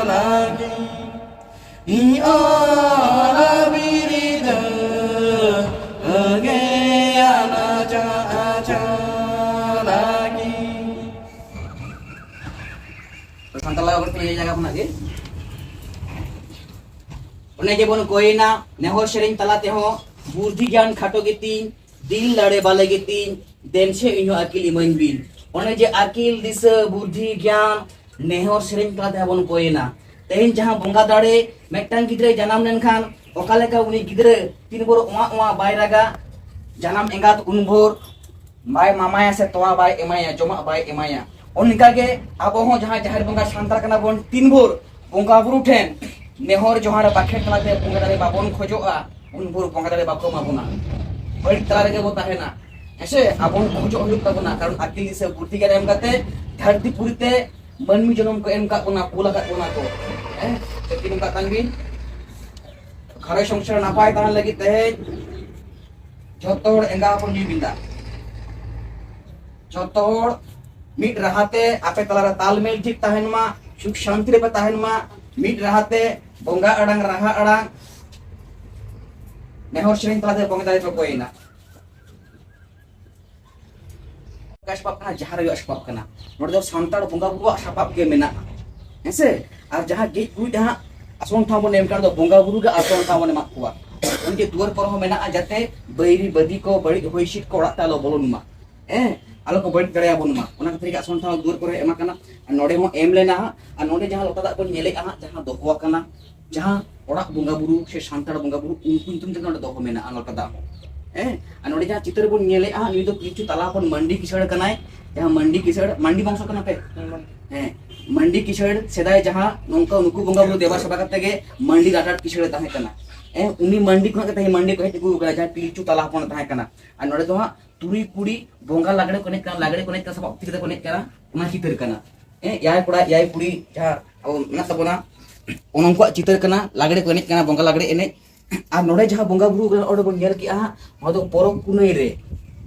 lagi. Iara birida ageyana ᱛᱟᱞᱟ ᱵᱚᱱ ᱯᱮ ᱡᱟᱭᱜᱟ ᱠᱷᱚᱱᱟᱜ ᱜᱮ᱾ ᱚᱱᱮ ᱡᱮᱵᱚᱱ ᱠᱚᱭᱮᱱᱟ, ᱱᱮᱦᱚᱨ ᱥᱮᱨᱮᱧ ᱛᱟᱞᱟ ᱛᱮᱦᱚᱸ ᱵᱩᱨᱫᱷᱤ ᱜᱮᱭᱟᱱ ᱠᱷᱟᱴᱚ ᱜᱮᱛᱤᱧ, ᱫᱤᱞ ᱫᱟᱲᱮ ᱵᱟᱞᱮ ᱜᱮᱛᱤᱧ, ᱫᱮᱱ ᱥᱮ ᱤᱧ ᱦᱚᱸ ᱟᱹᱠᱤᱞ ᱤᱢᱟᱹᱧ ᱵᱤᱱ᱾ ᱚᱱᱮ ᱡᱮ ᱟᱹᱠᱤᱞ, ᱫᱤᱥᱟᱹ, ᱵᱩᱨᱫᱷᱤ, ᱜᱮᱭᱟᱱ, ᱱᱮᱦᱚᱨ ᱥᱮᱨᱮᱧ ᱛᱟᱞᱟ ᱛᱮᱦᱚᱸ ᱵᱚᱱ ᱠᱚᱭᱮᱱᱟ᱾ ᱛᱮᱦᱮᱧ ᱡᱟᱦᱟᱸ ᱵᱚᱸᱜᱟ ᱫᱟᱲᱮ, ᱢᱤᱫᱴᱟᱝ ᱜᱤᱫᱽᱨᱟᱹᱭ ᱡᱟᱱᱟᱢ ᱞᱮᱱᱠᱷᱟᱱ ᱚᱠᱟ ᱞᱮᱠᱟ ᱩᱱᱤ ᱜᱤᱫᱽᱨᱟᱹ ᱛᱤᱱ ᱵᱷᱳᱨ ᱚᱣᱟᱜ ᱚᱣᱟᱜ ᱵᱟᱭ ᱨᱟᱜᱟ, ᱡᱟᱱᱟᱢ ᱮᱸᱜᱟᱛ ᱩᱱ ᱵᱷᱳᱨ ᱵᱟᱭ ᱢᱟᱢᱟᱭᱟ ᱥᱮ ᱛᱚᱣᱟ ᱵᱟᱭ ᱮᱢᱟᱭᱟ, ᱡᱚᱢᱟᱜ ᱵᱟᱭ ᱮᱢᱟᱭᱟ᱾ ᱚᱱᱠᱟ ᱜᱮ ᱟᱵᱚ ᱦᱚᱸ ᱡᱟᱦᱟᱸ ᱡᱟᱦᱮᱨ ᱵᱚᱸᱜᱟ ᱥᱟᱱᱛᱟᱲ ᱠᱟᱱᱟ ᱵᱚᱱ, ᱛᱤᱱ ᱵᱷᱳᱨ ᱵᱚᱸᱜᱟ ᱵᱩᱨᱩ ᱴᱷᱮᱱ ᱱᱮᱦᱚᱨ ᱡᱚᱦᱟᱨ ᱵᱟᱠᱷᱮᱲ ᱛᱟᱞᱟᱛᱮ ᱵᱚᱸᱜᱟ ᱫᱟᱲᱮ ᱵᱟᱵᱚᱱ ᱠᱷᱚᱡᱚᱜᱼᱟ, ᱩᱱ ᱵᱷᱳᱨ ᱵᱚᱸᱜᱟ ᱫᱟᱲᱮ ᱵᱟᱠᱚ ᱮᱢᱟ ᱵᱚᱱᱟ᱾ ᱵᱟᱹᱲᱤᱡ ᱛᱟᱞᱟ ᱨᱮᱜᱮ ᱵᱚ ᱛᱟᱦᱮᱱᱟ᱾ ᱦᱮᱸᱥᱮ, ᱟᱵᱚ ᱠᱷᱚᱡᱚᱜ ᱦᱩᱭᱩᱜ ᱛᱟᱵᱚᱱᱟ, ᱠᱟᱨᱚᱱ ᱟᱹᱠᱤᱞ ᱫᱤᱥᱟᱹ ᱵᱩᱫᱽᱫᱷᱤ ᱜᱮᱭᱟᱱ ᱮᱢ ᱠᱟᱛᱮ ᱫᱷᱟᱹᱨᱛᱤ ᱯᱩᱨᱤ ᱛᱮ ᱢᱟᱹᱱᱢᱤ ᱡᱚᱱᱚᱢ ᱠᱚ ᱮᱢ ᱠᱟᱜ ᱵᱚᱱᱟ, ᱠᱩᱞ ᱟᱠᱟᱫ ᱵᱚᱱᱟ ᱠᱚ᱾ ᱦᱮᱸ, ᱪᱮᱫ ᱠᱤᱱ ᱠᱟᱜ ᱠᱟᱱ ᱵᱤᱱ? ᱜᱷᱟᱨᱚᱸᱡᱽ ᱥᱚᱝᱥᱟᱨ ᱱᱟᱯᱟᱭ ᱛᱟᱦᱮᱱ ᱞᱟᱹᱜᱤᱫ ᱛᱮᱦᱮᱧ ᱡᱷᱚᱛᱚ ᱦᱚᱲ ᱮᱸᱜᱟ ᱦᱚᱯᱚᱱ ᱧᱩᱭ ᱵᱤᱱ ᱫᱟᱜ᱾ ᱡᱷᱚᱛᱚ ᱦᱚᱲ ᱢᱤᱫ ᱨᱟᱦᱟᱛᱮ ᱟᱯᱮ ᱛᱟᱞᱟᱨᱮ ᱛᱟᱞᱢᱮᱞ ᱴᱷᱤᱠ ᱛᱟᱦᱮᱱ ᱢᱟ, ᱥᱩᱠ ᱥᱟᱱᱛᱤ ᱨᱮᱯᱮ ᱛᱟᱦᱮᱱ ᱢᱟ᱾ ᱢᱤᱫ ᱨᱟᱦᱟᱛᱮ ᱵᱚᱸᱜᱟ ᱟᱲᱟᱝ, ᱨᱟᱦᱟ ᱟᱲᱟᱝ, ᱱᱮᱦᱚᱨ ᱥᱮᱨᱮᱧ ᱛᱟᱞᱟᱛᱮ ᱵᱚᱸᱜᱟ ᱫᱟᱲᱮ ᱯᱮ ᱠᱚᱭᱮᱱᱟ᱾ ᱚᱠᱟ ᱥᱟᱯᱟᱵ ᱠᱟᱱᱟ? ᱡᱟᱦᱟᱸ ᱨᱮᱭᱟᱜ ᱥᱟᱯᱟᱵ ᱠᱟᱱᱟ᱾ ᱱᱚᱰᱮ ᱫᱚ ᱥᱟᱱᱛᱟᱲ ᱵᱚᱸᱜᱟ ᱵᱩᱨᱩᱣᱟᱜ ᱥᱟᱯᱟᱵ ᱜᱮ ᱢᱮᱱᱟᱜᱼᱟ, ᱦᱮᱸᱥᱮ? ᱟᱨ ᱡᱟᱦᱟᱸ ᱜᱮᱡ ᱜᱩᱨᱤᱡ ᱦᱟᱸᱜ ᱟᱥᱚᱱ ᱴᱷᱟᱶ ᱵᱚᱱ ᱮᱢ ᱠᱟᱱ ᱫᱚ, ᱵᱚᱸᱜᱟ ᱵᱩᱨᱩ ᱜᱮ ᱟᱥᱚᱱ ᱴᱷᱟᱶ ᱵᱚᱱ ᱮᱢᱟᱜ ᱠᱚᱣᱟ᱾ ᱩᱱᱤ ᱡᱮ ᱫᱩᱣᱟᱹᱨ ᱠᱚᱨᱮ ᱦᱚᱸ ᱢᱮᱱᱟᱜᱼᱟ, ᱡᱟᱛᱮ ᱵᱟᱹᱭᱨᱤ ᱵᱟᱹᱫᱤ ᱠᱚ, ᱵᱟᱹᱲᱤᱡ ᱦᱚᱭ ᱦᱤᱸᱥᱤᱫ ᱠᱚ ᱚᱲᱟᱜ ᱛᱮ ᱟᱞᱚ ᱵᱚᱞᱚᱱ ᱢᱟ, ᱦᱮᱸ, ᱟᱞᱚ ᱠᱚ ᱵᱟᱹᱲᱤᱡ ᱫᱟᱲᱮᱭᱟᱵᱚᱱ ᱢᱟ, ᱚᱱᱟ ᱠᱷᱟᱹᱛᱤᱨ ᱜᱮ ᱟᱥᱚᱱ ᱴᱷᱟᱶ ᱫᱩᱣᱟᱹᱨ ᱠᱚᱨᱮ ᱮᱢ ᱟᱠᱟᱱᱟ᱾ ᱟᱨ ᱱᱚᱰᱮ ᱦᱚᱸ ᱮᱢ ᱞᱮᱱᱟ ᱦᱟᱸᱜ, ᱟᱨ ᱱᱚᱰᱮ ᱡᱟᱦᱟᱸ ᱞᱚᱴᱟ ᱫᱟᱜ ᱵᱚᱱ ᱧᱮᱞᱮᱫᱼᱟ ᱦᱟᱸᱜ, ᱡᱟᱦᱟᱸ ᱫᱚᱦᱚ ᱟᱠᱟᱱᱟ, ᱡᱟᱦᱟᱸ ᱚᱲᱟᱜ ᱵᱚᱸᱜᱟ ᱵᱩᱨᱩ ᱥᱮ ᱥᱟᱱᱛᱟᱲ ᱵᱚᱸᱜᱟ ᱵᱩᱨᱩ, ᱩᱱᱠᱩ ᱧᱩᱛᱩᱢ ᱛᱮ ᱱᱚᱰᱮ ᱫᱚᱦᱚ ᱢᱮᱱᱟᱜᱼᱟ ᱞᱚᱴᱟ ᱫᱟᱜ ᱦᱚᱸ᱾ ᱦᱮᱸ, ᱟᱨ ᱱᱚᱰᱮ ᱡᱟᱦᱟᱸ ᱪᱤᱛᱟᱹᱨ ᱵᱚᱱ ᱧᱮᱞᱮᱫᱼᱟ, ᱱᱩᱭ ᱫᱚ ᱯᱤᱞᱪᱩ ᱛᱟᱞᱟ ᱦᱚᱯᱚᱱ ᱢᱟᱱᱰᱤ ᱠᱤᱥᱟᱹᱲ ᱠᱟᱱᱟᱭ᱾ ᱡᱟᱦᱟᱸ ᱢᱟᱱᱰᱤ ᱠᱤᱥᱟᱹᱲ, ᱢᱟᱱᱰᱤ ᱵᱚᱝᱥᱚ ᱠᱟᱱᱟ ᱯᱮ? ᱦᱮᱸ, ᱢᱟᱱᱰᱤ ᱠᱤᱥᱟᱹᱲ ᱥᱮᱫᱟᱭ ᱡᱟᱦᱟᱸ ᱱᱚᱝᱠᱟ ᱱᱩᱠᱩ ᱵᱚᱸᱜᱟ ᱵᱩᱨᱩ ᱫᱮᱵᱟ ᱥᱮᱵᱟ ᱠᱟᱛᱮ ᱜᱮ ᱢᱟᱱᱰᱤ ᱞᱟᱴᱟᱨ ᱠᱤᱥᱟᱹᱲ ᱮ ᱛᱟᱦᱮᱸ ᱠᱟᱱᱟ᱾ ᱦᱮᱸ, ᱩᱱᱤ ᱢᱟᱱᱰᱤ ᱠᱷᱚᱱᱟᱜ ᱜᱮ ᱛᱮᱦᱮᱧ ᱢᱟᱱᱰᱤ ᱠᱚ ᱦᱮᱡ ᱟᱹᱜᱩ ᱟᱠᱟᱱᱟ, ᱡᱟᱦᱟᱸ ᱯᱤᱞᱪᱩ ᱛᱟᱞᱟ ᱦᱚᱯᱚᱱ ᱮ ᱛᱟᱦᱮᱸ ᱠᱟᱱᱟ᱾ ᱟᱨ ᱱᱚᱰᱮ ᱫᱚ ᱦᱟᱸᱜ ᱛᱩᱨᱩᱭ ᱠᱩᱲᱤ ᱵᱚᱸᱜᱟ ᱞᱟᱜᱽᱲᱮ ᱠᱚ ᱮᱱᱮᱡ ᱠᱟᱱᱟ, ᱞᱟᱜᱽᱲᱮ ᱠᱚ ᱮᱱᱮᱡ ᱠᱟᱱᱟ, ᱥᱟᱯᱟᱵ ᱯᱩᱛᱷᱤ ᱨᱮᱠᱚ ᱮᱱᱮᱡ ᱠᱟᱱᱟ, ᱚᱱᱟ ᱪᱤᱛᱟᱹᱨ ᱠᱟᱱᱟ᱾ ᱦᱮᱸ, ᱮᱭᱟᱭ ᱠᱚᱲᱟ, ᱮᱭᱟᱭ ᱠᱩᱲᱤ ᱡᱟᱦᱟᱸ ᱟᱵᱚ ᱢᱮᱱᱟᱜ ᱛᱟᱵᱚᱱᱟ, ᱩᱱᱠᱩᱣᱟᱜ ᱪᱤᱛᱟᱹᱨ ᱠᱟᱱᱟ, ᱞᱟᱜᱽᱲᱮ ᱠᱚ ᱮᱱᱮᱡ ᱠᱟᱱᱟ, ᱵᱚᱸᱜᱟ ᱞᱟᱜᱽᱲᱮ ᱮᱱᱮᱡ᱾ ᱟᱨ ᱱᱚᱰᱮ ᱡᱟᱦᱟᱸ ᱵᱚᱸᱜᱟ ᱵᱩᱨᱩ ᱚᱸᱰᱮ ᱵᱚᱱ ᱧᱮᱞ ᱠᱮᱜᱼᱟ ᱦᱟᱸᱜ, ᱱᱚᱣᱟ ᱫᱚ ᱯᱚᱨᱚᱵᱽ ᱯᱩᱱᱟᱹᱭ ᱨᱮ,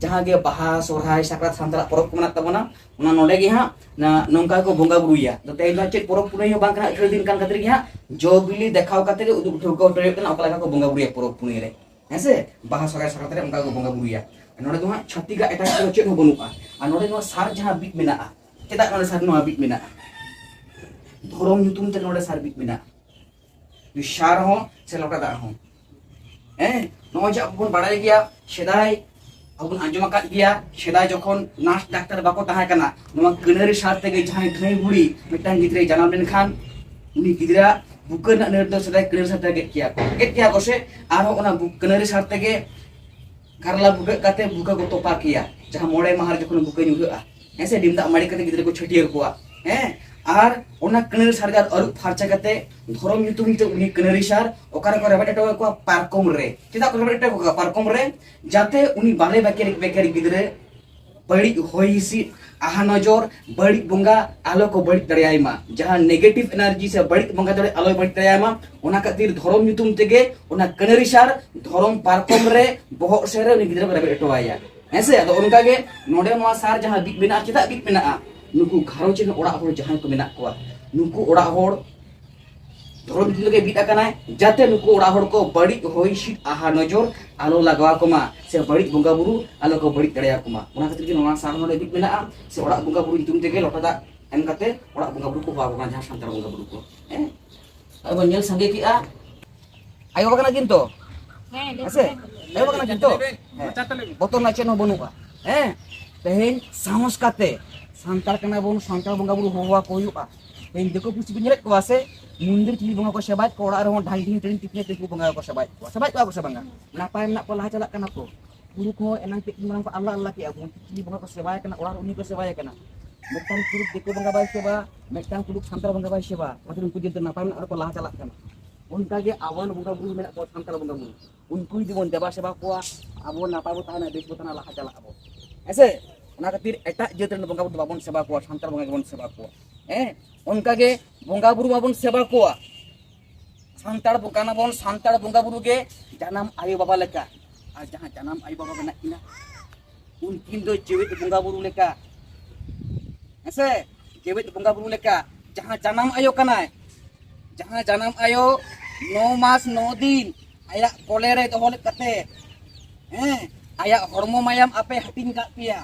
ᱡᱟᱦᱟᱸ ᱜᱮ ᱵᱟᱦᱟ, ᱥᱚᱨᱦᱟᱭ, ᱥᱟᱠᱨᱟᱛ ᱥᱟᱱᱛᱟᱲᱟᱜ ᱯᱚᱨᱚᱵᱽ ᱠᱚ ᱢᱮᱱᱟᱜ ᱛᱟᱵᱚᱱᱟ, ᱚᱱᱟ ᱱᱚᱰᱮ ᱜᱮ ᱦᱟᱸᱜ ᱱᱟ-, ᱱᱚᱝᱠᱟ ᱠᱚ ᱵᱚᱸᱜᱟ ᱵᱩᱨᱩᱭᱟ᱾ ᱛᱚ ᱛᱮᱦᱮᱧ ᱫᱚ ᱪᱮᱫ ᱯᱚᱨᱚᱵᱽ ᱯᱩᱱᱟᱹᱭ ᱦᱚᱸ ᱵᱟᱝ ᱠᱟᱱᱟ, ᱟᱹᱠᱷᱟᱹᱲ ᱫᱤᱱ ᱠᱟᱱ ᱠᱷᱟᱹᱛᱤᱨ ᱜᱮ ᱦᱟᱸᱜ ᱡᱚ ᱵᱤᱞᱤ ᱫᱮᱠᱷᱟᱣ ᱠᱟᱛᱮ ᱜᱮ ᱩᱫᱩᱜ ᱴᱷᱟᱹᱣᱠᱟᱹ ᱦᱚᱴᱚ ᱦᱩᱭᱩᱜ ᱠᱟᱱᱟ, ᱚᱠᱟ ᱞᱮᱠᱟ ᱠᱚ ᱵᱚᱸᱜᱟ ᱵᱩᱨᱩᱭᱟ ᱯᱚᱨᱚᱵᱽ ᱯᱩᱱᱟᱹᱭ ᱨᱮ᱾ ᱦᱮᱸ ᱥᱮ, ᱵᱟᱦᱟ ᱥᱚᱨᱦᱟᱭ ᱥᱟᱠᱨᱟᱛ ᱨᱮ ᱚᱱᱠᱟ ᱠᱚ ᱵᱚᱸᱜᱟ ᱵᱩᱨᱩᱭᱟ᱾ ᱱᱚᱰᱮ ᱫᱚ ᱦᱟᱸᱜ ᱪᱷᱟᱹᱛᱤᱠᱟᱜ ᱮᱴᱟᱜ ᱠᱚᱫᱚ ᱪᱮᱫ ᱦᱚᱸ ᱵᱟᱹᱱᱩᱜᱼᱟ᱾ ᱟᱨ ᱱᱚᱰᱮ ᱱᱚᱣᱟ ᱥᱟᱨ ᱡᱟᱦᱟᱸ ᱵᱤᱫ ᱢᱮᱱᱟᱜᱼᱟ, ᱪᱮᱫᱟᱜ ᱱᱚᱰᱮ ᱥᱟᱨ ᱱᱚᱣᱟ ᱵᱤᱫ ᱢᱮᱱᱟᱜᱼᱟ? ᱫᱷᱚᱨᱚᱢ ᱧᱩᱛᱩᱢ ᱛᱮ ᱱᱚᱰᱮ ᱥᱟᱨ ᱵᱤᱫ ᱢᱮᱱᱟᱜᱼᱟ᱾ ᱱᱩᱭ ᱥᱟᱨ ᱦᱚᱸ ᱥᱮ ᱞᱚᱴᱟ ᱫᱟᱜ ᱦᱚᱸ᱾ ᱦᱮᱸ, ᱱᱚᱜᱼᱚᱭ ᱡᱮ ᱟᱵᱚ ᱵᱚᱱ ᱵᱟᱲᱟᱭ ᱜᱮᱭᱟ, ᱥᱮᱫᱟᱭ ᱟᱵᱚ ᱵᱚᱱ ᱟᱸᱡᱚᱢ ᱟᱠᱟᱫ ᱜᱮᱭᱟ, ᱥᱮᱫᱟᱭ ᱡᱚᱠᱷᱚᱱ ᱱᱟᱨᱥ ᱰᱟᱠᱛᱟᱨ ᱵᱟᱠᱚ ᱛᱟᱦᱮᱸ ᱠᱟᱱᱟ, ᱱᱚᱣᱟ ᱠᱟᱹᱱᱟᱹᱨᱤ ᱥᱟᱨ ᱛᱮᱜᱮ ᱡᱟᱦᱟᱸᱭ ᱫᱷᱟᱹᱭ ᱵᱩᱲᱤ ᱢᱤᱫᱴᱟᱝ ᱜᱤᱫᱽᱨᱟᱹᱭ ᱡᱟᱱᱟᱢ ᱞᱮᱱᱠᱷᱟᱱ, ᱩᱱᱤ ᱜᱤᱫᱽᱨᱟᱹ ᱵᱩᱠᱟᱹ ᱨᱮᱱᱟᱜ ᱱᱟᱹᱨ ᱫᱚ ᱥᱮᱫᱟᱭ ᱠᱟᱹᱱᱟᱹᱨᱤ ᱥᱟᱨ ᱛᱮ ᱜᱮᱫ ᱠᱮᱭᱟ ᱠᱚ, ᱜᱮᱫ ᱠᱮᱭᱟ ᱠᱚ ᱥᱮ᱾ ᱟᱨᱦᱚᱸ ᱚᱱᱟ ᱵᱩ-, ᱠᱟᱹᱱᱟᱹᱨᱤ ᱥᱟᱨ ᱛᱮᱜᱮ ᱠᱟᱨᱞᱟ ᱵᱷᱩᱜᱟᱹᱜ ᱠᱟᱛᱮ ᱵᱩᱠᱟᱹ ᱠᱚ ᱛᱚᱯᱟ ᱠᱮᱭᱟ, ᱡᱟᱦᱟᱸ ᱢᱚᱬᱮ ᱢᱟᱦᱟ ᱨᱮ ᱡᱚᱠᱷᱚᱱ ᱵᱩᱠᱟᱹ ᱧᱩᱨᱦᱟᱹᱜᱼᱟ, ᱦᱮᱸ ᱥᱮ, ᱰᱤᱢ ᱫᱟᱜ ᱢᱟᱹᱲᱤ ᱠᱟᱛᱮ ᱜᱤᱫᱽᱨᱟᱹ ᱠᱚ ᱪᱷᱟᱹᱴᱭᱟᱹᱨ ᱠᱚᱣᱟ᱾ ᱦᱮᱸ, ᱟᱨ ᱚᱱᱟ ᱠᱟᱹᱱᱟᱹᱨᱤ ᱥᱟᱨ ᱜᱮ ᱟᱹᱨᱩᱵ ᱯᱷᱟᱨᱪᱟ ᱠᱟᱛᱮ ᱫᱷᱚᱨᱚᱢ ᱧᱩᱛᱩᱢ ᱛᱮ ᱩᱱᱤ ᱠᱟᱹᱱᱟᱹᱨᱤ ᱥᱟᱨ ᱚᱠᱟ ᱨᱮᱠᱚ ᱨᱮᱵᱮᱫ ᱦᱚᱴᱚ ᱠᱟᱠᱚᱣᱟ? ᱯᱟᱨᱠᱚᱢ ᱨᱮ᱾ ᱪᱮᱫᱟᱜ ᱠᱚ ᱨᱮᱵᱮᱫ ᱦᱚᱴᱚ ᱠᱟᱠᱚᱣᱟ ᱯᱟᱨᱠᱚᱢ ᱨᱮ? ᱡᱟᱛᱮ ᱩᱱᱤ ᱵᱟᱞᱮ ᱵᱮᱠᱮᱨ ᱵᱮᱠᱮᱨ ᱜᱤᱫᱽᱨᱟᱹ ᱵᱟᱹᱲᱤᱡ ᱦᱚᱭ ᱦᱤᱸᱥᱤᱫ, ᱟᱦᱟ ᱱᱚᱡᱚᱨ, ᱵᱟᱹᱲᱤᱡ ᱵᱚᱸᱜᱟ ᱟᱞᱚ ᱠᱚ ᱵᱟᱹᱲᱤᱡ ᱫᱟᱲᱮᱭᱟᱭ ᱢᱟ, ᱡᱟᱦᱟᱸ negative energy ᱥᱮ ᱵᱟᱹᱲᱤᱡ ᱵᱚᱸᱜᱟ ᱫᱚ ᱟᱞᱚᱭ ᱵᱟᱹᱲᱤᱡ ᱫᱟᱲᱮᱭᱟᱭ ᱢᱟ᱾ ᱚᱱᱟ ᱠᱷᱟᱹᱛᱤᱨ ᱫᱷᱚᱨᱚᱢ ᱧᱩᱛᱩᱢ ᱛᱮᱜᱮ ᱚᱱᱟ ᱠᱟᱹᱱᱟᱹᱨᱤ ᱥᱟᱨ ᱫᱷᱚᱨᱚᱢ ᱯᱟᱨᱠᱚᱢ ᱨᱮ, ᱵᱚᱦᱚᱜ ᱥᱮᱫ ᱨᱮ ᱩᱱᱤ ᱜᱤᱫᱽᱨᱟᱹ ᱠᱚ ᱨᱮᱵᱮᱫ ᱦᱚᱴᱚ ᱟᱭᱟ᱾ ᱦᱮᱸ ᱥᱮ? ᱟᱫᱚ ᱚᱱᱠᱟ ᱜᱮ ᱱᱚᱰᱮ ᱱᱚᱣᱟ ᱥᱟᱨ ᱡᱟᱦᱟᱸ ᱵᱤᱫ ᱢᱮᱱᱟᱜᱼᱟ, ᱪᱮᱫᱟᱜ ᱵᱤᱫ ᱢᱮᱱᱟᱜᱼᱟ? ᱱᱩᱠᱩ ᱜᱷᱟᱨᱚᱸᱡᱽ ᱨᱮᱱ ᱚᱲᱟᱜ ᱦᱚᱲ ᱡᱟᱦᱟᱸᱭ ᱠᱚ ᱢᱮᱱᱟᱜ ᱠᱚᱣᱟ, ᱱᱩᱠᱩ ᱚᱲᱟᱜ ᱦᱚᱲ ᱫᱷᱚᱨᱚᱢ ᱧᱩᱛᱩᱢ ᱛᱮᱜᱮ ᱵᱤᱫ ᱟᱠᱟᱱᱟᱭ, ᱡᱟᱛᱮ ᱱᱩᱠᱩ ᱚᱲᱟᱜ ᱦᱚᱲ ᱠᱚ ᱵᱟᱹᱲᱤᱡ ᱦᱚᱭ ᱦᱤᱸᱥᱤᱫ ᱟᱦᱟ ᱱᱚᱡᱚᱨ ᱟᱞᱚ ᱞᱟᱜᱟᱣ ᱟᱠᱚ ᱢᱟ, ᱥᱮ ᱵᱟᱹᱲᱤᱡ ᱵᱚᱸᱜᱟ ᱵᱩᱨᱩ ᱟᱞᱚ ᱠᱚ ᱵᱟᱹᱲᱤᱡ ᱫᱟᱲᱮᱭᱟᱠᱚ ᱢᱟ᱾ ᱚᱱᱟ ᱠᱷᱟᱹᱛᱤᱨ ᱜᱮ ᱱᱚᱣᱟ ᱥᱟᱨ ᱱᱚᱰᱮ ᱵᱤᱫ ᱢᱮᱱᱟᱜᱼᱟ, ᱥᱮ ᱚᱲᱟᱜ ᱵᱚᱸᱜᱟ ᱵᱩᱨᱩ ᱧᱩᱛᱩᱢ ᱛᱮᱜᱮ ᱞᱚᱴᱟ ᱫᱟᱜ ᱮᱢ ᱠᱟᱛᱮ ᱚᱲᱟᱜ ᱵᱚᱸᱜᱟ ᱵᱩᱨᱩ ᱠᱚ ᱦᱚᱦᱚ ᱟᱠᱚ ᱠᱟᱱᱟ, ᱡᱟᱦᱟᱸ ᱥᱟᱱᱛᱟᱲ ᱵᱚᱸᱜᱟ ᱵᱩᱨᱩ ᱠᱚ᱾ ᱦᱮᱸ? ᱟᱫᱚ ᱵᱚᱱ ᱧᱮᱞ ᱥᱟᱸᱜᱮ ᱠᱮᱜᱼᱟ, ᱟᱭᱳ ᱵᱟᱵᱟ ᱠᱟᱱᱟ ᱠᱤᱱ ᱛᱚ? ᱦᱮᱸ, ᱞᱟᱹᱭ ᱦᱮᱸ ᱥᱮ? ᱢᱮ᱾ ᱟᱭᱳ ᱵᱟᱵᱟ ᱠᱟᱱᱟ ᱠᱤᱱ ᱛᱚ? ᱦᱮᱸ᱾ ᱵᱚᱛᱚᱨ ᱨᱮᱱᱟᱜ ᱪᱮᱫ ᱦᱚᱸ ᱵᱟᱹᱱᱩᱜᱼᱟ᱾ ᱦᱮᱸ? ᱛᱮᱦᱮᱧ ᱥᱟᱦᱚᱥ ᱠᱟᱛᱮ ᱥᱟᱱᱛᱟᱲ ᱠᱟᱱᱟ ᱵᱚᱱ, ᱥᱟᱱᱛᱟᱲ ᱵᱚᱸᱜᱟ ᱵᱩᱨᱩ ᱦᱚᱦᱚ ᱟᱠᱚ ᱦᱩᱭᱩᱜᱼᱟ᱾ ᱛᱮᱦᱮᱧ ᱫᱤᱠᱩ ᱯᱩᱥᱤ ᱵᱚᱱ ᱧᱮᱞᱮᱫ ᱠᱚᱣᱟ ᱥᱮ, ᱢᱚᱱᱫᱤᱨ ᱪᱤᱞᱤ ᱵᱚᱸᱜᱟ ᱠᱚ ᱥᱮᱵᱟᱭᱮᱫ ᱠᱚᱣᱟ, ᱚᱲᱟᱜ ᱨᱮᱦᱚᱸ ᱰᱷᱟᱝ ᱰᱷᱤᱝ ᱴᱨᱮᱱ ᱴᱤᱯᱤᱭᱟ ᱫᱤᱠᱩ ᱵᱚᱸᱜᱟ ᱠᱚ ᱥᱮᱵᱟᱭᱮᱫ ᱠᱚᱣᱟ᱾ ᱥᱮᱵᱟᱭᱮᱫ ᱠᱚᱣᱟ ᱠᱚ ᱥᱮ ᱵᱟᱝᱟ? ᱱᱟᱯᱟᱭ ᱢᱮᱱᱟᱜ ᱠᱚᱣᱟ, ᱞᱟᱦᱟ ᱪᱟᱞᱟᱜ ᱠᱟᱱᱟ ᱠᱚ᱾ ᱵᱩᱨᱩ ᱠᱚᱦᱚᱸ ᱮᱱᱟᱝ ᱪᱮᱫ ᱢᱟᱨᱟᱝ ᱠᱚ ᱟᱞᱞᱟ ᱟᱞᱞᱟ ᱠᱮᱜᱼᱟ, ᱵᱚᱱ ᱪᱤᱞᱤ ᱵᱚᱸᱜᱟ ᱠᱚ ᱥᱮᱵᱟᱭᱮ ᱠᱟᱱᱟ, ᱚᱲᱟᱜ ᱨᱮ ᱩᱱᱤ ᱠᱚ ᱥᱮᱵᱟᱭᱮ ᱠᱟᱱᱟ᱾ ᱢᱤᱫᱴᱟᱝ ᱛᱩᱲᱩᱠ ᱫᱤᱠᱩ ᱵᱚᱸᱜᱟ ᱵᱟᱭ ᱥᱮᱵᱟ, ᱢᱤᱫᱴᱟᱝ ᱛᱩᱲᱩᱠ ᱥᱟᱱᱛᱟᱲ ᱵᱚᱸᱜᱟ ᱵᱟᱭ ᱥᱮᱵᱟ, ᱚᱱᱟᱛᱮ ᱩᱱᱠᱩ ᱡᱟᱹᱛ ᱫᱚ ᱱᱟᱯᱟᱭ ᱢᱮᱱᱟᱜ ᱨᱮᱠᱚ ᱞᱟᱦᱟ ᱪᱟᱞᱟᱜ ᱠᱟᱱᱟ᱾ ᱚᱱᱠᱟᱜᱮ ᱟᱵᱚᱨᱮᱱ ᱵᱚᱸᱜᱟ ᱵᱩᱨᱩ ᱢᱮᱱᱟᱜ ᱠᱚᱣᱟ, ᱥᱟᱱᱛᱟᱲ ᱵᱚᱸᱜᱟ ᱵᱩᱨᱩ, ᱩᱱᱠᱩ ᱡᱩᱫᱤ ᱵᱚᱱ ᱫᱮᱵᱟ ᱥᱮᱵᱟ ᱠᱚᱣᱟ, ᱟᱵᱚ ᱱᱟᱯᱟᱭ ᱵᱚ ᱛᱟᱦᱮᱱᱟ, ᱵᱮᱥ ᱵᱚ ᱛᱟᱦᱮᱱᱟ, ᱞᱟᱦᱟ ᱪᱟᱞᱟᱜ ᱟᱵᱚ᱾ ᱦᱮᱸ ᱥᱮ? ᱚᱱᱟ ᱠᱷᱟᱹᱛᱤᱨ ᱮᱴᱟᱜ ᱡᱟᱹᱛ ᱨᱮᱱ ᱵᱚᱸᱜᱟ ᱵᱩᱨᱩ ᱫᱚ ᱵᱟᱵᱚᱱ ᱥᱮᱵᱟ ᱠᱚᱣᱟ, ᱥᱟᱱᱛᱟᱲ ᱵᱚᱸᱜᱟ ᱜᱮᱵᱚᱱ ᱥᱮᱵᱟ ᱠᱚᱣᱟ᱾ ᱦᱮᱸ, ᱚᱱᱠᱟᱜᱮ ᱵᱚᱸᱜᱟ ᱵᱩᱨᱩ ᱢᱟᱵᱚᱱ ᱥᱮᱵᱟ ᱠᱚᱣᱟ᱾ ᱥᱟᱱᱛᱟᱲ ᱵᱚ-, ᱠᱟᱱᱟ ᱵᱚᱱ, ᱥᱟᱱᱛᱟᱲ ᱵᱚᱸᱜᱟ ᱵᱩᱨᱩ ᱜᱮ ᱡᱟᱱᱟᱢ ᱟᱭᱳ ᱵᱟᱵᱟ ᱞᱮᱠᱟ᱾ ᱟᱨ ᱡᱟᱦᱟᱸ ᱡᱟᱱᱟᱢ ᱟᱭᱳ ᱵᱟᱵᱟ ᱢᱮᱱᱟᱜ ᱠᱤᱱᱟ, ᱩᱱᱠᱤᱱ ᱫᱚ ᱡᱮᱣᱮᱫ ᱵᱚᱸᱜᱟ ᱵᱩᱨᱩ ᱞᱮᱠᱟ᱾ ᱦᱮᱸᱥᱮ? ᱡᱮᱣᱮᱫ ᱵᱚᱸᱜᱟ ᱵᱩᱨᱩ ᱞᱮᱠᱟ᱾ ᱡᱟᱦᱟᱸ ᱡᱟᱱᱟᱢ ᱟᱭᱳ ᱠᱟᱱᱟᱭ, ᱡᱟᱦᱟᱸ ᱡᱟᱱᱟᱢ ᱟᱭᱳ ᱱᱚ ᱢᱟᱥ ᱱᱚ ᱫᱤᱱ ᱟᱭᱟᱜ ᱠᱚᱞᱮ ᱨᱮ ᱫᱚᱦᱚ ᱞᱮᱫ ᱠᱟᱛᱮ, ᱦᱮᱸ, ᱟᱭᱟᱜ ᱦᱚᱲᱢᱚ ᱢᱟᱭᱟᱢ ᱟᱯᱮ ᱦᱟᱹᱴᱤᱧ ᱠᱟᱜ ᱯᱮᱭᱟ᱾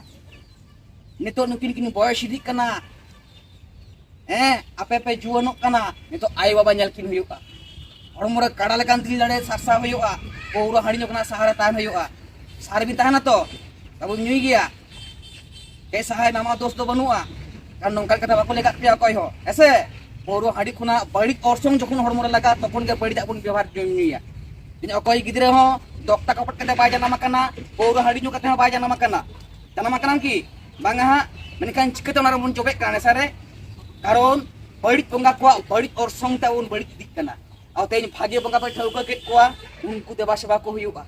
ᱱᱤᱛᱚᱜ ᱱᱩᱠᱤᱱ ᱠᱤᱱ ᱵᱚᱭᱚᱥ ᱤᱫᱤᱜ ᱠᱟᱱᱟ, ᱦᱮᱸ, ᱟᱯᱮ ᱯᱮ ᱡᱩᱣᱟᱹᱱᱚᱜ ᱠᱟᱱᱟ, ᱱᱤᱛᱚᱜ ᱟᱭᱳ ᱵᱟᱵᱟ ᱧᱮᱞ ᱠᱤᱱ ᱦᱩᱭᱩᱜᱼᱟ᱾ ᱦᱚᱲᱢᱚ ᱨᱮ ᱠᱟᱰᱟ ᱞᱮᱠᱟᱱ ᱛᱤᱨᱤᱞ ᱫᱟᱲᱮ ᱥᱟᱨᱥᱟᱣ ᱦᱩᱭᱩᱜᱼᱟ᱾ ᱯᱟᱹᱣᱨᱟᱹ ᱦᱟᱺᱰᱤ ᱧᱩ ᱠᱷᱚᱱᱟᱜ ᱥᱟᱦᱟ ᱨᱮ ᱛᱟᱦᱮᱱ ᱦᱩᱭᱩᱜᱼᱟ᱾ ᱥᱟᱦᱟ ᱨᱮᱵᱤᱱ ᱛᱟᱦᱮᱱᱟ ᱛᱚ? ᱵᱟᱵᱚᱱ ᱧᱩᱭ ᱜᱮᱭᱟ᱾ ᱮ ᱥᱟᱦᱟᱭ, ᱱᱟᱢᱟ ᱫᱳᱥ ᱫᱚ ᱵᱟᱹᱱᱩᱜᱼᱟ, ᱠᱟᱨᱚᱱ ᱱᱚᱝᱠᱟ ᱠᱟᱛᱷᱟ ᱵᱟᱠᱚ ᱞᱟᱹᱭ ᱠᱟᱫ ᱯᱮᱭᱟ ᱚᱠᱚᱭ ᱦᱚᱸ, ᱦᱮᱸ ᱥᱮ? ᱯᱟᱹᱣᱨᱟᱹ ᱦᱟᱺᱰᱤ ᱠᱷᱚᱱᱟᱜ ᱵᱟᱹᱲᱤᱡ ᱚᱨᱥᱚᱝ ᱡᱚᱠᱷᱚᱱ ᱦᱚᱲᱢᱚ ᱨᱮ ᱞᱟᱜᱟᱜᱼᱟ, ᱛᱚᱠᱷᱚᱱ ᱜᱮ ᱵᱟᱹᱲᱤᱡᱟᱜ ᱵᱚᱱ ᱵᱮᱵᱚᱦᱟᱨ ᱧᱩᱭᱟ᱾ ᱤᱧ ᱚᱠᱚᱭ ᱜᱤᱫᱽᱨᱟᱹ ᱦᱚᱸ ᱫᱚᱠᱛᱟ ᱠᱚᱯᱚᱴ ᱠᱟᱛᱮ ᱵᱟᱭ ᱡᱟᱱᱟᱢ ᱟᱠᱟᱱᱟ, ᱯᱟᱹᱣᱨᱟᱹ ᱦᱟᱺᱰᱤ ᱧᱩ ᱠᱟᱛᱮ ᱦᱚᱸ ᱵᱟᱭ ᱡᱟᱱᱟᱢ ᱟᱠᱟᱱᱟ᱾ ᱡᱟᱱᱟᱢ ᱟᱠᱟᱱᱟᱢ ᱠᱤ? ᱵᱟᱝᱟ ᱦᱟᱸᱜ᱾ ᱢᱮᱱᱠᱷᱟᱱ ᱪᱤᱠᱟᱹᱛᱮ ᱚᱱᱟ ᱨᱮᱵᱚᱱ ᱡᱚᱵᱮᱜ ᱠᱟᱱᱟ ᱱᱮᱥᱟ ᱨᱮ? ᱠᱟᱨᱚᱱ ᱵᱟᱹᱲᱤᱡ ᱵᱚᱸᱜᱟ ᱠᱚᱣᱟᱜ ᱵᱟᱹᱲᱤᱡ ᱚᱨᱥᱚᱝ ᱛᱮ ᱟᱵᱚ ᱵᱚᱱ ᱵᱟᱹᱲᱤᱡ ᱤᱫᱤᱜ ᱠᱟᱱᱟ᱾ ᱟᱨ ᱛᱮᱦᱮᱧ ᱵᱷᱟᱜᱮ ᱵᱚᱸᱜᱟ ᱯᱮ ᱴᱷᱟᱹᱣᱠᱟᱹ ᱠᱮᱫ ᱠᱚᱣᱟ, ᱩᱱᱠᱩ ᱫᱮᱵᱟ ᱥᱮᱵᱟ ᱠᱚ ᱦᱩᱭᱩᱜᱼᱟ᱾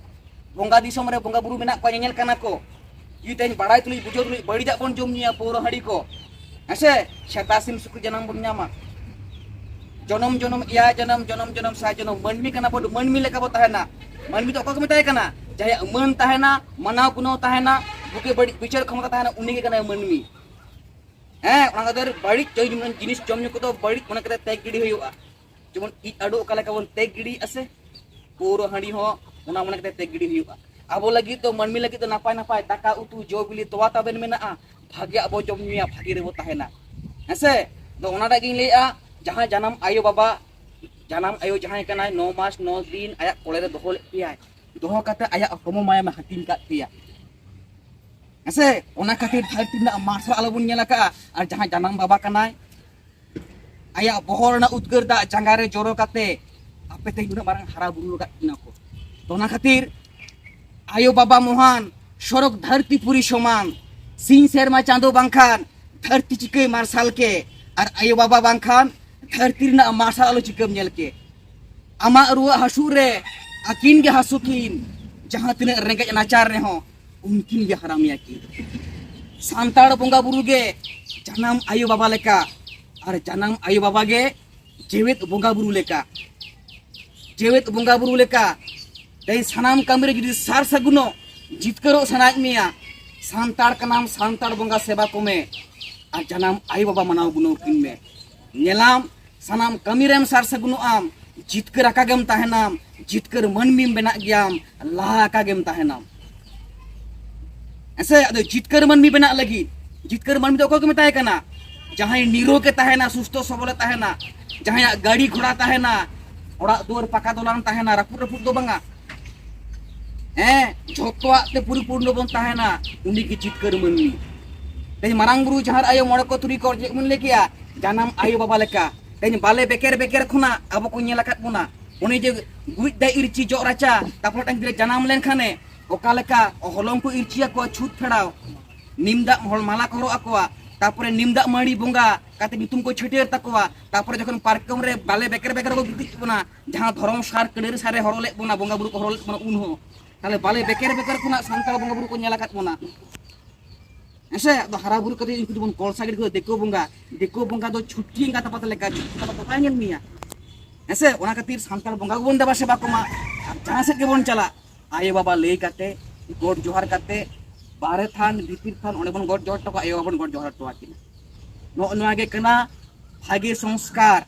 ᱵᱚᱸᱜᱟ ᱫᱤᱥᱚᱢ ᱨᱮ ᱵᱚᱸᱜᱟ ᱵᱩᱨᱩ ᱢᱮᱱᱟᱜ ᱠᱚᱣᱟ, ᱧᱮᱧᱮᱞ ᱠᱟᱱᱟ ᱠᱚ᱾ ᱡᱩᱫᱤ ᱛᱮᱦᱮᱧ ᱵᱟᱲᱟᱭ ᱛᱩᱞᱩᱡ, ᱵᱩᱡᱷᱟᱹᱣ ᱛᱩᱞᱩᱡ ᱵᱟᱹᱲᱤᱡᱟᱜ ᱵᱚᱱ ᱡᱚᱢ ᱧᱩᱭᱟ, ᱯᱟᱹᱣᱨᱟᱹ ᱦᱟᱺᱰᱤ ᱠᱚ, ᱦᱮᱸᱥᱮ, ᱥᱮᱛᱟ ᱥᱤᱢ ᱥᱩᱠᱨᱤ ᱡᱟᱱᱟᱢ ᱵᱚᱱ ᱧᱟᱢᱟ᱾ ᱡᱚᱱᱚᱢ ᱡᱚᱱᱚᱢ, ᱮᱭᱟᱭ ᱡᱚᱱᱚᱢ, ᱡᱚᱱᱚᱢ ᱡᱚᱱᱚᱢ, ᱥᱟᱭ ᱡᱚᱱᱚᱢ ᱢᱟᱹᱱᱢᱤ ᱠᱟᱱᱟ ᱵᱚᱱ, ᱢᱟᱹᱱᱢᱤ ᱞᱮᱠᱟ ᱵᱚ ᱛᱟᱦᱮᱱᱟ᱾ ᱢᱟᱹᱱᱢᱤ ᱫᱚ ᱚᱠᱚᱭ ᱠᱚ ᱢᱮᱛᱟᱭ ᱠᱟᱱᱟ? ᱡᱟᱦᱟᱸᱭᱟᱜ ᱢᱟᱹᱱ ᱛᱟᱦᱮᱱᱟ, ᱢᱟᱱᱟᱣ ᱜᱩᱱᱟᱹᱣ ᱛᱟᱦᱮᱱᱟ, ᱵᱩᱜᱤ ᱵᱟᱹᱲᱤᱡ ᱵᱤᱪᱟᱹᱨ ᱠᱷᱚᱢᱚᱛᱟ ᱛᱟᱦᱮᱱᱟ, ᱩᱱᱤ ᱜᱮ ᱠᱟᱱᱟᱭ ᱢᱟᱹᱱᱢᱤ᱾ ᱦᱮᱸ, ᱚᱱᱟ ᱠᱷᱟᱹᱛᱤᱨ ᱵᱟᱹᱲᱤᱡ ᱡᱤᱱᱤᱥ ᱡᱚᱢ ᱧᱩ ᱠᱚᱫᱚ ᱵᱟᱹᱲᱤᱡ ᱢᱚᱱᱮ ᱠᱟᱛᱮ ᱛᱮᱜ ᱜᱤᱰᱤ ᱦᱩᱭᱩᱜᱼᱟ᱾ ᱡᱮᱢᱚᱱ ᱤᱡ ᱟᱹᱰᱩ ᱚᱠᱟ ᱞᱮᱠᱟ ᱵᱚᱱ ᱛᱮᱜ ᱜᱤᱰᱤᱭᱮᱫᱼᱟ ᱥᱮ, ᱯᱟᱹᱣᱨᱟᱹ ᱦᱟᱺᱰᱤ ᱦᱚᱸ ᱚᱱᱟ ᱢᱚᱱᱮ ᱠᱟᱛᱮ ᱛᱮᱜ ᱜᱤᱰᱤ ᱦᱩᱭᱩᱜᱼᱟ᱾ ᱟᱵᱚ ᱞᱟᱹᱜᱤᱫ ᱫᱚ, ᱢᱟᱹᱱᱢᱤ ᱞᱟᱹᱜᱤᱫ ᱫᱚ ᱱᱟᱯᱟᱭ ᱱᱟᱯᱟᱭ ᱫᱟᱠᱟ ᱩᱛᱩ, ᱡᱚ ᱵᱤᱞᱤ, ᱛᱚᱣᱟ ᱛᱟᱵᱮᱱ ᱢᱮᱱᱟᱜᱼᱟ, ᱵᱷᱟᱜᱮᱭᱟᱜ ᱵᱚ ᱡᱚᱢ ᱧᱩᱭᱟ, ᱵᱷᱟᱜᱮ ᱨᱮᱵᱚ ᱛᱟᱦᱮᱱᱟ᱾ ᱦᱮᱸᱥᱮ? ᱫᱚ ᱚᱱᱟᱴᱟᱜ ᱜᱤᱧ ᱞᱟᱹᱭᱮᱫᱼᱟ, ᱡᱟᱦᱟᱸ ᱡᱟᱱᱟᱢ ᱟᱭᱳ ᱵᱟᱵᱟ, ᱡᱟᱱᱟᱢ ᱟᱭᱳ ᱡᱟᱦᱟᱸᱭ ᱠᱟᱱᱟᱭ, ᱱᱚ ᱢᱟᱥ ᱱᱚ ᱫᱤᱱ ᱟᱭᱟᱜ ᱠᱚᱲᱮ ᱨᱮ ᱫᱚᱦᱚ ᱞᱮᱫ ᱯᱮᱭᱟᱭ, ᱫᱚᱦᱚ ᱠᱟᱛᱮ ᱟᱭᱟᱜ ᱦᱚᱲᱢᱚ ᱢᱟᱭᱟᱢᱮ ᱦᱟᱹᱴᱤᱧ ᱠᱟᱫ ᱯᱮᱭᱟ᱾ ᱦᱮᱸᱥᱮ? ᱚᱱᱟ ᱠᱷᱟᱹᱛᱤᱨ ᱫᱷᱟᱹᱨᱛᱤ ᱨᱮᱱᱟᱜ ᱢᱟᱨᱥᱟᱞ ᱟᱞᱚ ᱵᱚᱱ ᱧᱮᱞ ᱟᱠᱟᱫᱼᱟ᱾ ᱟᱨ ᱡᱟᱦᱟᱸᱭ ᱡᱟᱱᱟᱢ ᱵᱟᱵᱟ ᱠᱟᱱᱟᱭ, ᱟᱭᱟᱜ ᱵᱚᱦᱚᱜ ᱨᱮᱱᱟᱜ ᱩᱫᱽᱜᱟᱹᱨ ᱫᱟᱜ ᱡᱟᱸᱜᱟ ᱨᱮ ᱡᱚᱨᱚ ᱠᱟᱛᱮ ᱟᱯᱮ ᱛᱮᱦᱮᱧ ᱩᱱᱟᱹᱜ ᱢᱟᱨᱟᱝ ᱦᱟᱨᱟ ᱵᱩᱨᱩ ᱟᱠᱟᱫ ᱠᱤᱱᱟ ᱠᱚ᱾ ᱛᱚ ᱚᱱᱟ ᱠᱷᱟᱹᱛᱤᱨ ᱟᱭᱳ ᱵᱟᱵᱟ ᱢᱚᱦᱟᱱ, ᱥᱚᱨᱚᱜᱽ ᱫᱷᱟᱹᱨᱛᱤ ᱯᱩᱨᱤ ᱥᱚᱢᱟᱱ, ᱥᱤᱧ ᱥᱮᱨᱢᱟ ᱪᱟᱸᱫᱚ ᱵᱟᱝᱠᱷᱟᱱ ᱫᱷᱟᱹᱨᱛᱤ ᱪᱤᱠᱟᱹᱭ ᱢᱟᱨᱥᱟᱞ ᱠᱮ? ᱟᱨ ᱟᱭᱳ ᱵᱟᱵᱟ ᱵᱟᱝᱠᱷᱟᱱ ᱫᱷᱟᱹᱨᱛᱤ ᱨᱮᱱᱟᱜ ᱢᱟᱨᱥᱟᱞ ᱟᱞᱚ ᱪᱤᱠᱟᱹᱢ ᱧᱮᱞ ᱠᱮ? ᱟᱢᱟᱜ ᱨᱩᱣᱟᱹ ᱦᱟᱹᱥᱩ ᱨᱮ ᱟᱹᱠᱤᱱ ᱜᱮ ᱦᱟᱹᱥᱩ ᱠᱤᱱ, ᱡᱟᱦᱟᱸ ᱛᱤᱱᱟᱹᱜ ᱨᱮᱸᱜᱮᱡ ᱱᱟᱪᱟᱨ ᱨᱮᱦᱚᱸ ᱩᱱᱠᱤᱱ ᱜᱮ ᱦᱟᱨᱟ ᱢᱮᱭᱟ ᱠᱤᱱ᱾ ᱥᱟᱱᱛᱟᱲ ᱵᱚᱸᱜᱟ ᱵᱩᱨᱩ ᱜᱮ ᱡᱟᱱᱟᱢ ᱟᱭᱳ ᱵᱟᱵᱟ ᱞᱮᱠᱟ, ᱟᱨ ᱡᱟᱱᱟᱢ ᱟᱭᱳ ᱵᱟᱵᱟ ᱜᱮ ᱡᱮᱣᱮᱫ ᱵᱚᱸᱜᱟ ᱵᱩᱨᱩ ᱞᱮᱠᱟ᱾ ᱡᱮᱣᱮᱫ ᱵᱚᱸᱜᱟ ᱵᱩᱨᱩ ᱞᱮᱠᱟ ᱛᱮᱦᱮᱧ ᱥᱟᱱᱟᱢ ᱠᱟᱹᱢᱤ ᱨᱮ ᱡᱩᱫᱤ ᱥᱟᱨ ᱥᱟᱹᱜᱩᱱᱚᱜ, ᱡᱤᱛᱠᱟᱹᱨᱚᱜ ᱥᱟᱱᱟᱭᱮᱫ ᱢᱮᱭᱟ, ᱥᱟᱱᱛᱟᱲ ᱠᱟᱱᱟᱢ, ᱥᱟᱱᱛᱟᱲ ᱵᱚᱸᱜᱟ ᱥᱮᱵᱟ ᱠᱚᱢᱮ, ᱟᱨ ᱡᱟᱱᱟᱢ ᱟᱭᱳ ᱵᱟᱵᱟ ᱢᱟᱱᱟᱣ ᱜᱩᱱᱟᱹᱣ ᱠᱤᱱ ᱢᱮ᱾ ᱧᱮᱞᱟᱢ, ᱥᱟᱱᱟᱢ ᱠᱟᱹᱢᱤ ᱨᱮᱢ ᱥᱟᱨ ᱥᱟᱹᱜᱩᱱᱚᱜ ᱟᱢ, ᱡᱤᱛᱠᱟᱹᱨ ᱟᱠᱟ ᱜᱮᱢ ᱛᱟᱦᱮᱱᱟᱢ, ᱡᱤᱛᱠᱟᱹᱨ ᱢᱟᱹᱱᱢᱤᱢ ᱵᱮᱱᱟᱜ ᱜᱮᱭᱟᱢ, ᱞᱟᱦᱟ ᱟᱠᱟ ᱜᱮᱢ ᱛᱟᱦᱮᱱᱟᱢ᱾ ᱦᱮᱸᱥᱮ? ᱟᱫᱚ ᱡᱤᱛᱠᱟᱹᱨ ᱢᱟᱹᱱᱢᱤ ᱵᱮᱱᱟᱜ ᱞᱟᱹᱜᱤᱫ, ᱡᱤᱛᱠᱟᱹᱨ ᱢᱟᱹᱱᱢᱤ ᱫᱚ ᱚᱠᱚᱭ ᱠᱚ ᱢᱮᱛᱟᱭ ᱠᱟᱱᱟ? ᱡᱟᱦᱟᱸᱭ ᱱᱤᱨᱳᱜᱮ ᱛᱟᱦᱮᱱᱟ, ᱥᱩᱥᱛᱷᱚ ᱥᱚᱵᱚᱞᱮ ᱛᱟᱦᱮᱱᱟ, ᱡᱟᱦᱟᱸᱭᱟᱜ ᱜᱟᱹᱰᱤ ᱜᱷᱚᱲᱟ ᱛᱟᱦᱮᱱᱟ, ᱚᱲᱟᱜ ᱫᱩᱣᱟᱹᱨ ᱯᱟᱠᱟ ᱫᱚᱞᱟᱱ ᱛᱟᱦᱮᱱᱟ, ᱨᱟᱹᱯᱩᱫ ᱨᱟᱹᱯᱩᱫ ᱫᱚ ᱵᱟᱝᱟ᱾ ᱦᱮᱸ, ᱡᱷᱚᱛᱚᱣᱟᱜ ᱛᱮ ᱯᱚᱨᱤᱯᱩᱨᱱᱚ ᱵᱚᱱ ᱛᱟᱦᱮᱱᱟ, ᱩᱱᱤ ᱜᱮ ᱡᱤᱛᱠᱟᱹᱨ ᱢᱟᱹᱱᱢᱤ᱾ ᱛᱮᱦᱮᱧ ᱢᱟᱨᱟᱝ ᱵᱩᱨᱩ, ᱡᱟᱦᱮᱨ ᱟᱭᱳ, ᱢᱚᱬᱮ ᱠᱚ ᱛᱩᱨᱩᱭ ᱠᱚ ᱪᱮᱫ ᱵᱚᱱ ᱞᱟᱹᱭ ᱠᱮᱜᱼᱟ, ᱡᱟᱱᱟᱢ ᱟᱭᱳ ᱵᱟᱵᱟ ᱞᱮᱠᱟ᱾ ᱛᱮᱦᱮᱧ ᱵᱟᱞᱮ ᱵᱮᱠᱮᱨ ᱵᱮᱠᱮᱨ ᱠᱷᱚᱱᱟᱜ ᱟᱵᱚ ᱠᱚ ᱧᱮᱞ ᱟᱠᱟᱫ ᱵᱚᱱᱟ, ᱩᱱᱤ ᱡᱮ ᱜᱩᱨᱤᱡ ᱫᱟᱜ ᱤᱨᱪᱤ ᱡᱚᱜ ᱨᱟᱪᱟ, ᱛᱟᱨᱯᱚᱨ ᱢᱤᱫᱴᱟᱝ ᱜᱤᱫᱽᱨᱟᱹ ᱡᱟᱱᱟᱢ ᱞᱮᱱᱠᱷᱟᱱᱮ ᱚᱠᱟ ᱞᱮᱠᱟ ᱦᱚᱞᱚᱝ ᱠᱚ ᱤᱨᱪᱤᱭᱟᱠᱚᱣᱟ, ᱪᱷᱩᱛ ᱯᱷᱮᱲᱟᱣ, ᱱᱤᱢ ᱫᱟᱜ ᱦᱚᱲ ᱢᱟᱞᱟ ᱠᱚ ᱦᱚᱨᱚᱜ ᱟᱠᱚᱣᱟ, ᱛᱟᱨᱯᱚᱨᱮ ᱱᱤᱢ ᱫᱟᱜ ᱢᱟᱹᱲᱤ ᱵᱚᱸᱜᱟ ᱠᱟᱛᱮ ᱧᱩᱛᱩᱢ ᱠᱚ ᱪᱷᱟᱹᱴᱭᱟᱹᱨ ᱛᱟᱠᱚᱣᱟ, ᱛᱟᱨᱯᱚᱨᱮ ᱡᱚᱠᱷᱚᱱ ᱯᱟᱨᱠᱚᱢ ᱨᱮ ᱵᱟᱞᱮ ᱵᱮᱠᱮᱨ ᱵᱮᱠᱮᱨ ᱠᱚ ᱜᱤᱛᱤᱡ ᱵᱚᱱᱟ, ᱡᱟᱦᱟᱸ ᱫᱷᱚᱨᱚᱢ ᱥᱟᱨ ᱠᱟᱹᱰᱟᱹᱨᱤ ᱥᱟᱨᱮ ᱦᱚᱨᱚᱜ ᱞᱮᱫ ᱵᱚᱱᱟ, ᱵᱚᱸᱜᱟ ᱵᱩᱨᱩ ᱠᱚ ᱦᱚᱨᱚᱜ ᱞᱮᱫ ᱵᱚᱱᱟ ᱩᱱ ᱦᱚᱸ, ᱛᱟᱦᱞᱮ ᱵᱟᱞᱮ ᱵᱮᱠᱮᱨ ᱵᱮᱠᱮᱨ ᱠᱷᱚᱱᱟᱜ ᱥᱟᱱᱛᱟᱲ ᱵᱚᱸᱜᱟ ᱵᱩᱨᱩ ᱠᱚ ᱧᱮᱞ ᱟᱠᱟᱫ ᱵᱚᱱᱟ᱾ ᱦᱮᱸᱥᱮ, ᱟᱫᱚ ᱦᱟᱨᱟ ᱵᱩᱨᱩ ᱠᱟᱛᱮ ᱩᱱᱠᱩ ᱫᱚᱵᱚᱱ ᱠᱚᱞᱥᱟ ᱜᱤᱰᱤ ᱠᱚᱣᱟ ᱫᱤᱠᱩ ᱵᱚᱸᱜᱟ, ᱫᱤᱠᱩ ᱵᱚᱸᱜᱟ ᱫᱚ ᱪᱷᱩᱴᱠᱤ ᱮᱸᱜᱟᱛ ᱟᱯᱟᱛ ᱞᱮᱠᱟ, ᱪᱷᱩᱴᱠᱤ ᱟᱯᱟᱛ ᱫᱚ ᱵᱟᱭ ᱧᱮᱞ ᱢᱮᱭᱟ᱾ ᱦᱮᱸᱥᱮ, ᱚᱱᱟ ᱠᱷᱟᱹᱛᱤᱨ ᱥᱟᱱᱛᱟᱲ ᱵᱚᱸᱜᱟ ᱜᱮᱵᱚᱱ ᱫᱮᱵᱟ ᱥᱮᱵᱟ ᱠᱚᱢᱟ᱾ ᱟᱨ ᱡᱟᱦᱟᱸ ᱥᱮᱫ ᱜᱮᱵᱚᱱ ᱪᱟᱞᱟᱜ, ᱟᱭᱳ ᱵᱟᱵᱟ ᱞᱟᱹᱭ ᱠᱟᱛᱮ, ᱜᱚᱰ ᱡᱚᱦᱟᱨ ᱠᱟᱛᱮ, ᱵᱟᱦᱨᱮ ᱛᱷᱟᱱ, ᱵᱷᱤᱛᱤᱨ ᱛᱷᱟᱱ, ᱚᱸᱰᱮ ᱵᱚᱱ ᱜᱚᱰ ᱡᱚᱦᱟᱨ ᱦᱚᱴᱚ ᱠᱟᱜᱼᱟ, ᱟᱭᱳ ᱵᱟᱵᱟ ᱵᱚᱱ ᱜᱚᱰ ᱡᱚᱦᱟᱨ ᱦᱚᱴᱚ ᱟᱹᱠᱤᱱᱟ᱾ ᱱᱚᱜᱼᱚ ᱱᱚᱣᱟ ᱜᱮ ᱠᱟᱱᱟ ᱵᱷᱟᱜᱮ ᱥᱚᱝᱥᱠᱟᱨ᱾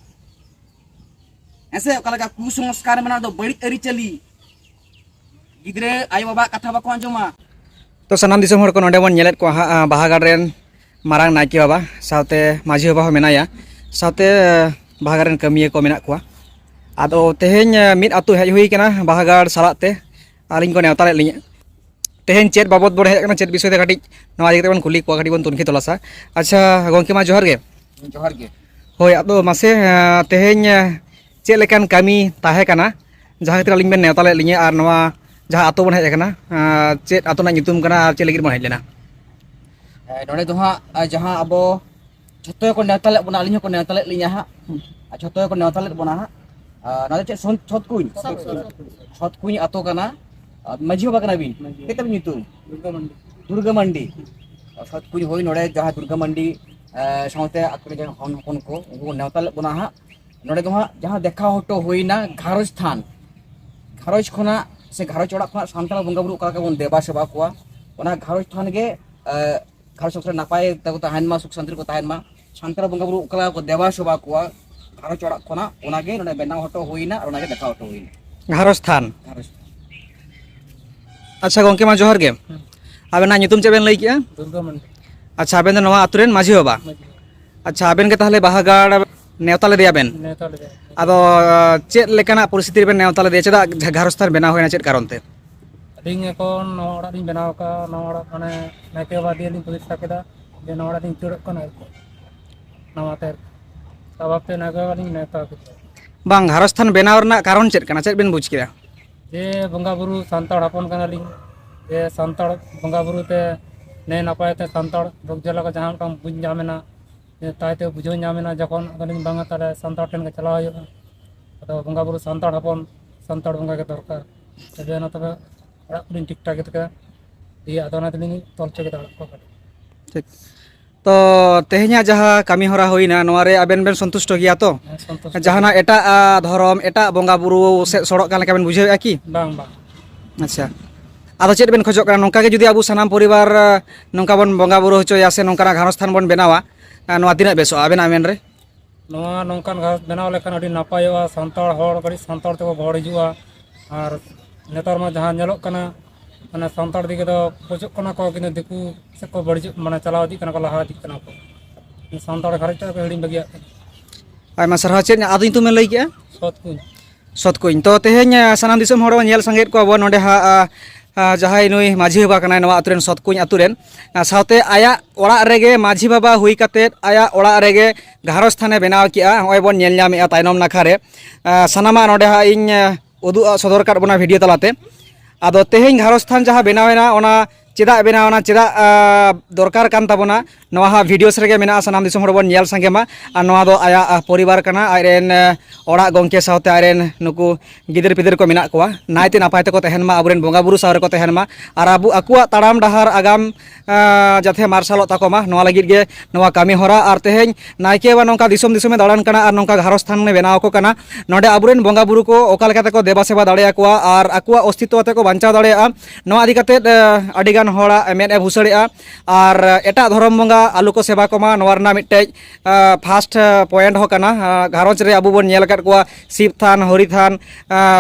ᱦᱮᱸᱥᱮ, ᱚᱠᱟ ᱞᱮᱠᱟ ᱠᱩᱥᱚᱝᱥᱠᱟᱨ ᱢᱮᱱᱟᱜ ᱫᱚ, ᱵᱟᱹᱲᱤᱡ ᱟᱹᱨᱤᱪᱟᱹᱞᱤ, ᱜᱤᱫᱽᱨᱟᱹ ᱟᱭᱳ ᱵᱟᱵᱟᱣᱟᱜ ᱠᱟᱛᱷᱟ ᱵᱟᱠᱚ ᱟᱸᱡᱚᱢᱟ᱾ ᱛᱚ, ᱥᱟᱱᱟᱢ ᱫᱤᱥᱚᱢ ᱦᱚᱲ ᱠᱚ, ᱱᱚᱰᱮ ᱵᱚᱱ ᱧᱮᱞᱮᱫ ᱠᱚᱣᱟ ᱦᱟᱸᱜ, ᱟᱸ, ᱵᱟᱦᱟᱜᱟᱲ ᱨᱮᱱ ᱢᱟᱨᱟᱝ ᱱᱟᱭᱠᱮ ᱵᱟᱵᱟ ᱥᱟᱶᱛᱮ ᱢᱟᱹᱡᱷᱤ ᱵᱟᱵᱟ ᱦᱚᱸ ᱢᱮᱱᱟᱭᱟ, ᱥᱟᱶᱛᱮ, ᱟᱸ, ᱵᱟᱦᱟᱜᱟᱲ ᱨᱮᱱ ᱠᱟᱹᱢᱤᱭᱟᱹ ᱠᱚ ᱢᱮᱱᱟᱜ ᱠᱚᱣᱟ᱾ ᱟᱫᱚ ᱛᱮᱦᱮᱧ, ᱟᱸ, ᱢᱤᱫ ᱟᱹᱛᱩ ᱦᱮᱡ ᱦᱩᱭ ᱠᱟᱱᱟ ᱵᱟᱦᱟᱜᱟᱲ ᱥᱟᱞᱟᱜ ᱛᱮ, ᱟᱹᱞᱤᱧ ᱠᱚ ᱱᱮᱣᱛᱟ ᱞᱮᱫ ᱞᱤᱧᱟᱹ᱾ ᱛᱮᱦᱮᱧ ᱪᱮᱫ ᱵᱟᱵᱚᱛ ᱵᱚᱱ ᱦᱮᱡ ᱟᱠᱟᱱᱟ, ᱪᱮᱫ ᱵᱤᱥᱚᱭ ᱛᱮ, ᱠᱟᱹᱴᱤᱡ ᱱᱚᱣᱟ ᱤᱫᱤ ᱠᱟᱛᱮ ᱵᱚᱱ ᱠᱩᱞᱤ ᱠᱚᱣᱟ, ᱠᱟᱹᱴᱤᱡ ᱵᱚᱱ ᱛᱩᱱᱠᱷᱤ ᱛᱚᱞᱟᱥᱟ᱾ ᱟᱪᱪᱷᱟ ᱜᱚᱢᱠᱮ, ᱢᱟ ᱡᱚᱦᱟᱨ ᱜᱮ᱾ ᱡᱚᱦᱟᱨ ᱜᱮ᱾ ᱦᱳᱭ, ᱟᱫᱚ ᱢᱟᱥᱮ, ᱟᱸ, ᱛᱮᱦᱮᱧ, ᱟᱸ, ᱪᱮᱫ ᱞᱮᱠᱟᱱ ᱠᱟᱹᱢᱤ ᱛᱟᱦᱮᱸ ᱠᱟᱱᱟ, ᱡᱟᱦᱟᱸ ᱠᱷᱟᱹᱛᱤᱨ ᱟᱹᱞᱤᱧ ᱵᱮᱱ ᱱᱮᱣᱛᱟ ᱞᱮᱫ ᱞᱤᱧᱟᱹ, ᱟᱨ ᱱᱚᱣᱟ ᱡᱟᱦᱟᱸ ᱟᱛᱳ ᱵᱚᱱ ᱦᱮᱡ ᱟᱠᱟᱱᱟ, ᱟᱸ, ᱪᱮᱫ ᱟᱛᱳ ᱨᱮᱱᱟᱜ ᱧᱩᱛᱩᱢ ᱠᱟᱱᱟ ᱟᱨ ᱪᱮᱫ ᱞᱟᱹᱜᱤᱫ ᱵᱚᱱ ᱦᱮᱡ ᱞᱮᱱᱟ? ᱮ, ᱱᱚᱰᱮ ᱫᱚ ᱦᱟᱸᱜ, ᱟ, ᱡᱟᱦᱟᱸ ᱟᱵᱚ ᱡᱷᱚᱛᱚ ᱜᱮᱠᱚ ᱱᱮᱣᱛᱟ ᱞᱮᱫ ᱵᱚᱱᱟ, ᱟᱹᱞᱤᱧ ᱦᱚᱸᱠᱚ ᱱᱮᱣᱛᱟ ᱞᱮᱫ ᱞᱤᱧᱟ ᱦᱟᱸᱜ, ᱟᱨ ᱡᱷᱚᱛᱚ ᱜᱮᱠᱚ ᱱᱮᱣᱛᱟ ᱞᱮᱫ ᱵᱚᱱᱟ ᱦᱟᱸᱜ᱾ ᱟᱨ ᱱᱚᱣᱟ ᱫᱚ ᱪᱮᱫ ᱥᱚᱱ-, ᱪᱷᱚᱛ ᱠᱩᱧ? ᱪᱷᱚᱛ ᱠᱩᱧ ᱟᱛᱳ ᱠᱟᱱᱟ᱾ ᱟᱨ ᱢᱟᱹᱡᱷᱤ ᱵᱟᱵᱟ ᱠᱟᱱᱟ ᱵᱤᱱ? ᱢᱟᱹᱡᱷᱤ᱾ ᱪᱮᱫ ᱛᱟᱵᱤᱱ ᱧᱩᱛᱩᱢ? ᱫᱩᱨᱜᱟ ᱢᱟᱱᱰᱤ᱾ ᱫᱩᱨᱜᱟ ᱢᱟᱱᱰᱤ᱾ ᱟᱨ ᱪᱷᱚᱛ ᱠᱩᱧ, ᱦᱳᱭ, ᱱᱚᱰᱮ ᱡᱟᱦᱟᱸ ᱫᱩᱨᱜᱟ ᱢᱟᱱᱰᱤ, ᱮ, ᱥᱟᱶᱛᱮ ᱟᱠᱚ ᱨᱮᱱ ᱡᱟᱦᱟᱸ ᱦᱚᱱ ᱦᱚᱯᱚᱱ ᱠᱚ, ᱩᱱᱠᱩ ᱠᱚ ᱱᱮᱣᱛᱟ ᱞᱮᱫ ᱵᱚᱱᱟ ᱦᱟᱸᱜ᱾ ᱱᱚᱰᱮ ᱫᱚ ᱦᱟᱸᱜ ᱡᱟᱦᱟᱸ ᱫᱮᱠᱷᱟᱣ ᱦᱚᱴᱚ ᱦᱩᱭᱱᱟ ᱜᱷᱟᱨᱚᱸᱡᱽ ᱛᱷᱟᱱ, ᱜᱷᱟᱨᱚᱸᱡᱽ ᱠᱷᱚᱱᱟᱜ ᱥᱮ ᱜᱷᱟᱨᱚᱸᱡᱽ ᱚᱲᱟᱜ ᱠᱷᱚᱱᱟᱜ ᱥᱟᱱᱛᱟᱲ ᱵᱚᱸᱜᱟ ᱵᱩᱨᱩ ᱚᱠᱟ ᱞᱮᱠᱟ ᱵᱚᱱ ᱫᱮᱵᱟ ᱥᱮᱵᱟ ᱠᱚᱣᱟ, ᱚᱱᱟ ᱜᱷᱟᱨᱚᱸᱡᱽ ᱛᱷᱟᱱ ᱜᱮ, ᱮ, ᱜᱷᱟᱨᱚᱸᱡᱽ ᱥᱚᱝᱥᱟᱨ ᱱᱟᱯᱟᱭ ᱛᱮᱠᱚ ᱛᱟᱦᱮᱱ ᱢᱟ, ᱥᱩᱠ ᱥᱟᱱᱛᱤ ᱨᱮᱠᱚ ᱛᱟᱦᱮᱱ ᱢᱟ, ᱥᱟᱱᱛᱟᱲ ᱵᱚᱸᱜᱟ ᱵᱩᱨᱩ ᱚᱠᱟ ᱞᱮᱠᱟ ᱠᱚ ᱫᱮᱵᱟ ᱥᱮᱵᱟ ᱠᱚᱣᱟ, ᱜᱷᱟᱨᱚᱸᱡᱽ ᱚᱲᱟᱜ ᱠᱷᱚᱱᱟᱜ ᱚᱱᱟᱜᱮ ᱱᱚᱰᱮ ᱵᱮᱱᱟᱣ ᱦᱚᱴᱚ ᱦᱩᱭᱱᱟ ᱟᱨ ᱚᱱᱟᱜᱮ ᱫᱮᱠᱷᱟᱣ ᱦᱚᱴᱚ ᱦᱩᱭᱱᱟ᱾ ᱜᱷᱟᱨᱚᱸᱡᱽ ᱛᱷᱟᱱ᱾ ᱜᱷᱟᱨᱚᱸᱡᱽ ᱛᱷᱟᱱ᱾ ᱟᱪᱪᱷᱟ ᱜᱚᱢᱠᱮ, ᱢᱟ ᱡᱚᱦᱟᱨ ᱜᱮ᱾ ᱦᱮᱸ᱾ ᱟᱵᱮᱱᱟᱜ ᱧᱩᱛᱩᱢ ᱪᱮᱫ ᱵᱮᱱ ᱞᱟᱹᱭ ᱠᱮᱜᱼᱟ? ᱫᱩᱨᱜᱟ ᱢᱟᱱᱰᱤ᱾ ᱟᱪᱪᱷᱟ, ᱟᱵᱮᱱ ᱫᱚ ᱱᱚᱣᱟ ᱟᱛᱳ ᱨᱮᱱ ᱢᱟᱹᱡᱷᱤ ᱵᱟᱵᱟ? ᱢᱟᱹᱡᱷᱤ ᱵᱟᱵᱟ᱾ ᱟᱪᱪᱷᱟ, ᱟᱵᱮᱱ ᱜᱮ ᱛᱟᱦᱚᱞᱮ ᱵᱟᱦᱟ ᱜᱟᱲ ᱱᱮᱣᱛᱟ ᱞᱮᱫᱮᱭᱟ ᱵᱮᱱ? ᱱᱮᱣᱛᱟ ᱞᱮᱫᱮᱭᱟ᱾ ᱟᱫᱚ ᱪᱮᱫ ᱞᱮᱠᱟᱱᱟᱜ ᱯᱚᱨᱤᱥᱛᱷᱤᱛᱤ ᱨᱮᱵᱮᱱ ᱱᱮᱣᱛᱟ ᱞᱮᱫᱮᱭᱟ? ᱪᱮᱫᱟᱜ ᱜᱷᱟᱨᱚᱸᱡᱽ ᱛᱷᱟᱱ ᱵᱮᱱᱟᱣ ᱦᱩᱭᱱᱟ, ᱪᱮᱫ ᱠᱟᱨᱚᱱ ᱛᱮ? ᱟᱹᱞᱤᱧ ᱮᱠᱷᱚᱱ ᱱᱚᱣᱟ ᱚᱲᱟᱜ ᱞᱤᱧ ᱵᱮᱱᱟᱣ ᱟᱠᱟᱫᱼᱟ, ᱱᱚᱣᱟ ᱚᱲᱟᱜ ᱢᱟᱱᱮ ᱱᱟᱭᱠᱮ ᱵᱟᱵᱟ ᱫᱤᱭᱮ ᱞᱤᱧ ᱯᱨᱚᱛᱤᱥᱴᱷᱟ ᱠᱮᱫᱟ, ᱡᱮ ᱱᱚᱣᱟ ᱚᱲᱟᱜ ᱞᱤᱧ ᱩᱪᱟᱹᱲᱚᱜ ᱠᱟᱱᱟ ᱟᱨᱠᱤ᱾ ᱱᱟᱣᱟ ᱛᱮ ᱚᱵᱷᱟᱵ ᱛᱮ ᱱᱟᱭᱠᱮ ᱵᱟᱵᱟ ᱞᱤᱧ ᱱᱮᱣᱛᱟ ᱠᱮᱫᱮᱭᱟ᱾ ᱵᱟᱝ, ᱜᱷᱟᱨᱚᱸᱡᱽ ᱛᱷᱟᱱ ᱵᱮᱱᱟᱣ ᱨᱮᱱᱟᱜ ᱠᱟᱨᱚᱱ ᱪᱮᱫ ᱠᱟᱱᱟ? ᱪᱮᱫ ᱵᱮᱱ ᱵᱩᱡᱽ ᱠᱮᱫᱟ? ᱡᱮ ᱵᱚᱸᱜᱟ ᱵᱩᱨᱩ ᱥᱟᱱᱛᱟᱲ ᱦᱚᱯᱚᱱ ᱠᱟᱱᱟᱞᱤᱧ, ᱡᱮ ᱥᱟᱱᱛᱟᱲ ᱵᱚᱸᱜᱟ ᱵᱩᱨᱩ ᱛᱮ ᱱᱟᱭ ᱱᱟᱯᱟᱭ ᱛᱮ ᱥᱟᱱᱛᱟᱲ ᱨᱳᱜᱽ ᱡᱟᱞᱟ ᱠᱚ ᱡᱟᱦᱟᱸ ᱢᱤᱫᱴᱟᱝ ᱵᱩᱡᱽ ᱧᱟᱢ ᱮᱱᱟ, ᱡᱮ ᱛᱟᱭᱛᱮ ᱵᱩᱡᱷᱟᱹᱣ ᱧᱟᱢ ᱮᱱᱟ ᱡᱚᱠᱷᱚᱱ, ᱟᱫᱚᱞᱤᱧ ᱵᱟᱝᱟ ᱛᱟᱦᱚᱞᱮ ᱥᱟᱱᱛᱟᱲ ᱴᱷᱮᱱ ᱜᱮ ᱪᱟᱞᱟᱣ ᱦᱩᱭᱩᱜᱼᱟ᱾ ᱟᱫᱚ ᱵᱚᱸᱜᱟ ᱵᱩᱨᱩ ᱥᱟᱱᱛᱟᱲ ᱦᱚᱯᱚᱱ, ᱥᱟᱱᱛᱟᱲ ᱵᱚᱸᱜᱟ ᱜᱮ ᱫᱚᱨᱠᱟᱨ᱾ ᱛᱚᱵᱮ ᱚᱱᱟ ᱛᱚᱵᱮ ᱚᱲᱟᱜ ᱠᱚᱞᱤᱧ ᱴᱷᱤᱠ ᱴᱷᱟᱠ ᱠᱮᱫ ᱛᱟᱠᱚᱣᱟ, ᱫᱤᱭᱮ ᱟᱫᱚ ᱚᱱᱟ ᱛᱮᱞᱤᱧ ᱛᱚᱞ ᱦᱚᱪᱚ ᱠᱮᱫᱟ ᱚᱲᱟᱜ ᱠᱚ᱾ ᱴᱷᱤᱠ᱾ ᱛᱚ, ᱛᱮᱦᱮᱧᱟᱜ ᱡᱟᱦᱟᱸ ᱠᱟᱹᱢᱤ ᱦᱚᱨᱟ ᱦᱩᱭᱱᱟ, ᱱᱚᱣᱟ ᱨᱮ ᱟᱵᱮᱱ ᱵᱮᱱ ᱥᱚᱱᱛᱩᱥᱴᱚ ᱜᱮᱭᱟ ᱛᱚ? ᱦᱮᱸ, ᱥᱚᱱᱛᱩᱥᱴᱚ ᱡᱟᱦᱟᱱᱟᱜ ᱜᱮ᱾ ᱮᱴᱟᱜ, ᱟ, ᱫᱷᱚᱨᱚᱢ, ᱮᱴᱟᱜ ᱵᱚᱸᱜᱟ ᱵᱩᱨᱩ ᱥᱮᱫ ᱥᱚᱲᱚᱜ ᱠᱟᱱ ᱞᱮᱠᱟ ᱵᱮᱱ ᱵᱩᱡᱷᱟᱹᱣᱮᱫᱼᱟ ᱠᱤ? ᱵᱟᱝ, ᱵᱟᱝ᱾ ᱟᱪᱪᱷᱟ, ᱟᱫᱚ ᱪᱮᱫ ᱵᱮᱱ ᱠᱷᱚᱡᱚᱜ ᱠᱟᱱᱟ? ᱱᱚᱝᱠᱟ ᱜᱮ ᱡᱩᱫᱤ ᱟᱵᱚ ᱥᱟᱱᱟᱢ ᱯᱚᱨᱤᱵᱟᱨ, ᱟ, ᱱᱚᱝᱠᱟ ᱵᱚᱱ ᱵᱚᱸᱜᱟ ᱵᱩᱨᱩ ᱦᱚᱪᱚᱭᱟ ᱥᱮ ᱱᱚᱝᱠᱟᱱᱟᱜ ᱜᱷᱟᱨᱚᱸᱡᱽ ᱛᱷᱟᱱ ᱵᱚᱱ ᱵᱮᱱᱟᱣᱟ, ᱟ, ᱱᱚᱣᱟ ᱛᱤᱱᱟᱹᱜ ᱵᱮᱥᱚᱜᱼᱟ ᱟᱵᱮᱱᱟᱜ ᱢᱮᱱ ᱨᱮ? ᱱᱚᱣᱟ ᱱᱚᱝᱠᱟᱱ ᱜᱷᱟᱨᱚᱸᱡᱽ ᱵᱮᱱᱟᱣ ᱞᱮᱠᱷᱟᱱ ᱟᱹᱰᱤ ᱱᱟᱯᱟᱭᱚᱜᱼᱟ᱾ ᱥᱟᱱᱛᱟᱲ ᱦᱚᱲ ᱠᱟᱹᱴᱤᱡ ᱥᱟᱱᱛᱟᱲ ᱛᱮᱠᱚ ᱜᱚᱲ ᱦᱤᱡᱩᱜᱼᱟ᱾ ᱟᱨ ᱱᱮᱛᱟᱨ ᱢᱟ ᱡᱟᱦᱟᱸ ᱧᱮᱞᱚᱜ ᱠᱟᱱᱟ, ᱢᱟᱱᱮ ᱥᱟᱱᱛᱟᱲ ᱤᱫᱤ ᱠᱟᱛᱮ ᱠᱷᱚᱡᱚᱜ ᱠᱟᱱᱟ ᱠᱚ, ᱠᱤᱱᱛᱩ ᱫᱤᱠᱩ ᱥᱮᱫ ᱠᱚ ᱵᱟᱹᱲᱤᱡᱚᱜ, ᱢᱟᱱᱮ ᱪᱟᱞᱟᱣ ᱤᱫᱤᱜ ᱠᱟᱱᱟ ᱠᱚ, ᱞᱟᱦᱟ ᱤᱫᱤᱜ ᱠᱟᱱᱟ ᱠᱚ᱾ ᱥᱟᱱᱛᱟᱲ ᱜᱷᱟᱨᱚᱸᱡᱽ ᱴᱟᱜ ᱠᱚ ᱦᱤᱲᱤᱧ ᱵᱟᱹᱜᱤᱭᱟᱜ ᱠᱟᱱᱟ᱾ ᱟᱭᱢᱟ ᱥᱟᱨᱦᱟᱣ᱾ ᱪᱮᱫ ᱟᱫᱚ ᱧᱩᱛᱩᱢ ᱵᱮᱱ ᱞᱟᱹᱭ ᱠᱮᱜᱼᱟ? ᱥᱚᱛ ᱠᱩᱧ᱾ ᱥᱚᱛ ᱠᱩᱧ᱾ ᱛᱚ, ᱛᱮᱦᱮᱧ, ᱟ, ᱥᱟᱱᱟᱢ ᱫᱤᱥᱚᱢ ᱦᱚᱲ ᱵᱚᱱ ᱧᱮᱞ ᱥᱟᱸᱜᱮᱭᱮᱫ ᱠᱚᱣᱟ ᱵᱚᱱ ᱱᱚᱸᱰᱮ ᱦᱟᱸᱜ, ᱟ, ᱟ, ᱡᱟᱦᱟᱸᱭ ᱱᱩᱭ ᱢᱟᱹᱡᱷᱤ ᱵᱟᱵᱟ ᱠᱟᱱᱟᱭ ᱱᱚᱣᱟ ᱟᱛᱳ ᱨᱮᱱ, ᱥᱚᱛ ᱠᱩᱧ ᱟᱛᱳ ᱨᱮᱱ, ᱟ, ᱥᱟᱶᱛᱮ ᱟᱭᱟᱜ ᱚᱲᱟᱜ ᱨᱮᱜᱮ ᱢᱟᱹᱡᱷᱤ ᱵᱟᱵᱟ ᱦᱩᱭ ᱠᱟᱛᱮᱫ ᱟᱭᱟᱜ ᱚᱲᱟᱜ ᱨᱮᱜᱮ ᱜᱷᱟᱨᱚᱸᱡᱽ ᱛᱷᱟᱱᱮ ᱵᱮᱱᱟᱣ ᱠᱮᱜᱼᱟ᱾ ᱦᱚᱸᱜᱼᱚᱭ ᱵᱚᱱ ᱧᱮᱞ ᱧᱟᱢᱮᱜᱼᱟ ᱛᱟᱭᱱᱚᱢ ᱱᱟᱠᱷᱟ ᱨᱮ᱾ ᱟ, ᱥᱟᱱᱟᱢᱟᱜ ᱱᱚᱸᱰᱮ ᱦᱟᱸᱜ ᱤᱧ, ᱟ, ᱩᱫᱩᱜ ᱥᱚᱫᱚᱨ ᱠᱟᱫ ᱵᱚᱱᱟ ᱵᱷᱤᱰᱤᱭᱳ ᱛᱟᱞᱟᱛᱮ᱾ ᱟᱫᱚ ᱛᱮᱦᱮᱧ ᱜᱷᱟᱨᱚᱸᱡᱽ ᱛᱷᱟᱱ ᱡᱟᱦᱟᱸ ᱵᱮᱱᱟᱣ ᱮᱱᱟ, ᱚᱱᱟ ᱪᱮᱫᱟᱜ ᱵᱮᱱᱟᱣ ᱮᱱᱟ, ᱪᱮᱫᱟᱜ, ᱟ, ᱫᱚᱨᱠᱟᱨ ᱠᱟᱱ ᱛᱟᱵᱚᱱᱟ, ᱱᱚᱣᱟ ᱦᱟᱸᱜ ᱵᱷᱤᱰᱤᱭᱳᱥ ᱨᱮᱜᱮ ᱢᱮᱱᱟᱜᱼᱟ᱾ ᱥᱟᱱᱟᱢ ᱫᱤᱥᱚᱢ ᱦᱚᱲ ᱵᱚᱱ ᱧᱮᱞ ᱥᱟᱸᱜᱮ ᱢᱟ᱾ ᱟᱨ ᱱᱚᱣᱟ ᱫᱚ ᱟᱭᱟᱜ, ᱟ, ᱯᱚᱨᱤᱵᱟᱨ ᱠᱟᱱᱟ, ᱟᱡ ᱨᱮᱱ, ᱟ, ᱚᱲᱟᱜ ᱜᱚᱢᱠᱮ ᱥᱟᱶᱛᱮ ᱟᱡ ᱨᱮᱱ ᱱᱩᱠᱩ ᱜᱤᱫᱟᱹᱨ ᱯᱤᱫᱟᱹᱨ ᱠᱚ ᱢᱮᱱᱟᱜ ᱠᱚᱣᱟ, ᱱᱟᱭᱛᱮ ᱱᱟᱯᱟᱭ ᱛᱮᱠᱚ ᱛᱟᱦᱮᱱ ᱢᱟ, ᱟᱵᱚᱨᱮᱱ ᱵᱚᱸᱜᱟ ᱵᱩᱨᱩ ᱥᱟᱶ ᱨᱮᱠᱚ ᱛᱟᱦᱮᱱ ᱢᱟ, ᱟᱨ ᱟᱵᱚ, ᱟᱠᱚᱣᱟᱜ ᱛᱟᱲᱟᱢ ᱰᱟᱦᱟᱨ ᱟᱜᱟᱢ, ᱟ, ᱡᱟᱛᱮ ᱢᱟᱨᱥᱟᱞᱚᱜ ᱛᱟᱠᱚ ᱢᱟ, ᱱᱚᱣᱟ ᱞᱟᱹᱜᱤᱫ ᱜᱮ ᱱᱚᱣᱟ ᱠᱟᱹᱢᱤ ᱦᱚᱨᱟ᱾ ᱟᱨ ᱛᱮᱦᱮᱧ ᱱᱟᱭᱠᱮ ᱵᱟᱵᱟ ᱱᱚᱝᱠᱟ ᱫᱤᱥᱚᱢ ᱫᱤᱥᱚᱢᱮ ᱫᱟᱬᱟᱱ ᱠᱟᱱᱟ ᱟᱨ ᱱᱚᱝᱠᱟ ᱜᱷᱟᱨᱚᱸᱡᱽ ᱛᱷᱟᱱ ᱮ ᱵᱮᱱᱟᱣ ᱟᱠᱚ ᱠᱟᱱᱟ᱾ ᱱᱚᱰᱮ ᱟᱵᱚᱨᱮᱱ ᱵᱚᱸᱜᱟ ᱵᱩᱨᱩ ᱠᱚ ᱚᱠᱟ ᱞᱮᱠᱟ ᱛᱮᱠᱚ ᱫᱮᱵᱟ ᱥᱮᱵᱟ ᱫᱟᱲᱮᱭᱟᱠᱚᱣᱟ ᱟᱨ ᱟᱠᱚᱣᱟᱜ ᱚᱥᱛᱤᱛᱛᱚ ᱟᱛᱮ ᱠᱚ ᱵᱟᱧᱪᱟᱣ ᱫᱟᱲᱮᱭᱟᱜᱼᱟ, ᱱᱚᱣᱟ ᱤᱫᱤ ᱠᱟᱛᱮᱫ, ᱟ, ᱟᱹᱰᱤᱜᱟᱱ ᱦᱚᱲᱟᱜ ᱢᱮᱫ ᱮ ᱵᱷᱩᱥᱟᱹᱲᱮᱜᱼᱟ᱾ ᱟᱨ ᱮᱴᱟᱜ ᱫᱷᱚᱨᱚᱢ ᱵᱚᱸᱜᱟ ᱟᱞᱚ ᱠᱚ ᱥᱮᱵᱟ ᱠᱚᱢᱟ, ᱱᱚᱣᱟ ᱨᱮᱱᱟᱜ ᱢᱤᱫᱴᱮᱡ ᱯᱷᱟᱥᱴ ᱯᱚᱭᱮᱱᱴ ᱦᱚᱸ ᱠᱟᱱᱟ᱾ ᱜᱷᱟᱨᱚᱸᱡᱽ ᱨᱮ ᱟᱵᱚ ᱵᱚᱱ ᱧᱮᱞ ᱟᱠᱟᱫ ᱠᱚᱣᱟ ᱥᱤᱵ ᱛᱷᱟᱱ, ᱦᱚᱨᱤ ᱛᱷᱟᱱ,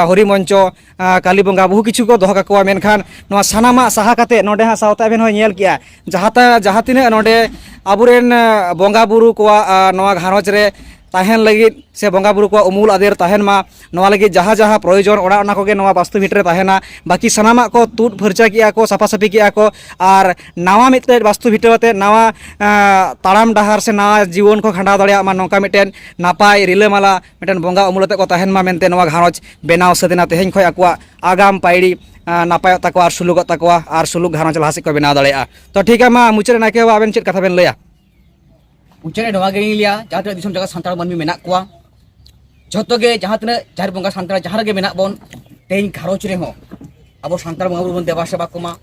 ᱦᱚᱨᱤ ᱢᱚᱧᱪᱚ, ᱠᱟᱞᱤ ᱵᱚᱸᱜᱟ, ᱵᱚᱦᱩ ᱠᱤᱪᱷᱩ ᱠᱚ ᱫᱚᱦᱚ ᱠᱟᱠᱚᱣᱟ᱾ ᱢᱮᱱᱠᱷᱟᱱ ᱱᱚᱣᱟ ᱥᱟᱱᱟᱢᱟᱜ ᱥᱟᱦᱟ ᱠᱟᱛᱮ ᱱᱚᱰᱮ ᱦᱟᱸᱜ ᱥᱟᱶᱛᱟ ᱵᱮᱱ ᱦᱚᱸ ᱧᱮᱞ ᱠᱮᱜᱼᱟ, ᱡᱟᱦᱟᱸ ᱛᱟ- ᱡᱟᱦᱟᱸ ᱛᱤᱱᱟᱹᱜ ᱱᱚᱰᱮ ᱟᱵᱚᱨᱮᱱ ᱵᱚᱸᱜᱟ ᱵᱩᱨᱩ ᱠᱚᱣᱟᱜ ᱱᱚᱣᱟ ᱜᱷᱟᱨᱚᱸᱡᱽ ᱨᱮ ᱛᱟᱦᱮᱱ ᱞᱟᱹᱜᱤᱫ ᱥᱮ ᱵᱚᱸᱜᱟ ᱵᱩᱨᱩ ᱠᱚᱣᱟᱜ ᱩᱢᱩᱞ ᱟᱫᱮᱨ ᱛᱟᱦᱮᱱ ᱢᱟ, ᱱᱚᱣᱟ ᱞᱟᱹᱜᱤᱫ ᱡᱟᱦᱟᱸ ᱡᱟᱦᱟᱸ ᱯᱨᱚᱭᱳᱡᱚᱱ, ᱚᱱᱟ ᱚᱱᱟ ᱠᱚᱜᱮ ᱱᱚᱣᱟ ᱵᱟᱥᱛᱩ ᱵᱷᱤᱴ ᱨᱮ ᱛᱟᱦᱮᱱᱟ᱾ ᱵᱟᱹᱠᱤ ᱥᱟᱱᱟᱢᱟᱜ ᱠᱚ ᱛᱩᱫ ᱯᱷᱟᱨᱪᱟ ᱠᱮᱜᱼᱟ ᱠᱚ, ᱥᱟᱯᱷᱟ ᱥᱟᱹᱯᱷᱤ ᱠᱮᱜᱼᱟ ᱠᱚ, ᱟᱨ ᱱᱟᱣᱟ ᱢᱤᱫᱴᱮᱡ ᱵᱟᱥᱛᱩ ᱵᱷᱤᱴᱟᱹᱣ ᱟᱛᱮ ᱱᱟᱣᱟ ᱛᱟᱲᱟᱢ ᱰᱟᱦᱟᱨ ᱥᱮ ᱱᱟᱣᱟ ᱡᱤᱭᱚᱱ ᱠᱚ ᱠᱷᱟᱸᱰᱟᱣ ᱫᱟᱲᱮᱭᱟᱜ ᱢᱟ, ᱱᱚᱝᱠᱟ ᱢᱤᱫᱴᱮᱱ ᱱᱟᱯᱟᱭ ᱨᱤᱞᱟᱹᱢᱟᱞᱟ ᱢᱤᱫᱴᱮᱱ ᱵᱚᱸᱜᱟ ᱩᱢᱩᱞ ᱟᱛᱮ ᱠᱚ ᱛᱟᱦᱮᱱ ᱢᱟ ᱢᱮᱱᱛᱮ ᱱᱚᱣᱟ ᱜᱷᱟᱨᱚᱸᱡᱽ ᱵᱮᱱᱟᱣ ᱥᱟᱹᱛ ᱮᱱᱟ᱾ ᱛᱮᱦᱮᱧ ᱠᱷᱚᱱ ᱟᱠᱚᱣᱟᱜ ᱟᱜᱟᱢ ᱯᱟᱹᱭᱲᱤ ᱱᱟᱯᱟᱭᱚᱜ ᱛᱟᱠᱚᱣᱟ ᱟᱨ ᱥᱩᱞᱩᱠᱚᱜ ᱛᱟᱠᱚᱣᱟ ᱟᱨ ᱥᱩᱞᱩᱠ ᱜᱷᱟᱨᱚᱸᱡᱽ ᱞᱟᱦᱟ ᱥᱮᱫ ᱠᱚ ᱵᱮᱱᱟᱣ ᱫᱟᱲᱮᱭᱟᱜᱼᱟ᱾ ᱛᱚ ᱴᱷᱤᱠ ᱜᱮᱭᱟ, ᱢᱟ ᱢᱩᱪᱟᱹᱫ ᱨᱮ ᱱᱟᱭᱠᱮ ᱵᱟᱵᱟ ᱟᱵᱮᱱ ᱪᱮᱫ ᱠᱟᱛᱷᱟ ᱵᱮᱱ ᱞᱟᱹᱭᱟ? ᱢᱩᱪᱟᱹᱫ ᱨᱮ ᱱᱚᱣᱟ ᱜᱮᱞᱤᱧ ᱞᱟᱹᱭᱟ, ᱡᱟᱦᱟᱸ ᱛᱤᱱᱟᱹᱜ ᱫᱤᱥᱚᱢ ᱡᱟᱭᱜᱟ ᱥᱟᱱᱛᱟᱲ ᱢᱟᱹᱱᱢᱤ ᱢᱮᱱᱟᱜ ᱠᱚᱣᱟ, ᱡᱷᱚᱛᱚ ᱜᱮ ᱡᱟᱦᱟᱸ ᱛᱤᱱᱟᱹᱜ ᱡᱟᱦᱮᱨ ᱵᱚᱸᱜᱟ ᱥᱟᱱᱛᱟᱲ ᱡᱟᱦᱟᱸ ᱨᱮᱜᱮ ᱢᱮᱱᱟᱜ ᱵᱚᱱ, ᱛᱮᱦᱮᱧ ᱜᱷᱟᱨᱚᱸᱡᱽ ᱨᱮᱦᱚᱸ ᱟᱵᱚ ᱥᱟᱱᱛᱟᱲ ᱵᱚᱸᱜᱟ ᱵᱩᱨᱩ ᱵᱚᱱ ᱫᱮᱵᱟ ᱥᱮᱵᱟ ᱠᱚᱢᱟ᱾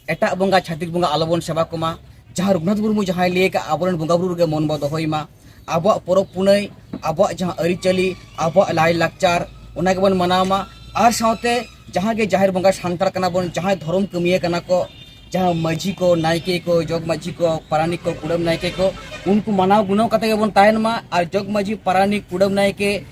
ᱮᱴᱟᱜ ᱵᱚᱸᱜᱟ, ᱪᱷᱟᱹᱛᱤᱠ ᱵᱚᱸᱜᱟ ᱟᱞᱚᱵᱚᱱ ᱥᱮᱵᱟ ᱠᱚᱢᱟ᱾ ᱡᱟᱦᱟᱸ ᱨᱚᱜᱷᱩᱱᱟᱛᱷ ᱢᱩᱨᱢᱩ ᱡᱟᱦᱟᱸᱭ ᱞᱟᱹᱭ ᱟᱠᱟᱫ, ᱟᱵᱚᱨᱮᱱ ᱵᱚᱸᱜᱟ ᱵᱩᱨᱩ ᱨᱮᱜᱮ ᱢᱚᱱ ᱵᱚ ᱫᱚᱦᱚᱭ ᱢᱟ᱾ ᱟᱵᱚᱣᱟᱜ ᱯᱚᱨᱚᱵᱽ ᱯᱩᱱᱟᱹᱭ, ᱟᱵᱚᱣᱟᱜ ᱡᱟᱦᱟᱸ ᱟᱹᱨᱤᱪᱟᱹᱞᱤ, ᱟᱵᱚᱣᱟᱜ ᱞᱟᱭᱼᱞᱟᱠᱪᱟᱨ, ᱚᱱᱟ ᱜᱮᱵᱚᱱ ᱢᱟᱱᱟᱣ ᱢᱟ᱾ ᱟᱨ ᱥᱟᱶᱛᱮ ᱡᱟᱦᱟᱸ ᱜᱮ ᱡᱟᱦᱮᱨ ᱵᱚᱸᱜᱟ ᱥᱟᱱᱛᱟᱲ ᱠᱟᱱᱟ ᱵᱚᱱ, ᱡᱟᱦᱟᱸᱭ ᱫᱷᱚᱨᱚᱢ ᱠᱟᱹᱢᱤᱭᱟᱹ ᱠᱟᱱᱟ ᱠᱚ, ᱡᱟᱦᱟᱸ ᱢᱟᱹᱡᱷᱤ ᱠᱚ, ᱱᱟᱭᱠᱮ ᱠᱚ, ᱡᱚᱜᱽ ᱢᱟᱹᱡᱷᱤ ᱠᱚ, ᱯᱟᱨᱟᱱᱤᱠ ᱠᱚ, ᱠᱩᱰᱟᱹᱢ ᱱᱟᱭᱠᱮ ᱠᱚ, ᱩᱱᱠᱩ ᱢᱟᱱᱟᱣ ᱜᱩᱱᱟᱹᱣ ᱠᱟᱛᱮ ᱜᱮᱵᱚᱱ ᱛᱟᱦᱮᱱ ᱢᱟ᱾ ᱟᱨ ᱡᱚᱜᱽ ᱢᱟᱹᱡᱷᱤ, ᱯᱟᱨᱟᱱᱤᱠ, ᱠᱩᱰᱟᱹᱢ ᱱᱟᱭᱠᱮ,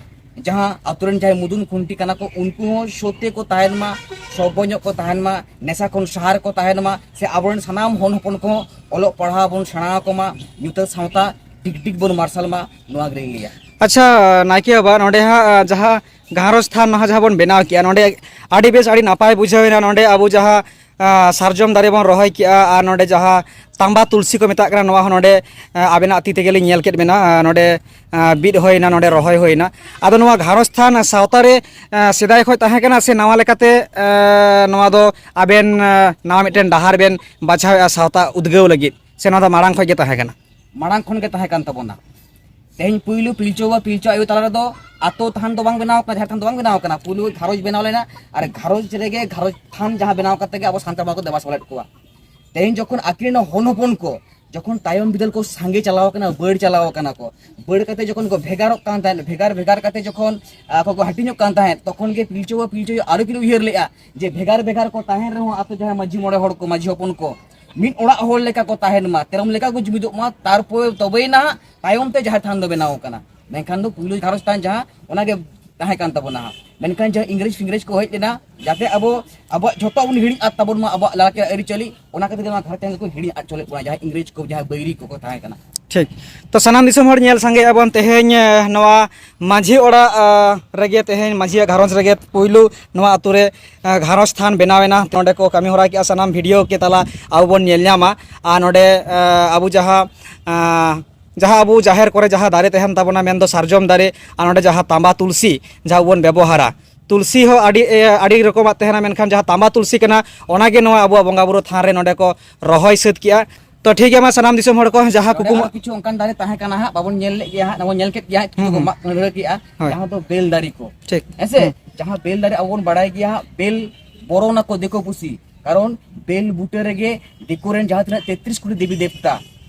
ᱡᱟᱦᱟᱸ ᱟᱛᱳ ᱨᱮᱱ ᱡᱟᱦᱟᱸᱭ ᱢᱩᱫᱩᱱ ᱠᱷᱩᱱᱴᱤ ᱠᱟᱱᱟ ᱠᱚ, ᱩᱱᱠᱩ ᱦᱚᱸ ᱥᱚᱛᱮ ᱠᱚ ᱛᱟᱦᱮᱱ ᱢᱟ, ᱥᱚᱵᱚ ᱧᱚᱜ ᱠᱚ ᱛᱟᱦᱮᱱ ᱢᱟ, ᱱᱮᱥᱟ ᱠᱷᱚᱱ ᱥᱟᱦᱟ ᱨᱮᱠᱚ ᱛᱟᱦᱮᱱ ᱢᱟ, ᱥᱮ ᱟᱵᱚᱨᱮᱱ ᱥᱟᱱᱟᱢ ᱦᱚᱱ ᱦᱚᱯᱚᱱ ᱠᱚᱦᱚᱸ ᱚᱞᱚᱜ ᱯᱟᱲᱦᱟᱣ ᱵᱚᱱ ᱥᱮᱬᱟ ᱟᱠᱚ ᱢᱟ, ᱧᱩᱛᱟᱹᱛ ᱥᱟᱶᱛᱟ ᱴᱤᱠ ᱴᱤᱠ ᱵᱚᱱ ᱢᱟᱨᱥᱟᱞ ᱢᱟ, ᱱᱚᱣᱟ ᱜᱮᱞᱤᱧ ᱞᱟᱹᱭᱟ᱾ ᱟᱪᱪᱷᱟ, ᱱᱟᱭᱠᱮ ᱵᱟᱵᱟ, ᱱᱚᱰᱮ ᱦᱟᱸᱜ, ᱟᱸ, ᱡᱟᱦᱟᱸ ᱜᱷᱟᱨᱚᱸᱡᱽ ᱛᱷᱟᱱ ᱱᱟᱦᱟᱜ ᱡᱟᱦᱟᱸ ᱵᱚᱱ ᱵᱮᱱᱟᱣ ᱠᱮᱜᱼᱟ, ᱱᱚᱰᱮ ᱟᱹᱰᱤ ᱵᱮᱥ, ᱟᱹᱰᱤ ᱱᱟᱯᱟᱭ ᱵᱩᱡᱷᱟᱹᱣ ᱮᱱᱟ᱾ ᱱᱚᱰᱮ ᱟᱵᱚ ᱡᱟᱦᱟᱸ, ᱟᱸ, ᱥᱟᱨᱡᱚᱢ ᱫᱟᱨᱮ ᱵᱚᱱ ᱨᱚᱦᱚᱭ ᱠᱮᱜᱼᱟ ᱟᱨ ᱱᱚᱰᱮ ᱡᱟᱦᱟᱸ ᱛᱟᱢᱵᱟ ᱛᱩᱞᱥᱤ ᱠᱚ ᱢᱮᱛᱟᱜ ᱠᱟᱱᱟ, ᱱᱚᱣᱟ ᱦᱚᱸ ᱱᱚᱰᱮ, ᱟᱸ, ᱟᱵᱮᱱᱟᱜ ᱛᱤ ᱛᱮᱜᱮ ᱞᱤᱧ ᱧᱮᱞ ᱠᱮᱫ ᱵᱮᱱᱟ᱾ ᱟᱸ, ᱱᱚᱰᱮ, ᱟᱸ, ᱵᱤᱫ ᱦᱩᱭᱱᱟ, ᱱᱚᱰᱮ ᱨᱚᱦᱚᱭ ᱦᱩᱭᱱᱟ᱾ ᱟᱫᱚ ᱱᱚᱣᱟ ᱜᱷᱟᱨᱚᱸᱡᱽ ᱛᱷᱟᱱ ᱥᱟᱶᱛᱟ ᱨᱮ, ᱟᱸ, ᱥᱮᱫᱟᱭ ᱠᱷᱚᱱ ᱛᱟᱦᱮᱸ ᱠᱟᱱᱟ ᱥᱮ ᱱᱟᱣᱟ ᱞᱮᱠᱟᱛᱮ, ᱟᱸ, ᱱᱚᱣᱟ ᱫᱚ ᱟᱵᱮᱱ, ᱟᱸ, ᱱᱟᱣᱟ ᱢᱤᱫᱴᱮᱱ ᱰᱟᱦᱟᱨ ᱵᱮᱱ ᱵᱟᱪᱷᱟᱣᱮᱫᱼᱟ ᱥᱟᱶᱛᱟ ᱩᱫᱽᱜᱟᱹᱣ ᱞᱟᱹᱜᱤᱫ, ᱥᱮ ᱱᱚᱣᱟ ᱫᱚ ᱢᱟᱲᱟᱝ ᱠᱷᱚᱱ ᱜᱮ ᱛᱟᱦᱮᱸ ᱠᱟᱱᱟ? ᱢᱟᱲᱟᱝ ᱠᱷᱚᱱ ᱜᱮ ᱛᱟᱦᱮᱸ ᱠᱟᱱ ᱛᱟᱵᱚᱱᱟ᱾ ᱛᱮᱦᱮᱧ ᱯᱩᱭᱞᱩ ᱯᱤᱞᱪᱩ ᱵᱟᱵᱟ ᱯᱤᱞᱪᱩ ᱟᱭᱳ ᱛᱟᱞᱟ ᱨᱮᱫᱚ ᱟᱛᱳ ᱛᱷᱟᱱ ᱫᱚ ᱵᱟᱝ ᱵᱮᱱᱟᱣ ᱠᱟᱱᱟ, ᱡᱟᱦᱮᱨ ᱛᱷᱟᱱ ᱫᱚ ᱵᱟᱝ ᱵᱮᱱᱟᱣ ᱠᱟᱱᱟ᱾ ᱯᱩᱭᱞᱩ ᱜᱷᱟᱨᱚᱸᱡᱽ ᱵᱮᱱᱟᱣ ᱞᱮᱱᱟ, ᱟᱨ ᱜᱷᱟᱨᱚᱸᱡᱽ ᱨᱮᱜᱮ ᱜᱷᱟᱨᱚᱸᱡᱽ ᱛᱷᱟᱱ ᱡᱟᱦᱟᱸ ᱵᱮᱱᱟᱣ ᱠᱟᱛᱮ ᱜᱮ ᱟᱵᱚ ᱥᱟᱱᱛᱟᱲ ᱵᱚᱸᱜᱟ ᱠᱚ ᱫᱮᱵᱟ ᱥᱮᱵᱟ ᱞᱮᱫ ᱠᱚᱣᱟ᱾ ᱛᱮᱦᱮᱧ ᱡᱚᱠᱷᱚᱱ ᱟᱹᱠᱤᱱ ᱨᱮᱱ ᱦᱚᱱ ᱦᱚᱯᱚᱱ ᱠᱚ ᱡᱚᱠᱷᱚᱱ ᱛᱟᱭᱚᱢ ᱵᱤᱫᱟᱹᱞ ᱠᱚ ᱥᱟᱸᱜᱮ ᱪᱟᱞᱟᱣ ᱠᱟᱱᱟ, ᱵᱟᱹᱲ ᱪᱟᱞᱟᱣ ᱠᱟᱱᱟ ᱠᱚ, ᱵᱟᱹᱲ ᱠᱟᱛᱮ ᱡᱚᱠᱷᱚᱱ ᱠᱚ ᱵᱷᱮᱜᱟᱨᱚᱜ ᱠᱟᱱ ᱛᱟᱦᱮᱸᱫ, ᱵᱷᱮᱜᱟᱨ ᱵᱷᱮᱜᱟᱨ ᱠᱟᱛᱮ ᱡᱚᱠᱷᱚᱱ ᱟᱠᱚ ᱠᱚ ᱦᱟᱹᱴᱤᱧᱚᱜ ᱠᱟᱱ ᱛᱟᱦᱮᱸᱫ, ᱛᱚᱠᱷᱚᱱ ᱜᱮ ᱯᱤᱞᱪᱩ ᱵᱟᱵᱟ ᱯᱤᱞᱪᱩ ᱟᱭᱳ ᱟᱨᱚ ᱠᱤᱱ ᱩᱭᱦᱟᱹᱨ ᱞᱮᱫᱼᱟ ᱡᱮ ᱵᱷᱮᱜᱟᱨ ᱵᱷᱮᱜᱟᱨ ᱠᱚ ᱛᱟᱦᱮᱱ ᱨᱮᱦᱚᱸ ᱟᱛᱳ ᱡᱟᱦᱟᱸᱭ ᱢᱟᱹᱡᱷᱤ ᱢᱚᱬᱮ ᱦᱚᱲ ᱠᱚ, ᱢᱟᱹᱡᱷᱤ ᱦᱚᱯᱚᱱ ᱠᱚ ᱢᱤᱫ ᱚᱲᱟᱜ ᱦᱚᱲ ᱞᱮᱠᱟ ᱠᱚ ᱛᱟᱦᱮᱱ ᱢᱟ, ᱛᱮᱨᱚᱢ ᱞᱮᱠᱟ ᱠᱚ ᱡᱩᱢᱤᱫᱚᱜ ᱢᱟ, ᱛᱟᱨᱯᱚᱨᱮ ᱛᱚᱵᱮᱭᱮᱱᱟ ᱦᱟᱸᱜ ᱛᱟᱭᱚᱢ ᱛᱮ ᱡᱟᱦᱮᱨ ᱛᱷᱟᱱ ᱫᱚ ᱵᱮᱱᱟᱣ ᱠᱟᱱᱟ᱾ ᱢᱮᱱᱠᱷᱟᱱ ᱫᱚ ᱯᱩᱭᱞᱩ ᱜᱷᱟᱨᱚᱸᱡᱽ ᱛᱷᱟᱱ ᱡᱟᱦᱟᱸ, ᱚᱱᱟᱜᱮ ᱛᱟᱦᱮᱸ ᱠᱟᱱ ᱛᱟᱵᱚᱱᱟ ᱦᱟᱸᱜ᱾ ᱢᱮᱱᱠᱷᱟᱱ ᱡᱟᱦᱟᱸ ᱤᱝᱨᱮᱡᱽ ᱯᱷᱤᱝᱨᱮᱡᱽ ᱠᱚ ᱦᱮᱡ ᱞᱮᱱᱟ, ᱡᱟᱛᱮ ᱟᱵᱚ ᱟᱵᱚᱣᱟᱜ ᱡᱷᱚᱛᱚ ᱵᱚᱱ ᱦᱤᱲᱤᱧ ᱟᱫ ᱛᱟᱵᱚᱱ ᱢᱟ, ᱟᱵᱚᱣᱟᱜ ᱞᱟᱠᱪᱟᱨ ᱟᱹᱨᱤᱪᱟᱹᱞᱤ, ᱚᱱᱟ ᱠᱷᱟᱹᱛᱤᱨ ᱜᱮ ᱱᱚᱣᱟ ᱜᱷᱟᱨᱚᱸᱡᱽ ᱛᱷᱟᱱ ᱫᱚᱠᱚ ᱦᱤᱲᱤᱧ ᱟᱫ ᱪᱚᱞᱮᱫ ᱵᱚᱱᱟ, ᱡᱟᱦᱟᱸ ᱤᱝᱨᱮᱡᱽ ᱠᱚ, ᱡᱟᱦᱟᱸ ᱵᱟᱹᱭᱨᱤ ᱠᱚᱠᱚ ᱛᱟᱦᱮᱸ ᱠᱟᱱᱟ᱾ ᱴᱷᱤᱠ᱾ ᱛᱚ ᱥᱟᱱᱟᱢ ᱫᱤᱥᱚᱢ ᱦᱚᱲ ᱧᱮᱞ ᱥᱟᱸᱜᱮᱭᱮᱫᱼᱟ ᱵᱚᱱ ᱛᱮᱦᱮᱧ, ᱮ, ᱱᱚᱣᱟ ᱢᱟᱹᱡᱷᱤ ᱚᱲᱟᱜ, ᱮ, ᱨᱮᱜᱮ ᱛᱮᱦᱮᱧ ᱢᱟᱹᱡᱷᱤᱭᱟᱜ ᱜᱷᱟᱨᱚᱸᱡᱽ ᱨᱮᱜᱮ ᱯᱩᱭᱞᱩ ᱱᱚᱣᱟ ᱟᱛᱳ ᱨᱮ, ᱮ, ᱜᱷᱟᱨᱚᱸᱡᱽ ᱛᱷᱟᱱ ᱵᱮᱱᱟᱣ ᱮᱱᱟ᱾ ᱱᱚᱸᱰᱮ ᱠᱚ ᱠᱟᱹᱢᱤ ᱦᱚᱨᱟ ᱠᱮᱜᱼᱟ, ᱥᱟᱱᱟᱢ ᱵᱷᱤᱰᱤᱭᱳ ᱠᱮ ᱛᱟᱞᱟ ᱟᱵᱚ ᱵᱚᱱ ᱧᱮᱞ ᱧᱟᱢᱟ᱾ ᱟᱨ ᱱᱚᱸᱰᱮ, ᱮ, ᱟᱵᱚ ᱡᱟᱦᱟᱸ, ᱮ, ᱡᱟᱦᱟᱸ ᱟᱵᱚ ᱡᱟᱦᱮᱨ ᱠᱚᱨᱮ ᱡᱟᱦᱟᱸ ᱫᱟᱨᱮ ᱛᱟᱦᱮᱱ ᱛᱟᱵᱚᱱᱟ, ᱢᱮᱱᱫᱚ ᱥᱟᱨᱡᱚᱢ ᱫᱟᱨᱮ, ᱟᱨ ᱱᱚᱸᱰᱮ ᱡᱟᱦᱟᱸ ᱛᱟᱸᱵᱟ ᱛᱩᱞᱥᱤ ᱡᱟᱦᱟᱸ ᱵᱚᱱ ᱵᱮᱵᱚᱦᱟᱨᱟ, ᱛᱩᱞᱥᱤ ᱦᱚᱸ ᱟᱹᱰᱤ, ᱮ, ᱟᱹᱰᱤ ᱨᱚᱠᱚᱢᱟᱜ ᱛᱟᱦᱮᱱᱟ, ᱢᱮᱱᱠᱷᱟᱱ ᱡᱟᱦᱟᱸ ᱛᱟᱸᱵᱟ ᱛᱩᱞᱥᱤ ᱠᱟᱱᱟ, ᱚᱱᱟᱜᱮ ᱱᱚᱣᱟ ᱟᱵᱚᱣᱟᱜ ᱵᱚᱸᱜᱟ ᱵᱩᱨᱩ ᱛᱷᱟᱱ ᱨᱮ ᱱᱚᱸᱰᱮ ᱠᱚ ᱨᱚᱦᱚᱭ ᱥᱟᱹᱛ ᱠᱮᱜᱼᱟ᱾ ᱛᱚ ᱴᱷᱤᱠ ᱜᱮᱭᱟ, ᱢᱟ ᱥᱟᱱᱟᱢ ᱫᱤᱥᱚᱢ ᱦᱚᱲ ᱠᱚ ᱡᱟᱦᱟᱸ ᱱᱚᱸᱰᱮ ᱠᱩᱠᱢᱩ ᱟᱨ ᱠᱤᱪᱷᱩ ᱚᱱᱠᱟᱱ ᱫᱟᱨᱮ ᱛᱟᱦᱮᱸ ᱠᱟᱱᱟ ᱦᱟᱸᱜ, ᱵᱟᱵᱚᱱ ᱧᱮᱞ ᱞᱮᱫ ᱜᱮᱭᱟ ᱦᱟᱸᱜ, ᱵᱟᱵᱚᱱ ᱧᱮᱞ ᱠᱮᱫ ᱜᱮᱭᱟ ᱦᱟᱸᱜ, ᱠᱤᱪᱷᱩ ᱦᱩᱸ, ᱠᱚ ᱦᱩᱸ᱾ ᱢᱟᱜ ᱵᱷᱟᱹᱲᱟᱹ ᱠᱮᱜᱼᱟ, ᱦᱳᱭ᱾ ᱡᱟᱦᱟᱸ ᱫᱚ ᱵᱮᱞ ᱫᱟᱨᱮ ᱠᱚ᱾ ᱴᱷᱤᱠ᱾ ᱦᱮᱸ ᱥᱮ? ᱦᱩᱸ᱾ ᱡᱟᱦᱟᱸ ᱵᱮᱞ ᱫᱟᱨᱮ ᱟᱵᱚ ᱵᱚᱱ ᱵᱟᱲᱟᱭ ᱜᱮᱭᱟ ᱦᱟᱸᱜ, ᱵᱮᱞ ᱵᱚᱨᱚᱱ ᱟᱠᱚ ᱫᱤᱠᱩ ᱯᱩᱥᱤ, ᱠᱟᱨᱚᱱ ᱵᱮᱞ ᱵᱩᱴᱟᱹ ᱨᱮᱜᱮ ᱫᱤᱠᱩ ᱨᱮᱱ ᱡᱟᱦᱟᱸ ᱛᱤᱱᱟᱹᱜ ᱛᱮᱛᱨᱤᱥ ᱠᱳᱴᱤ ᱫᱮᱵᱤ ᱫᱮᱵᱛᱟ,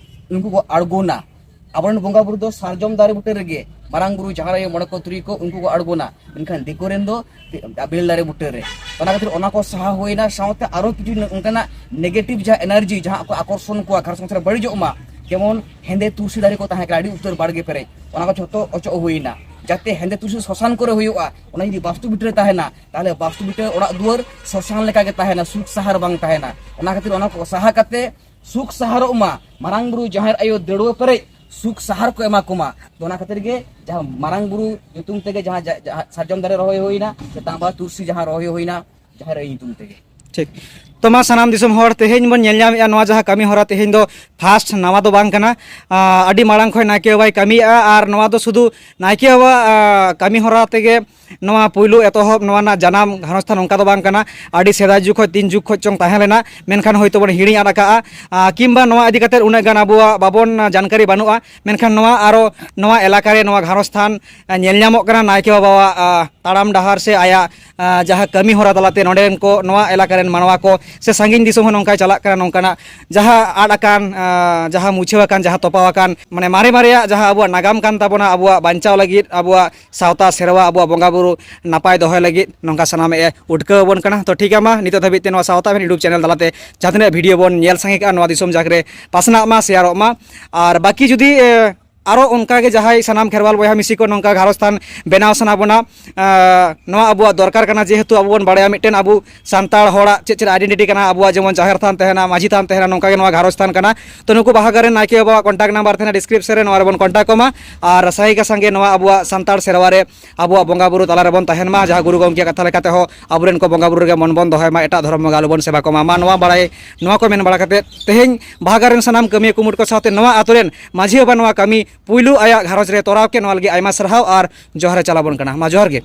ᱩᱱᱠᱩ ᱠᱚ ᱟᱬᱜᱚᱱᱟ᱾ ᱟᱵᱚᱨᱮᱱ ᱵᱚᱸᱜᱟ ᱵᱩᱨᱩ ᱫᱚ ᱥᱟᱨᱡᱚᱢ ᱫᱟᱨᱮ ᱵᱩᱴᱟᱹ ᱨᱮᱜᱮ, ᱢᱟᱨᱟᱝ ᱵᱩᱨᱩ, ᱡᱟᱦᱮᱨ ᱟᱭᱳ, ᱢᱚᱬᱮ ᱠᱚ ᱛᱩᱨᱩᱭ ᱠᱚ, ᱩᱱᱠᱩ ᱠᱚ ᱟᱬᱜᱚᱱᱟ᱾ ᱢᱮᱱᱠᱷᱟᱱ ᱫᱤᱠᱩ ᱨᱮᱱ ᱫᱚ ᱵᱮᱞ ᱫᱟᱨᱮ ᱵᱩᱴᱟᱹ ᱨᱮ᱾ ᱚᱱᱟ ᱠᱷᱟᱹᱛᱤᱨ ᱚᱱᱟ ᱠᱚ ᱥᱟᱦᱟ ᱦᱩᱭᱱᱟ, ᱥᱟᱶᱛᱮ ᱟᱨᱚ ᱠᱤᱪᱷᱩ ᱚᱱᱠᱟᱱᱟᱜ negative ᱡᱟᱦᱟᱸ energy, ᱡᱟᱦᱟᱸ ᱠᱚ ᱟᱠᱚᱨᱥᱚᱱ ᱠᱚᱣᱟ, ᱜᱷᱟᱨᱚᱸᱡᱽ ᱥᱚᱝᱥᱟᱨ ᱵᱟᱹᱲᱤᱡᱚᱜ ᱢᱟ, ᱡᱮᱢᱚᱱ ᱦᱮᱸᱫᱮ ᱛᱩᱞᱥᱤ ᱫᱟᱨᱮ ᱠᱚ ᱛᱟᱦᱮᱸ ᱠᱟᱱᱟ ᱟᱹᱰᱤ ᱩᱛᱟᱹᱨ ᱵᱟᱲᱜᱮ ᱯᱮᱨᱮᱡ, ᱚᱱᱟ ᱠᱚ ᱡᱷᱚᱛᱚ ᱚᱪᱚᱜ ᱦᱩᱭᱱᱟ᱾ ᱡᱟᱛᱮ ᱦᱮᱸᱫᱮ ᱛᱩᱞᱥᱤ ᱥᱚᱥᱟᱱ ᱠᱚᱨᱮ ᱦᱩᱭᱩᱜᱼᱟ, ᱚᱱᱟ ᱡᱩᱫᱤ ᱵᱟᱥᱛᱩ ᱵᱷᱤᱴᱟᱹ ᱨᱮ ᱛᱟᱦᱮᱱᱟ, ᱛᱟᱦᱚᱞᱮ ᱵᱟᱥᱛᱩ ᱵᱷᱤᱴᱟᱹ ᱚᱲᱟᱜ ᱫᱩᱣᱟᱹᱨ ᱥᱚᱥᱟᱱ ᱞᱮᱠᱟ ᱜᱮ ᱛᱟᱦᱮᱱᱟ, ᱥᱩᱠ ᱥᱟᱦᱟᱨ ᱵᱟᱝ ᱛᱟᱦᱮᱱᱟ᱾ ᱚᱱᱟ ᱠᱷᱟᱹᱛᱤᱨ ᱚᱱᱟ ᱠᱚ ᱥᱟᱦᱟ ᱠᱟᱛᱮ ᱥᱩᱠ ᱥᱟᱦᱟᱨᱚᱜ ᱢᱟ, ᱢᱟᱨᱟᱝ ᱵᱩᱨᱩ, ᱡᱟᱦᱮᱨ ᱟᱭᱳ ᱫᱟᱹᱲᱣᱟᱹ ᱯᱮᱨᱮᱡ ᱥᱩᱠ ᱥᱟᱦᱟᱨ ᱠᱚ ᱮᱢᱟ ᱠᱚᱢᱟ᱾ ᱛᱚ ᱚᱱᱟ ᱠᱷᱟᱹᱛᱤᱨ ᱜᱮ ᱡᱟᱦᱟᱸ ᱢᱟᱨᱟᱝ ᱵᱩᱨᱩ ᱧᱩᱛᱩᱢ ᱛᱮᱜᱮ ᱡᱟᱦᱟᱸ, ᱡᱟ-, ᱡᱟᱦᱟᱸ ᱥᱟᱨᱡᱚᱢ ᱫᱟᱨᱮ ᱨᱚᱦᱚᱭ ᱦᱩᱭᱱᱟ, ᱥᱮ ᱛᱟᱸᱵᱟ ᱛᱩᱞᱥᱤ ᱡᱟᱦᱟᱸ ᱨᱚᱦᱚᱭ ᱦᱩᱭᱱᱟ, ᱡᱟᱦᱮᱨ ᱟᱭᱳ ᱧᱩᱛᱩᱢ ᱛᱮᱜᱮ᱾ ᱴᱷᱤᱠ᱾ ᱛᱚ ᱢᱟ ᱥᱟᱱᱟᱢ ᱫᱤᱥᱚᱢ ᱦᱚᱲ, ᱛᱮᱦᱮᱧ ᱵᱚᱱ ᱧᱮᱞ ᱧᱟᱢᱮᱫᱼᱟ ᱱᱚᱣᱟ ᱡᱟᱦᱟᱸ ᱠᱟᱹᱢᱤ ᱦᱚᱨᱟ ᱛᱮᱦᱮᱧ ᱫᱚ first ᱱᱟᱣᱟ ᱫᱚ ᱵᱟᱝ ᱠᱟᱱᱟ᱾ ᱟᱸ, ᱟᱹᱰᱤ ᱢᱟᱲᱟᱝ ᱠᱷᱚᱱ ᱱᱟᱭᱠᱮ ᱵᱟᱵᱟᱭ ᱠᱟᱹᱢᱤᱭᱮᱫᱼᱟ, ᱟᱨ ᱱᱚᱣᱟ ᱫᱚ ᱥᱩᱫᱷᱩ ᱱᱟᱭᱠᱮ ᱵᱟᱵᱟ, ᱟᱸ, ᱠᱟᱹᱢᱤ ᱦᱚᱨᱟ ᱛᱮᱜᱮ ᱱᱚᱣᱟ ᱯᱩᱭᱞᱩ ᱮᱛᱚᱦᱚᱵ, ᱱᱚᱣᱟ ᱨᱮᱱᱟᱜ ᱡᱟᱱᱟᱢ ᱜᱷᱟᱨᱚᱸᱡᱽ ᱛᱷᱟᱱ ᱚᱱᱠᱟ ᱫᱚ ᱵᱟᱝ ᱠᱟᱱᱟ᱾ ᱟᱹᱰᱤ ᱥᱮᱫᱟᱭ ᱡᱩᱜᱽ ᱠᱷᱚᱱ, ᱛᱤᱱ ᱡᱩᱜᱽ ᱠᱷᱚᱱ ᱪᱚᱝ ᱛᱟᱦᱮᱸ ᱞᱮᱱᱟ, ᱢᱮᱱᱠᱷᱟᱱ ᱦᱚᱭᱛᱳ ᱵᱚᱱ ᱦᱤᱲᱤᱧ ᱟᱫ ᱟᱠᱟᱜᱼᱟ, ᱟᱸ, ᱠᱤᱝᱵᱟ ᱱᱚᱣᱟ ᱤᱫᱤ ᱠᱟᱛᱮᱫ ᱩᱱᱟᱹᱜ ᱜᱟᱱ ᱟᱵᱚᱣᱟᱜ ᱵᱟᱵᱚᱱ ᱡᱟᱱᱠᱟᱨᱤ ᱵᱟᱹᱱᱩᱜᱼᱟ᱾ ᱢᱮᱱᱠᱷᱟᱱ ᱱᱚᱣᱟ ᱟᱨᱚ ᱱᱚᱣᱟ ᱮᱞᱟᱠᱟ ᱨᱮ ᱱᱚᱣᱟ ᱜᱷᱟᱨᱚᱸᱡᱽ ᱛᱷᱟᱱ, ᱟᱸ, ᱧᱮᱞ ᱧᱟᱢᱚᱜ ᱠᱟᱱᱟ ᱱᱟᱭᱠᱮ ᱵᱟᱵᱟᱣᱟᱜ, ᱟᱸ, ᱛᱟᱲᱟᱢ ᱰᱟᱦᱟᱨ ᱥᱮ ᱟᱭᱟᱜ, ᱟᱸ, ᱡᱟᱦᱟᱸ ᱠᱟᱹᱢᱤ ᱦᱚᱨᱟ ᱛᱟᱞᱟᱛᱮ ᱱᱚᱰᱮᱱ ᱠᱚ, ᱱᱚᱣᱟ ᱮᱞᱟᱠᱟ ᱨᱮᱱ ᱢᱟᱱᱣᱟ ᱠᱚ ᱥᱮ ᱥᱟᱺᱜᱤᱧ ᱫᱤᱥᱚᱢ ᱦᱚᱸ ᱱᱚᱝᱠᱟᱭ ᱪᱟᱞᱟᱜ ᱠᱟᱱᱟ, ᱱᱚᱝᱠᱟᱱᱟᱜ ᱡᱟᱦᱟᱸ ᱟᱫ ᱟᱠᱟᱱ, ᱟᱸ, ᱡᱟᱦᱟᱸ ᱢᱩᱪᱷᱟᱹᱣ ᱟᱠᱟᱱ, ᱡᱟᱦᱟᱸ ᱛᱚᱯᱟᱣ ᱟᱠᱟᱱ, ᱢᱟᱱᱮ ᱢᱟᱨᱮ ᱢᱟᱨᱮᱭᱟᱜ ᱡᱟᱦᱟᱸ ᱟᱵᱚᱣᱟᱜ ᱱᱟᱜᱟᱢ ᱠᱟᱱ ᱛᱟᱵᱚᱱᱟ, ᱟᱵᱚᱣᱟᱜ ᱵᱟᱧᱪᱟᱣ ᱞᱟᱹᱜᱤᱫ, ᱟᱵᱚᱣᱟᱜ ᱥᱟᱶᱛᱟ ᱥᱮᱨᱣᱟ, ᱟᱵᱚᱣᱟᱜ ᱵᱚᱸᱜᱟ ᱵᱩᱨᱩ ᱱᱟᱯᱟᱭ ᱫᱚᱦᱚᱭ ᱞᱟᱹᱜᱤᱫ ᱱᱚᱝᱠᱟ ᱥᱟᱱᱟᱢ ᱮ ᱩᱴᱠᱟᱹᱣ ᱟᱵᱚᱱ ᱠᱟᱱᱟ᱾ ᱛᱚ ᱴᱷᱤᱠ ᱜᱮᱭᱟ, ᱢᱟ ᱱᱤᱛᱚᱜ ᱫᱷᱟᱹᱵᱤᱡ ᱛᱮ ᱱᱚᱣᱟ ᱥᱟᱶᱛᱟ ᱢᱮᱱ YouTube ᱪᱮᱱᱮᱞ ᱛᱟᱞᱟᱛᱮ ᱡᱟᱦᱟᱸ ᱛᱤᱱᱟᱹᱜ ᱵᱷᱤᱰᱤᱭᱳ ᱵᱚᱱ ᱧᱮᱞ ᱥᱟᱸᱜᱮ ᱠᱟᱜᱼᱟ, ᱱᱚᱣᱟ ᱫᱤᱥᱚᱢ ᱡᱟᱠ ᱨᱮ ᱯᱟᱥᱱᱟᱜ ᱢᱟ, ᱥᱮᱭᱟᱨᱚᱜ ᱢᱟ᱾ ᱟᱨ ᱵᱟᱹᱠᱤ ᱡᱩᱫᱤ, ᱮ, ᱟᱨᱚ ᱚᱱᱠᱟ ᱜᱮ ᱡᱟᱦᱟᱸᱭ ᱥᱟᱱᱟᱢ ᱠᱷᱮᱨᱣᱟᱞ ᱵᱚᱭᱦᱟ ᱢᱤᱥᱤ ᱠᱚ ᱱᱚᱝᱠᱟ ᱜᱷᱟᱨᱚᱸᱡᱽ ᱛᱷᱟᱱ ᱵᱮᱱᱟᱣ ᱥᱟᱱᱟ ᱵᱚᱱᱟ, ᱮ, ᱱᱚᱣᱟ ᱟᱵᱚᱣᱟᱜ ᱫᱚᱨᱠᱟᱨ ᱠᱟᱱᱟ, ᱡᱮᱦᱮᱛᱩ ᱟᱵᱚ ᱵᱚᱱ ᱵᱟᱲᱟᱭᱟ ᱢᱤᱫᱴᱮᱱ ᱟᱵᱚ ᱥᱟᱱᱛᱟᱲ ᱦᱚᱲᱟᱜ ᱪᱮᱫ ᱪᱮᱫ ᱟᱭᱰᱮᱱᱴᱤᱴᱤ ᱠᱟᱱᱟ, ᱟᱵᱚᱣᱟᱜ ᱡᱮᱢᱚᱱ ᱡᱟᱦᱮᱨ ᱛᱷᱟᱱ ᱛᱟᱦᱮᱱᱟ, ᱢᱟᱹᱡᱷᱤ ᱛᱷᱟᱱ ᱛᱟᱦᱮᱱᱟ, ᱱᱚᱝᱠᱟ ᱜᱮ ᱱᱚᱣᱟ ᱜᱷᱟᱨᱚᱸᱡᱽ ᱛᱷᱟᱱ ᱠᱟᱱᱟ᱾ ᱛᱚ ᱱᱩᱠᱩ ᱵᱟᱦᱟ ᱜᱟᱲ ᱨᱮᱱ ᱱᱟᱭᱠᱮ ᱵᱟᱵᱟᱣᱟᱜ ᱠᱚᱱᱴᱟᱠᱴ ᱱᱟᱢᱵᱟᱨ ᱛᱟᱦᱮᱱᱟ ᱰᱤᱥᱠᱨᱤᱯᱥᱚᱱ ᱨᱮ, ᱱᱚᱣᱟ ᱨᱮᱵᱚᱱ ᱠᱚᱱᱴᱟᱠᱴ ᱠᱚᱢᱟ᱾ ᱟᱨ ᱥᱟᱸᱜᱮ ᱠᱟ ᱥᱟᱸᱜᱮ ᱱᱚᱣᱟ ᱟᱵᱚᱣᱟᱜ ᱥᱟᱱᱛᱟᱲ ᱥᱮᱨᱣᱟ ᱨᱮ ᱟᱵᱚᱣᱟᱜ ᱵᱚᱸᱜᱟ ᱵᱩᱨᱩ ᱛᱟᱞᱟ ᱨᱮᱵᱚᱱ ᱛᱟᱦᱮᱱ ᱢᱟ, ᱡᱟᱦᱟᱸ ᱜᱩᱨᱩ ᱜᱚᱢᱠᱮᱭᱟᱜ ᱠᱟᱛᱷᱟ ᱞᱮᱠᱟᱛᱮ ᱦᱚᱸ ᱟᱵᱚᱨᱮᱱ ᱠᱚ ᱵᱚᱸᱜᱟ ᱵᱩᱨᱩ ᱨᱮᱜᱮ ᱢᱚᱱ ᱵᱚᱱ ᱫᱚᱦᱚᱭ ᱢᱟ, ᱮᱴᱟᱜ ᱫᱷᱚᱨᱚᱢ ᱵᱚᱸᱜᱟ ᱟᱞᱚᱵᱚᱱ ᱥᱮᱵᱟ ᱠᱚᱢᱟ᱾ ᱢᱟ ᱱᱚᱣᱟ ᱵᱟᱲᱟᱭ, ᱱᱚᱣᱟ ᱠᱚ ᱢᱮᱱ ᱵᱟᱲᱟ ᱠᱟᱛᱮ ᱛᱮᱦᱮᱧ ᱵᱟᱦᱟ ᱜᱟᱲ ᱨᱮᱱ ᱥᱟᱱᱟᱢ ᱠᱟᱹᱢᱤᱭᱟᱹ ᱠᱩᱢᱩᱴ ᱠᱚ ᱥᱟᱶᱛᱮ ᱱᱚᱣᱟ ᱟᱛᱳ ᱨᱮᱱ ᱢᱟᱹᱡᱷᱤ ᱵᱟᱵᱟ ᱱᱚᱣᱟ ᱠᱟᱹᱢᱤ ᱯᱩᱭᱞᱩ ᱟᱭᱟᱜ ᱜᱷᱟᱨᱚᱸᱡᱽ ᱨᱮ ᱛᱚᱨᱟᱣ ᱠᱮᱫ, ᱱᱚᱣᱟ ᱞᱟᱹᱜᱤᱫ ᱟᱭᱢᱟ ᱥᱟᱨᱦᱟᱣ ᱟᱨ ᱡᱚᱦᱟᱨ ᱮ ᱪᱟᱞ ᱟᱵᱚᱱ ᱠᱟᱱᱟ᱾ ᱢᱟ ᱡᱚᱦᱟᱨ ᱜᱮ᱾